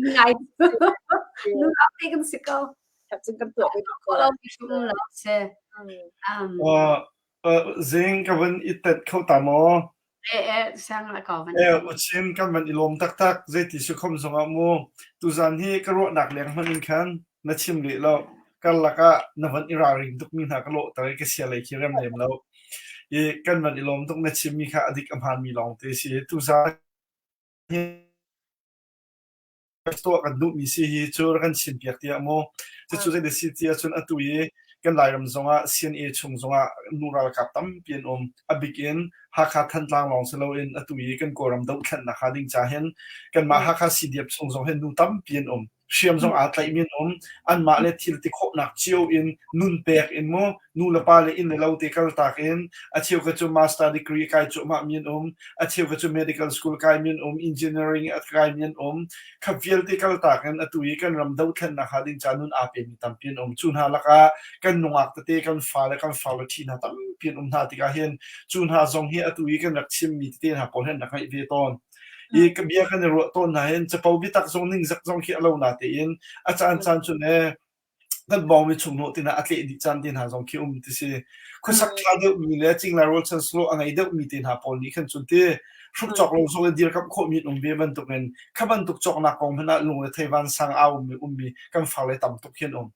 ngai nu lawng te kan si ko cun kan tuah ve ko lo mi um lo se um zing ka van i tet kho ta maw e e sang la ko van e uchim kan van i lawm taktak zeiti su khom zong ah mu tuzan hi ka ruahnak leng hman in khan na chim rih lo. Karlak ah na van i ralring tukmi hna ka lawhter i ka sia lei khi rem lem lo. I kan van i lawm tuk na chimmi kha a dik a hmaanmi lawngte si. Tuzaan hi tuah kan duhmi si hi cu rak kan chimpiak tiah mu. Cucu zei si ti ahcun atu i kan Lairam zongah CNA chung zongah nu ralkap tampi an um. A bik in Hakha Thantlang lawng si loin atu i kan Kawlram dohthlennak hnga ding ca hin kanmah Hakha CDF chung zong hin nu tampi an um. Hriam zong aa tlaihmi an um. Anmah le thil ti khawhnak cio in nun pek in mu nu le pa le inn le lo te kaltak in a cheu kha cu master degree kai cuahmah mi an um. A cheu kha cu medical school kai mi an um, engineering a kai mi an um. Kha vialte kaltak in atu i kan ram dohthlennak hnga ding ca nun aa pemi tampi an um. Cu hna lakah kan nungak tete kan fale kan farle ṭhi hna tampi an um hna tikah hin cu hna zong hi atu i kan rak chimmi tete hna pawl hin rak ngaih ve tawn. I ka bia kan i ruah tawn hna hin capo biatak zong ningzak zong khi a lo na tein a caan caan cun e kan bawngmi chunghnawh te hna a tleh dih caan te hna zong khi um ti si. Khuasak ṭha deuhmi le cingla rualchan solo a ngei deuhmi te hna pawl nih khan cun ti hruk cawk lo zong in dirkamh khawhmi an um ve bantukin kha bantuk cawknak kong hmanh ah lungre thei vansang a ummi ummi kan farle tam tuk hi an um.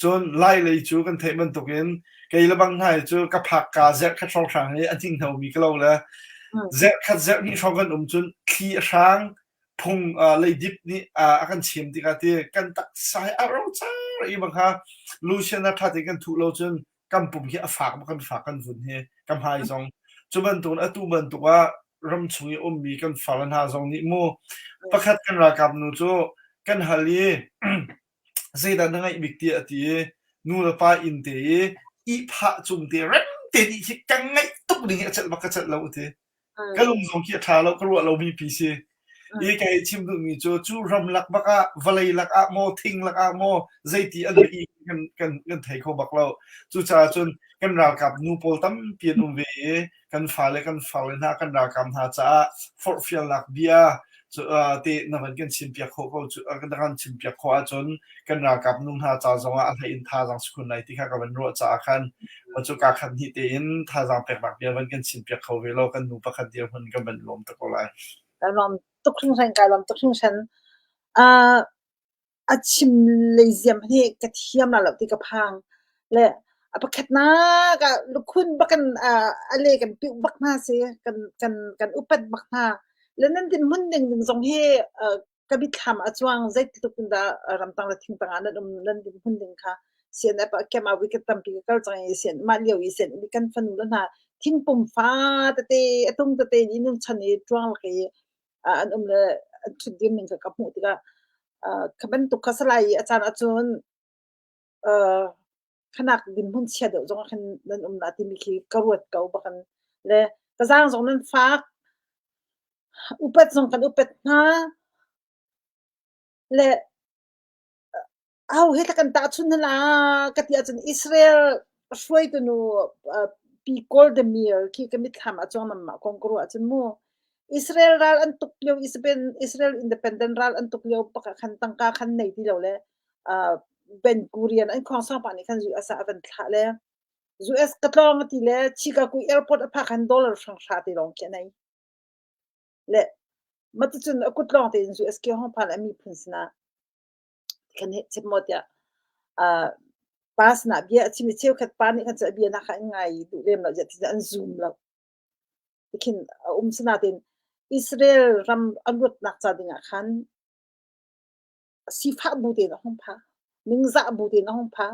Cun Lai lei cu kan theih bantukin kei le bang hna hi cu ka phak ka zerh khat hrawnghrang hi a hninghnomi ka lo le zerh khat zerh hnih hrawng kan um cun thli a hrang phung leidip nih a kan chem tikah ti kan taksa hi a rocar i bang kha Lucian a ṭha tein kan thuh lo cun kan pum hi a fak kan fak kan vun hi ka hmai zong cu bantuk atu bantuk ah ram chung i ummi kan far hna zong nih mu pakhat kan ralkap nu cu kan hal i Zeidah na ngaih bik tiah a ti i nu le pa inn te i ihphah cung te rem te nih khi ka ngaih tuk ding hi a celh bak ka celh lo a ti. Ka lung zong khi a ṭha lo, ka ruah lomi pi si. I ka hei chim duhmi cu cu ram lak bak ah vawlei lak ah maw thing lak ah maw zeiti an i kan kan kan thei kho bak lo. Cucaah cun kan ralkap nu pawl tampi an um ve i kan fale kan farle hna kan ralkap hna caah forhfialnak bia te na van kan chimpiak khawh ko cu na kan chimpiak khawh ahcun kan ralkap nu hna ca zongah a hlei in thazaang si khun lai ti kha ka van ruah caah khan cu ka khat hnih tein thazaang peknak bia van kan chimpiak kho ve lo kan nu pakhat dirhmun kan van lawm tuk ko lai. Ka lawm tuk hringhran kai lawm tuk hringhran. A chim lei ziam hi ka thiam la lo ti ka phang. Le a pakhatnak ah lukhun bak in a le kan piuh bak hna si. Kan kan kan upat bak hna. Le nan dinhmun ning ding zong hi ka mitthlam a cuang zeitluk in dah ramtang le thingtang ah nan um nan dinhmun ding kha CNF ah camp ah weekend tampi ka kal cang i CN mah lio i CN kan fanu le hna thingpum fa tete a tung tete in nun chan i ṭuang lak i an um le an ṭhut dir ning kha ka hmuh tikah kha bantuk kha salai i a caan ahcun khanak dinhmun chia deuh zong ah khan nan um na timi khi ka ruat ko bakan le ka zaang zong nan fak upat zong kan upat hna le Aho he kan tahchunh hna la ka ti ahcun Israel hruaitu nu Pi Golda Meir khi ka mitthlam ah cuang namah kong ka ruah ahcun mu Israel ral an tuk lio Israel independent ral an tuk lio bak ah khan tangka khan nei ti lo le Ben Gurion an khuangsang pa nih khan US ah a van thlah le US ka tlawng a ti le Chicago airport a phak khan dollar hrang hra te lawng khi a nei. Le mah ticun a kut lawng tein US ke hong phan a miphun sinah Kan heh chim maw tiah pa sinah bia a chim i cheukhat pa nih khan cun a bia hna kha an ngai duh lem lo ziah ti an zum lo. Tikhin a um sinain Israel ram a luatnak ca dingah khan sifah bu tein a hung pha. Ningzah bu tein a hung pha.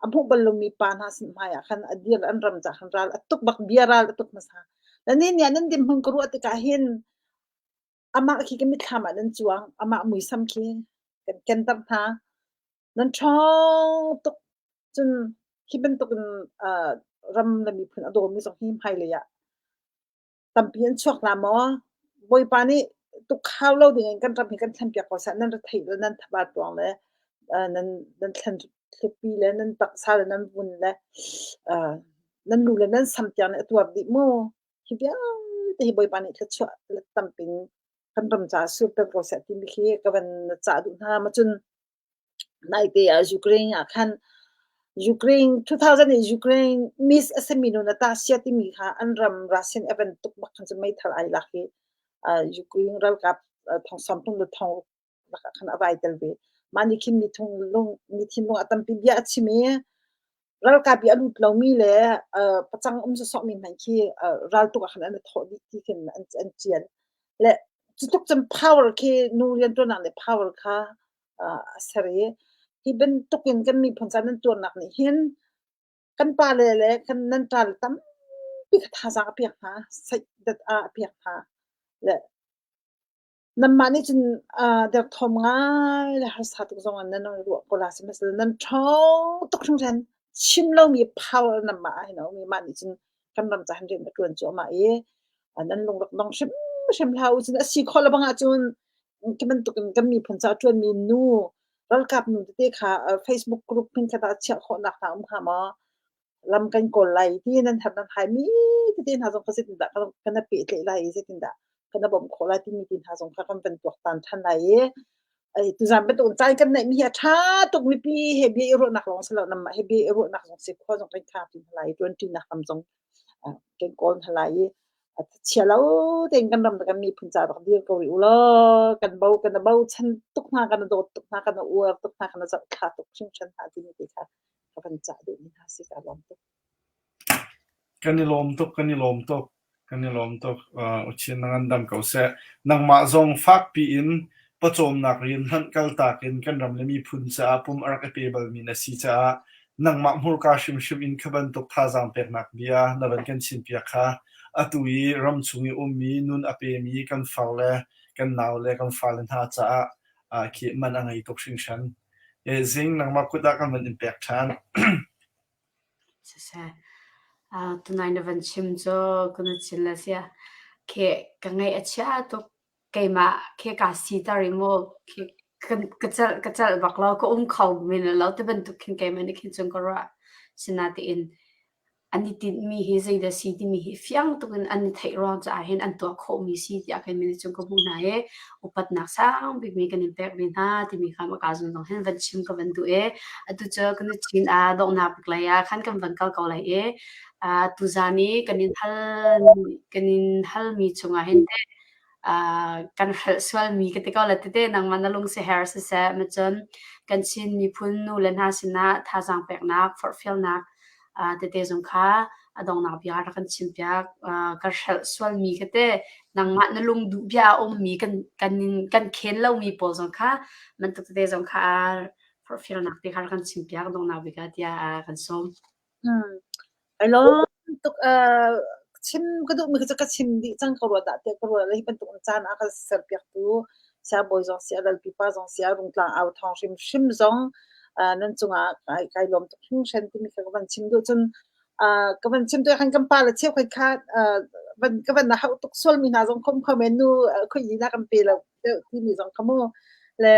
A hmuh bal lomi pa hna sin hmaiah khan a dir an ram ca khan ral a tuk bak bia ral a tuk hmasa. Le nihin ni ah nan dirhmun ka ruah tikah hin Amah khi ka mitthlam ah nan cuang, amah muisam khi kan kenter hna. Nan ṭhawng tuk. Cun hi bantukin uh, ram le miphun a dawmi zong hi hmailei ah tampi an chuak la maw? Bawipa nih tukhau lo dingin kan ram hi kan thlenpiak ko seh. Nan retheih le nan thabat ruang le uh, nan nan thlen thlipi le nan taksa le nan vun le uh, nan lu le nan sam tiang nih a tuar dih mu. Hi vialte hi Bawipa nih thluachuah let tampin kan ram caah surter ko seh timi khi ka van cah duh hna. Macun naite ah Ukraine ah khan Ukraine 2000 in Ukraine Miss a simi nu Natasha timi kha an ram Russian a van tuk bak khan cu meithal ai lak i uh, Ukraine ralkap uh, thong sawm thum le thong lakah khan a vai tel ve. Mah nih khin mi thinlung mi thinlung ah tampi bia a chim i ralkap i a lut lomi le pacang um sawsawhmi hmanh khi raltuk ah khan an i thawh dih ti khin an an ṭial. Le cu tluk cun power khi nu rianṭuannak nih power kha a ser i hi bantuk in kan miphun ca nan tuarnak nih hin kan pale le kan nan ṭale tampi kha thazaang a pek hna, saihdat ah a pek hna. Le Nanmah nih cun derthawm ngai le harsa tuk zong in nan ruah ko la sihmanhsehlaw nan ṭhawng tuk hringhran. Chim lomi power nanmah ah hin a um i mah nih cun kan ram caah hin rian a ṭuan cuahmah i nan lung rak dong hrimhrim hlah u. Cun a si khawh lebang ahcun khi bantukin kan miphun caah a ṭuanmi nu ralkap nu tete kha Facebook group hmunkhat ah chiah khawhnak hna um hnga maw? Lam kan kawl lai ti nan herh nan haimi tete hna zong kha zeitindah kan i pehtlaih lai i zeitindah kan i bawmh khawh lai timi ti hna zong kha kan van tuaktan ṭhan lai i ai tuzan bantuk in caan kan neihmi hi a ṭha tuk mipi he bia i ruahnak lawng si lo nanmah he bia i ruahnak zong si khua zong kan khang ṭi hna lai i ṭuanṭinak lam zong kan kawl hna lai i chia lo tein kan ram le kan miphun ca rak dir ko rih u law kan bo kan i bochan tuk hna kan i dawt tuk hna kan i uar tuk hna kan i zohthla tuk hringhran hna timi te kha ka van cah duhmi hna si ka lawm tuk. Kan i lawm tuk, kan i lawm tuk, kan i lawm tuk. Uh, Uchin na ngandam ko seh. Nangmah zong fakpi in pawcawmnak rian hmanh kaltak in kan ram le miphun caah pum a rak i pe balmi na si caah nangmah hmurka hrimhrim in kha bantuk thazaang peknak bia na van kan chimpiak kha atu i ramchung i ummi nun a pemi kan far le kan nau le kan fale hna caah uh, khi man a ngei tuk hringhran. Zing nangmah kut ah kan van in pek ṭhan. Siseh, tunai na van chim cu ka na chin le sia khi ka ngaih a chia tuk. Keimah khi kaa siter i mu khi ka celh ka celh bak lo, ka um kho men lo ti bantuk khin keimah nih khin cun ka ruah. Sinatein an i tinhmi hi zeidah a si timi hi fiang tuk in an i theih ruang caah hin an tuah khawhmi si tiah kei nih cun ka hmuh hna i upatnak sang bikmi kan in pek ve hna timi kha maka zung zong hin van chim ka van duh i atu cu kan i chin ah donghnak bik lei ah khan kan van kal ko lai i tuzan i kan in hal kan in halmi chungah hin teh kan hrelh sualmi ka ti ko le tete nangmah na lung siaher siseh macun kan Chin miphun nu le hna sinah thazaang peknak forhfialnak tete zong kha a donghnak bia rak kan chimpiak. Ka hrelh sualmi ka te nangmah na lung duh bia a ummi kan kan kan khen lomi pawl zong kha bantuk tete zong kha forhfialnak te kha rak kan chimpiak donghnak bik ah tiah kan sawm. Ai lawm tuk. Chim ka duhmi kha cu ka chim dih cang ka ruah dah tiah ka ruah. Hi bantuk in caan a ka serpiaktu siangbawi zong si, a lalpi pa zong si, a Rungtlang au thawng hrimhrim zong nan cungah kai, kai lawm tuk hringhran timi kha ka van chim duh. Cun ka van chim tu khan kan pa le cheukhat kha van ka van hauh tuk sualmi hna zong khom kho men nu khoi na kan pe lo deuh timi zong kha mu le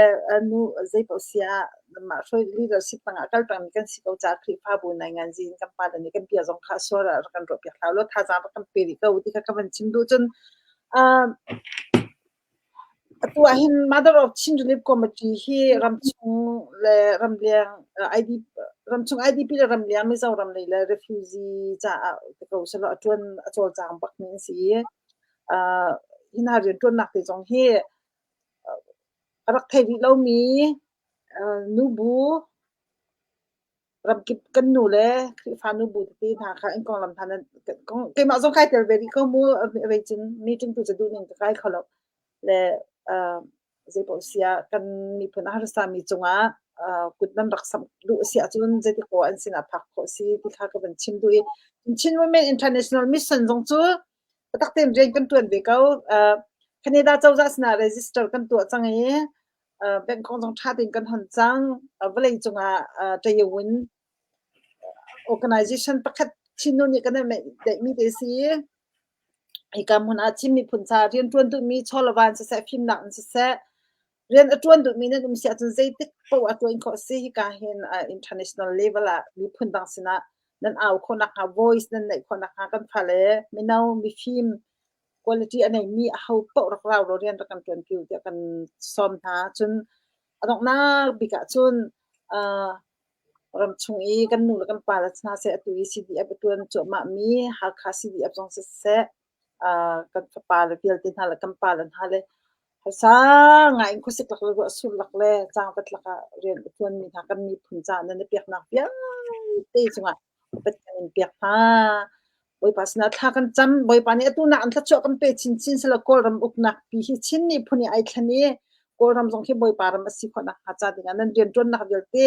nu zei paoh si ah mah hruai leadership tangah kal pengmi kan si ko caah Khrihfabu nai ngan zin kan pa le nih kan bia zong kha sual ah rak kan ruah piak hlah law thazaang rak kan pe rih ko ti kha ka van chim duh cun atu ah hin Mother of Chin Relief Committee hi ramchung le ramleng ID ramchung IDP le ramleng Mizoram lei le refugee caah ti ko selaw a ṭuan a cawlcang bakmi an si i hi hna rianṭuannak te zong hi a rak thei rih lomi nubu ramkip kan nu le Khrihfa nubu tete hna kha an konglam hna nan keimah zong kai tel ve rih ko mu rei cun meeting tu cu duh ning ka kai kho lo le zeipaoh si ah kan miphun a harsami cungah kut nan rak samh duh a si ahcun zeiti ko an sinah phak khawh si ti kha ka van chim duh i Chin Women International Mission zong cu biatak tein rian kan ṭuan ve ko. Canada cozah sinah register kan tuah cang i bank kong zong ṭha tein kan hon cang. Vawlei cungah ṭayawin organization pakhat Chin nu nih kan i deihmi te si. Hika hmun ah Chin miphun ca rian ṭuan duhmi chawlawvan siseh, fimnak in siseh, rian a ṭuan duhmi nan um si ahcun zeitik paoh ah ṭuan khawh a si. Hika hin international level ah miphun dang sinah nan au khawh nakhnga, voice nan neih khawh nakhnga kan fale mino, mifim, quality a neimi aho paoh rak rau law rian rak kan ṭuanpi u tiah kan sawm hna. Cun a donghnak bik ah cun ramchung i kan nu le kan pa le hna seh atu i CDF a ṭuan cuahmahmi Hakha CDF zong siseh, kan fapa le vialte hna le kan pa le hna le. Harsa ngai in khuasik lak le ruahsur lak le cangvat lakah rian a ṭuanmi hna kan miphun caah nan i piaknak vialte cungah upat kan in piak hna. Bawipa sinah thla kan cam. Bawipa nih atu nak in thluachuah kan pe chinchin selaw Kawlram uknak pi hi Chin miphun i ai thlen i Kawlram zong khi Bawipa ram a si khawh nakhnga ca dingah nan rianṭuannak vialte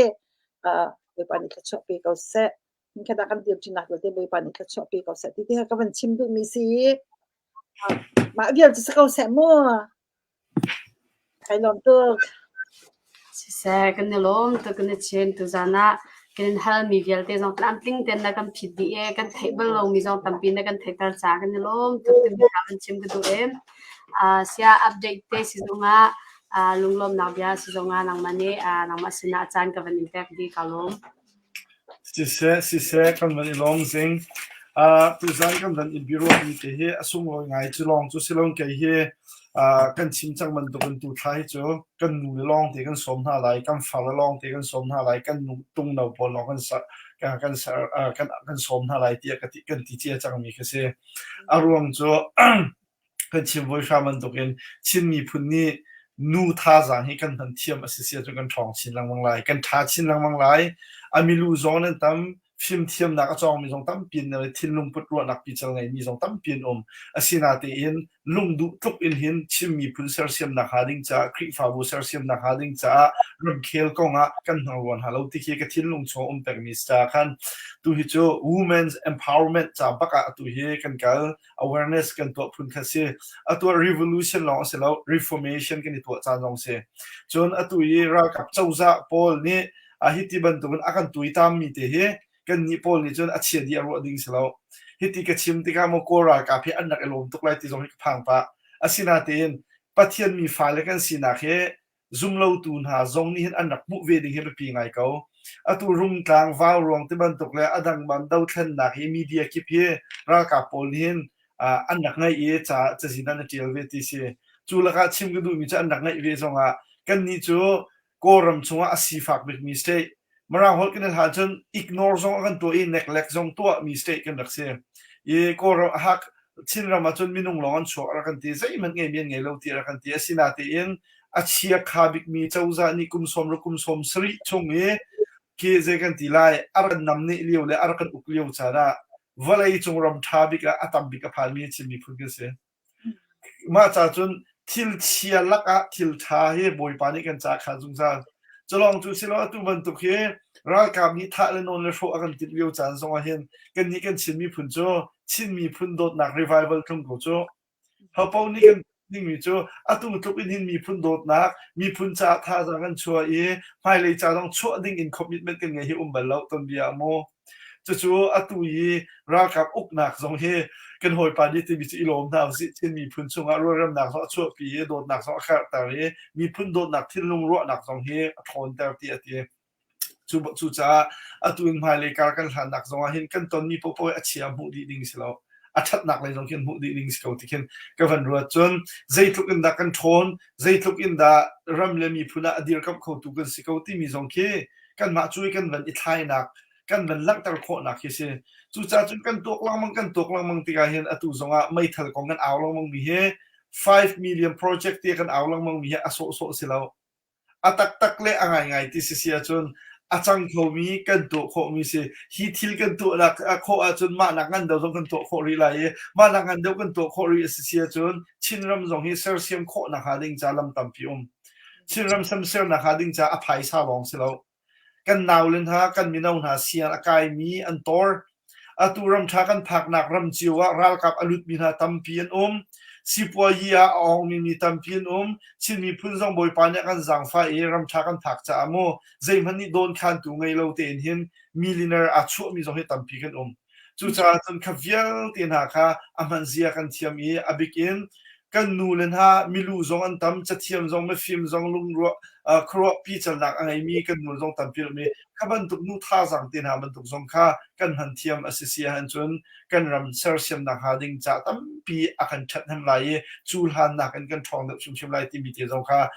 uh, Bawipa nih thluachuah pe ko seh. Hinkhat ah kan dirṭinak vialte Bawipa nih thluachuah pe ko seh ti te ka van chim duhmi si. Mah vial cu si ko seh mu. Kai lawm tuk. Siseh, kan i lawm tuk kan i chin. Tuzaan ah kan in halmi vialte zong tlamtling tein na kan phit dih i kan theih bal lomi zong tampi na kan theihter caah kan i lawm tuk timi kha kan chim ka duh i uh, sia update te si zongah uh, lunglawmnak bia si zongah nangmah nih uh, nangmah sinah caan ka van in pek dih ka lawm. Siseh, siseh, kan van i lawm zing. Uh, tuzan kan van i biaruahmi te hi a sunglawi ngai. Cu lawng cu si lo kei hi uh, kan chim cang bantukin tu thla hi cu kan nu le lawng te kan sawm hna lai, kan far le lawng te kan sawm hna lai, kan nu tung no pawl lawng kan sa kan kan ser uh, kan kan sawm hna lai tiah ka ti kan ti cia cangmi ka si. A ruang cu Kan chim voi hram bantukin Chin miphun nih nu thazaang hi kan hman thiam a si si ahcun kan ṭhawng chin lengmang lai. Kan ṭha chin lengmang lai. A milu zong nan tam, fimthiamnak a cawngmi zong tampi an um, thinlung put ruahnak pical ngeimi zong tampi an um. Asinatein lungduh tluk in hin Chin miphun sersiamnak hnga ding caah, Khrihfabu sersiamnak hnga ding caah ramkhel kong ah kan hmang rua hna lo ti khi ka thinlung chung a um pengmi si caah khan tu hi cu women's empowerment ca bak ah atu hi kan kal. awareness kan tuah phun kha si. Atu revolution lawng a si lo, reformation kan i tuah caan zong si. Cun atu i ralkap cozah pawl nih a hi ti bantukin a kan tuitam mi te hi kan nih pawl nih cun a chia dih a ruah ding si lo. Hiti ka chim tikah maw Kawl ralkap hi an rak i lawm tuk lai ti zong hi ka phang pah. Asinatein Pathian mi fale kan sinak hi zumlotu hna zong nih hin an rak hmuh ve ding hi biapi ngai ko. Atu Rungtlang, Vauruang tibantuk le a dang ban dothlennak hi media kip hi ralkap pawl nih hin an rak ngaih i ca cazin an ṭial ve ti si. Cu lakah chim ka duhmi cu an rak ngaih ve zongah kannih cu Kawlram chungah a sifak bikmi state, Mirang holh kan i hlan cun ignore zong a kan tuah i neglect zong tuahmi state kan rak si. I Kawlram hak Chinram ah cun minung lawng an chuak a rak kan ti, zeihmanh ngeimi an ngei lo ti a rak kan ti. Asinatein a chiakha bikmi cozah nih kum sawm le kum 70 chung i khi zei kan ti lai a rak namneh lio le a rak kan uk lio caan ah vawlei cung ram ṭha bik ah a tam bik a phanmi Chin miphun kan si. Mah ca cun thil chia lakah thil ṭha hi Bawipa nih kan ca kha zungzal. Culawng cu silo atu bantuk hi ralkap nih thah le nawn le hrawh a kan timh lio caan zongah hin kannih kan Chin miphun cu Chin miphun dawtnak revival tlung ko cu. Hopaoh nih kan dingmi cu atu tluk in hin miphun dawtnak, miphun caah thazaang kan chuah i hmailei ca zong chuah ding in commitment kan ngei hi um bal lo tonbia a maw. Cucu atu i ralkap uknak zong hi kan hawipa nih timi cu i lawm hna usih. Chin miphun chungah rualremnak zong a chuahpi i dawtnak zong a karhter i miphun dawtnak thinlung ruahnak zong hi a ṭhawnter ti a ti. Cucaah atu in hmailei kar kan hlannak zong ah hin kan tonmi paohpaoh hi a chia hmuh dih ding si lo. A ṭhatnak lei zong khin hmuh dih ding si ko ti khin ka van ruat. Cun zeitluk in dah kan ṭhawn, zeitluk in dah ram le miphun ah a dirkamh khotu kan si ko timi zong khi kanmah cu i kan van i thlainak kan van langhter khawhnak khi si. Cucaah cun kan tuak lengmang kan tuak lengmang tikah hin atu zongah meithal kong kan au lengmang mi hi 5 million project ti kan au lengmang mi hi a sawhsawh si lo. A taktak le a ngaingai ti si si ahcun a cang khomi kan tuah khawhmi si. Hi thil kan tuahnak khawh ahcun mah nak ngan deuh zong kan tuah khawh rih lai i mah nak ngan deuh kan tuah khawh rih a si si ahcun Chinram zong hi sersiam khawhnak hnga ding ca lam tampi um. Chinram sersiamnak hnga ding ca a phaisa lawng si lo. Kan naule hna, kan mino hna siang a kaimi an tor. Atu ramṭha kan phaknak ram cio ah ralkap a lutmi hna tampi an um. Sipuayi ah a awngmi mi tampi an um. Chin miphun zong Bawipa nih a kan zaangfah i ramṭha kan phak caah mu zeihmanh nih dawnkhantu ngei lo tein hin millionaire aa chuahmi zong hi tampi kan um. Cucaah cun kha vialte hna kha a hman zia kan thiam i a bik in kan nu le hna milu zong an tam, cathiam zong mifim zong lungruah khuaruah picelnak a ngeimi kan nu zong tampi an um i kha bantuk nu thazaang te hna bantuk zong kha kan hman thiam a si si ahcun kan ram sersiamnak hnga ding ca tampi a kan ṭhathnem lai i cu hlannak in kan ṭhawng deuh hrimhrim lai timi te zong kha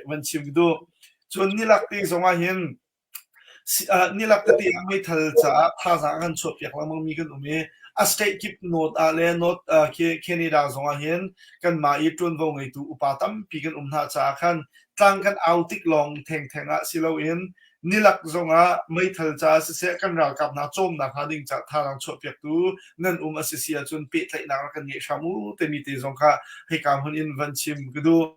van chim ka duh. Cun nilak te zong ah hin Nilak tete ah meithal caah thazaang a kan chuahpiak lengmangmi kan um i A state kip North ah le North uh, Canada zong ah hin kanmah i ṭuanvo ngeitu upa tampi kan um hna caah khan tlang kan au tik lawng thengtheng ah si loin nilak zongah meithal ca siseh kan ralkap hna cawmnak hnga ding ca thazaang chuahpiaktu nan um a si si ahcun pehtlaihnak rak kan ngeih hram u timi te zong kha hika hmun in van chim ka duh.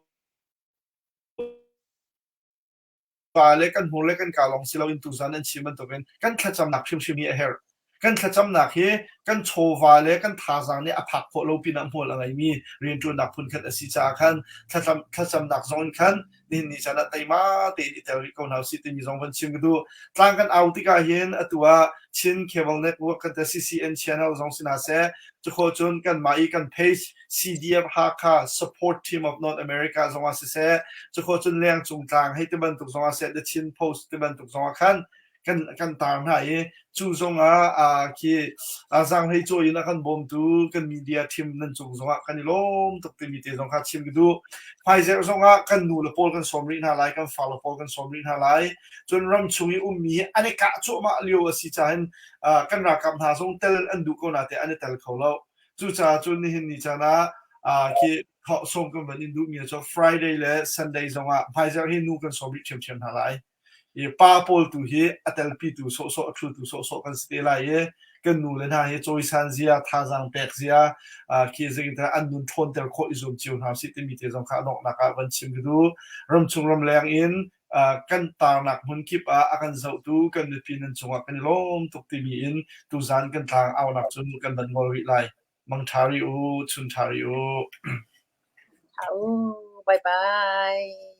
Pa le kan hmur le kan kaa lawng si loin tuzan an chim bantukin kan thlacamnak hrimhrim hi a herh. Kan thlacamnak hi kan chawva le kan thazaang nih a phak khawh lo pinah hmual a ngeimi rianṭuannak phunkhat a si caah khan thlacam, thlacamnak zong in khan nihin ni caan ah teima tein i tel rih ko hna usih timi zong van chim ka duh. Tlang kan au tikah hin atu ah Chin Cable Network kan te CCN channel zong si hna seh, cukhawh cun kanmah i kan page CDF Hakha Support Team of North America zong ah siseh, cukhawh cun lengcung tlang hei ti bantuk zong ah seh, The Chin Post ti bantuk zong ah khan kan kan tar hna i cu zong ah khi zaanghlei cawi in a kan bawmtu kan media team nan cung zong ah kan i lawm tuk timi te zong kha chim ka duh. Hmaizerh zong ah kan nu le pawl kan sawm rih hna lai, kan fale pawl kan sawm rih hna lai. Cun ram chung i ummi hi an i kah cuahmah lio a si cahin kan ralkap hna zong tel an duh ko na te an i tel kho lo. Cucaah cun nihin ni caan ah khi sawm kan van in duhmi cu Friday le Sunday zong ah hmaizerh hi nu kan sawm rih ṭhiamṭhiam hna lai. I pa pawl tu hi a telpitu sawhsawh a ṭhutu sawhsawh kan si te lai i kan nu le hna hi cawisan zia, thazaang pek zia, khi zeitintiah an nun ṭhawnter khawh i zuam cio hna usih timi te zong kha a donghnak ah van chim ka duh. Ramchung ramleng in kan tarnak hmun kip ah a kan zohtu kan mipi nan cungah kan i lawm tuk timi in tuzan kan tlang aunak cun kan van ngol rih lai. Mangṭha rih u, chun ṭha rih u. Bye bye.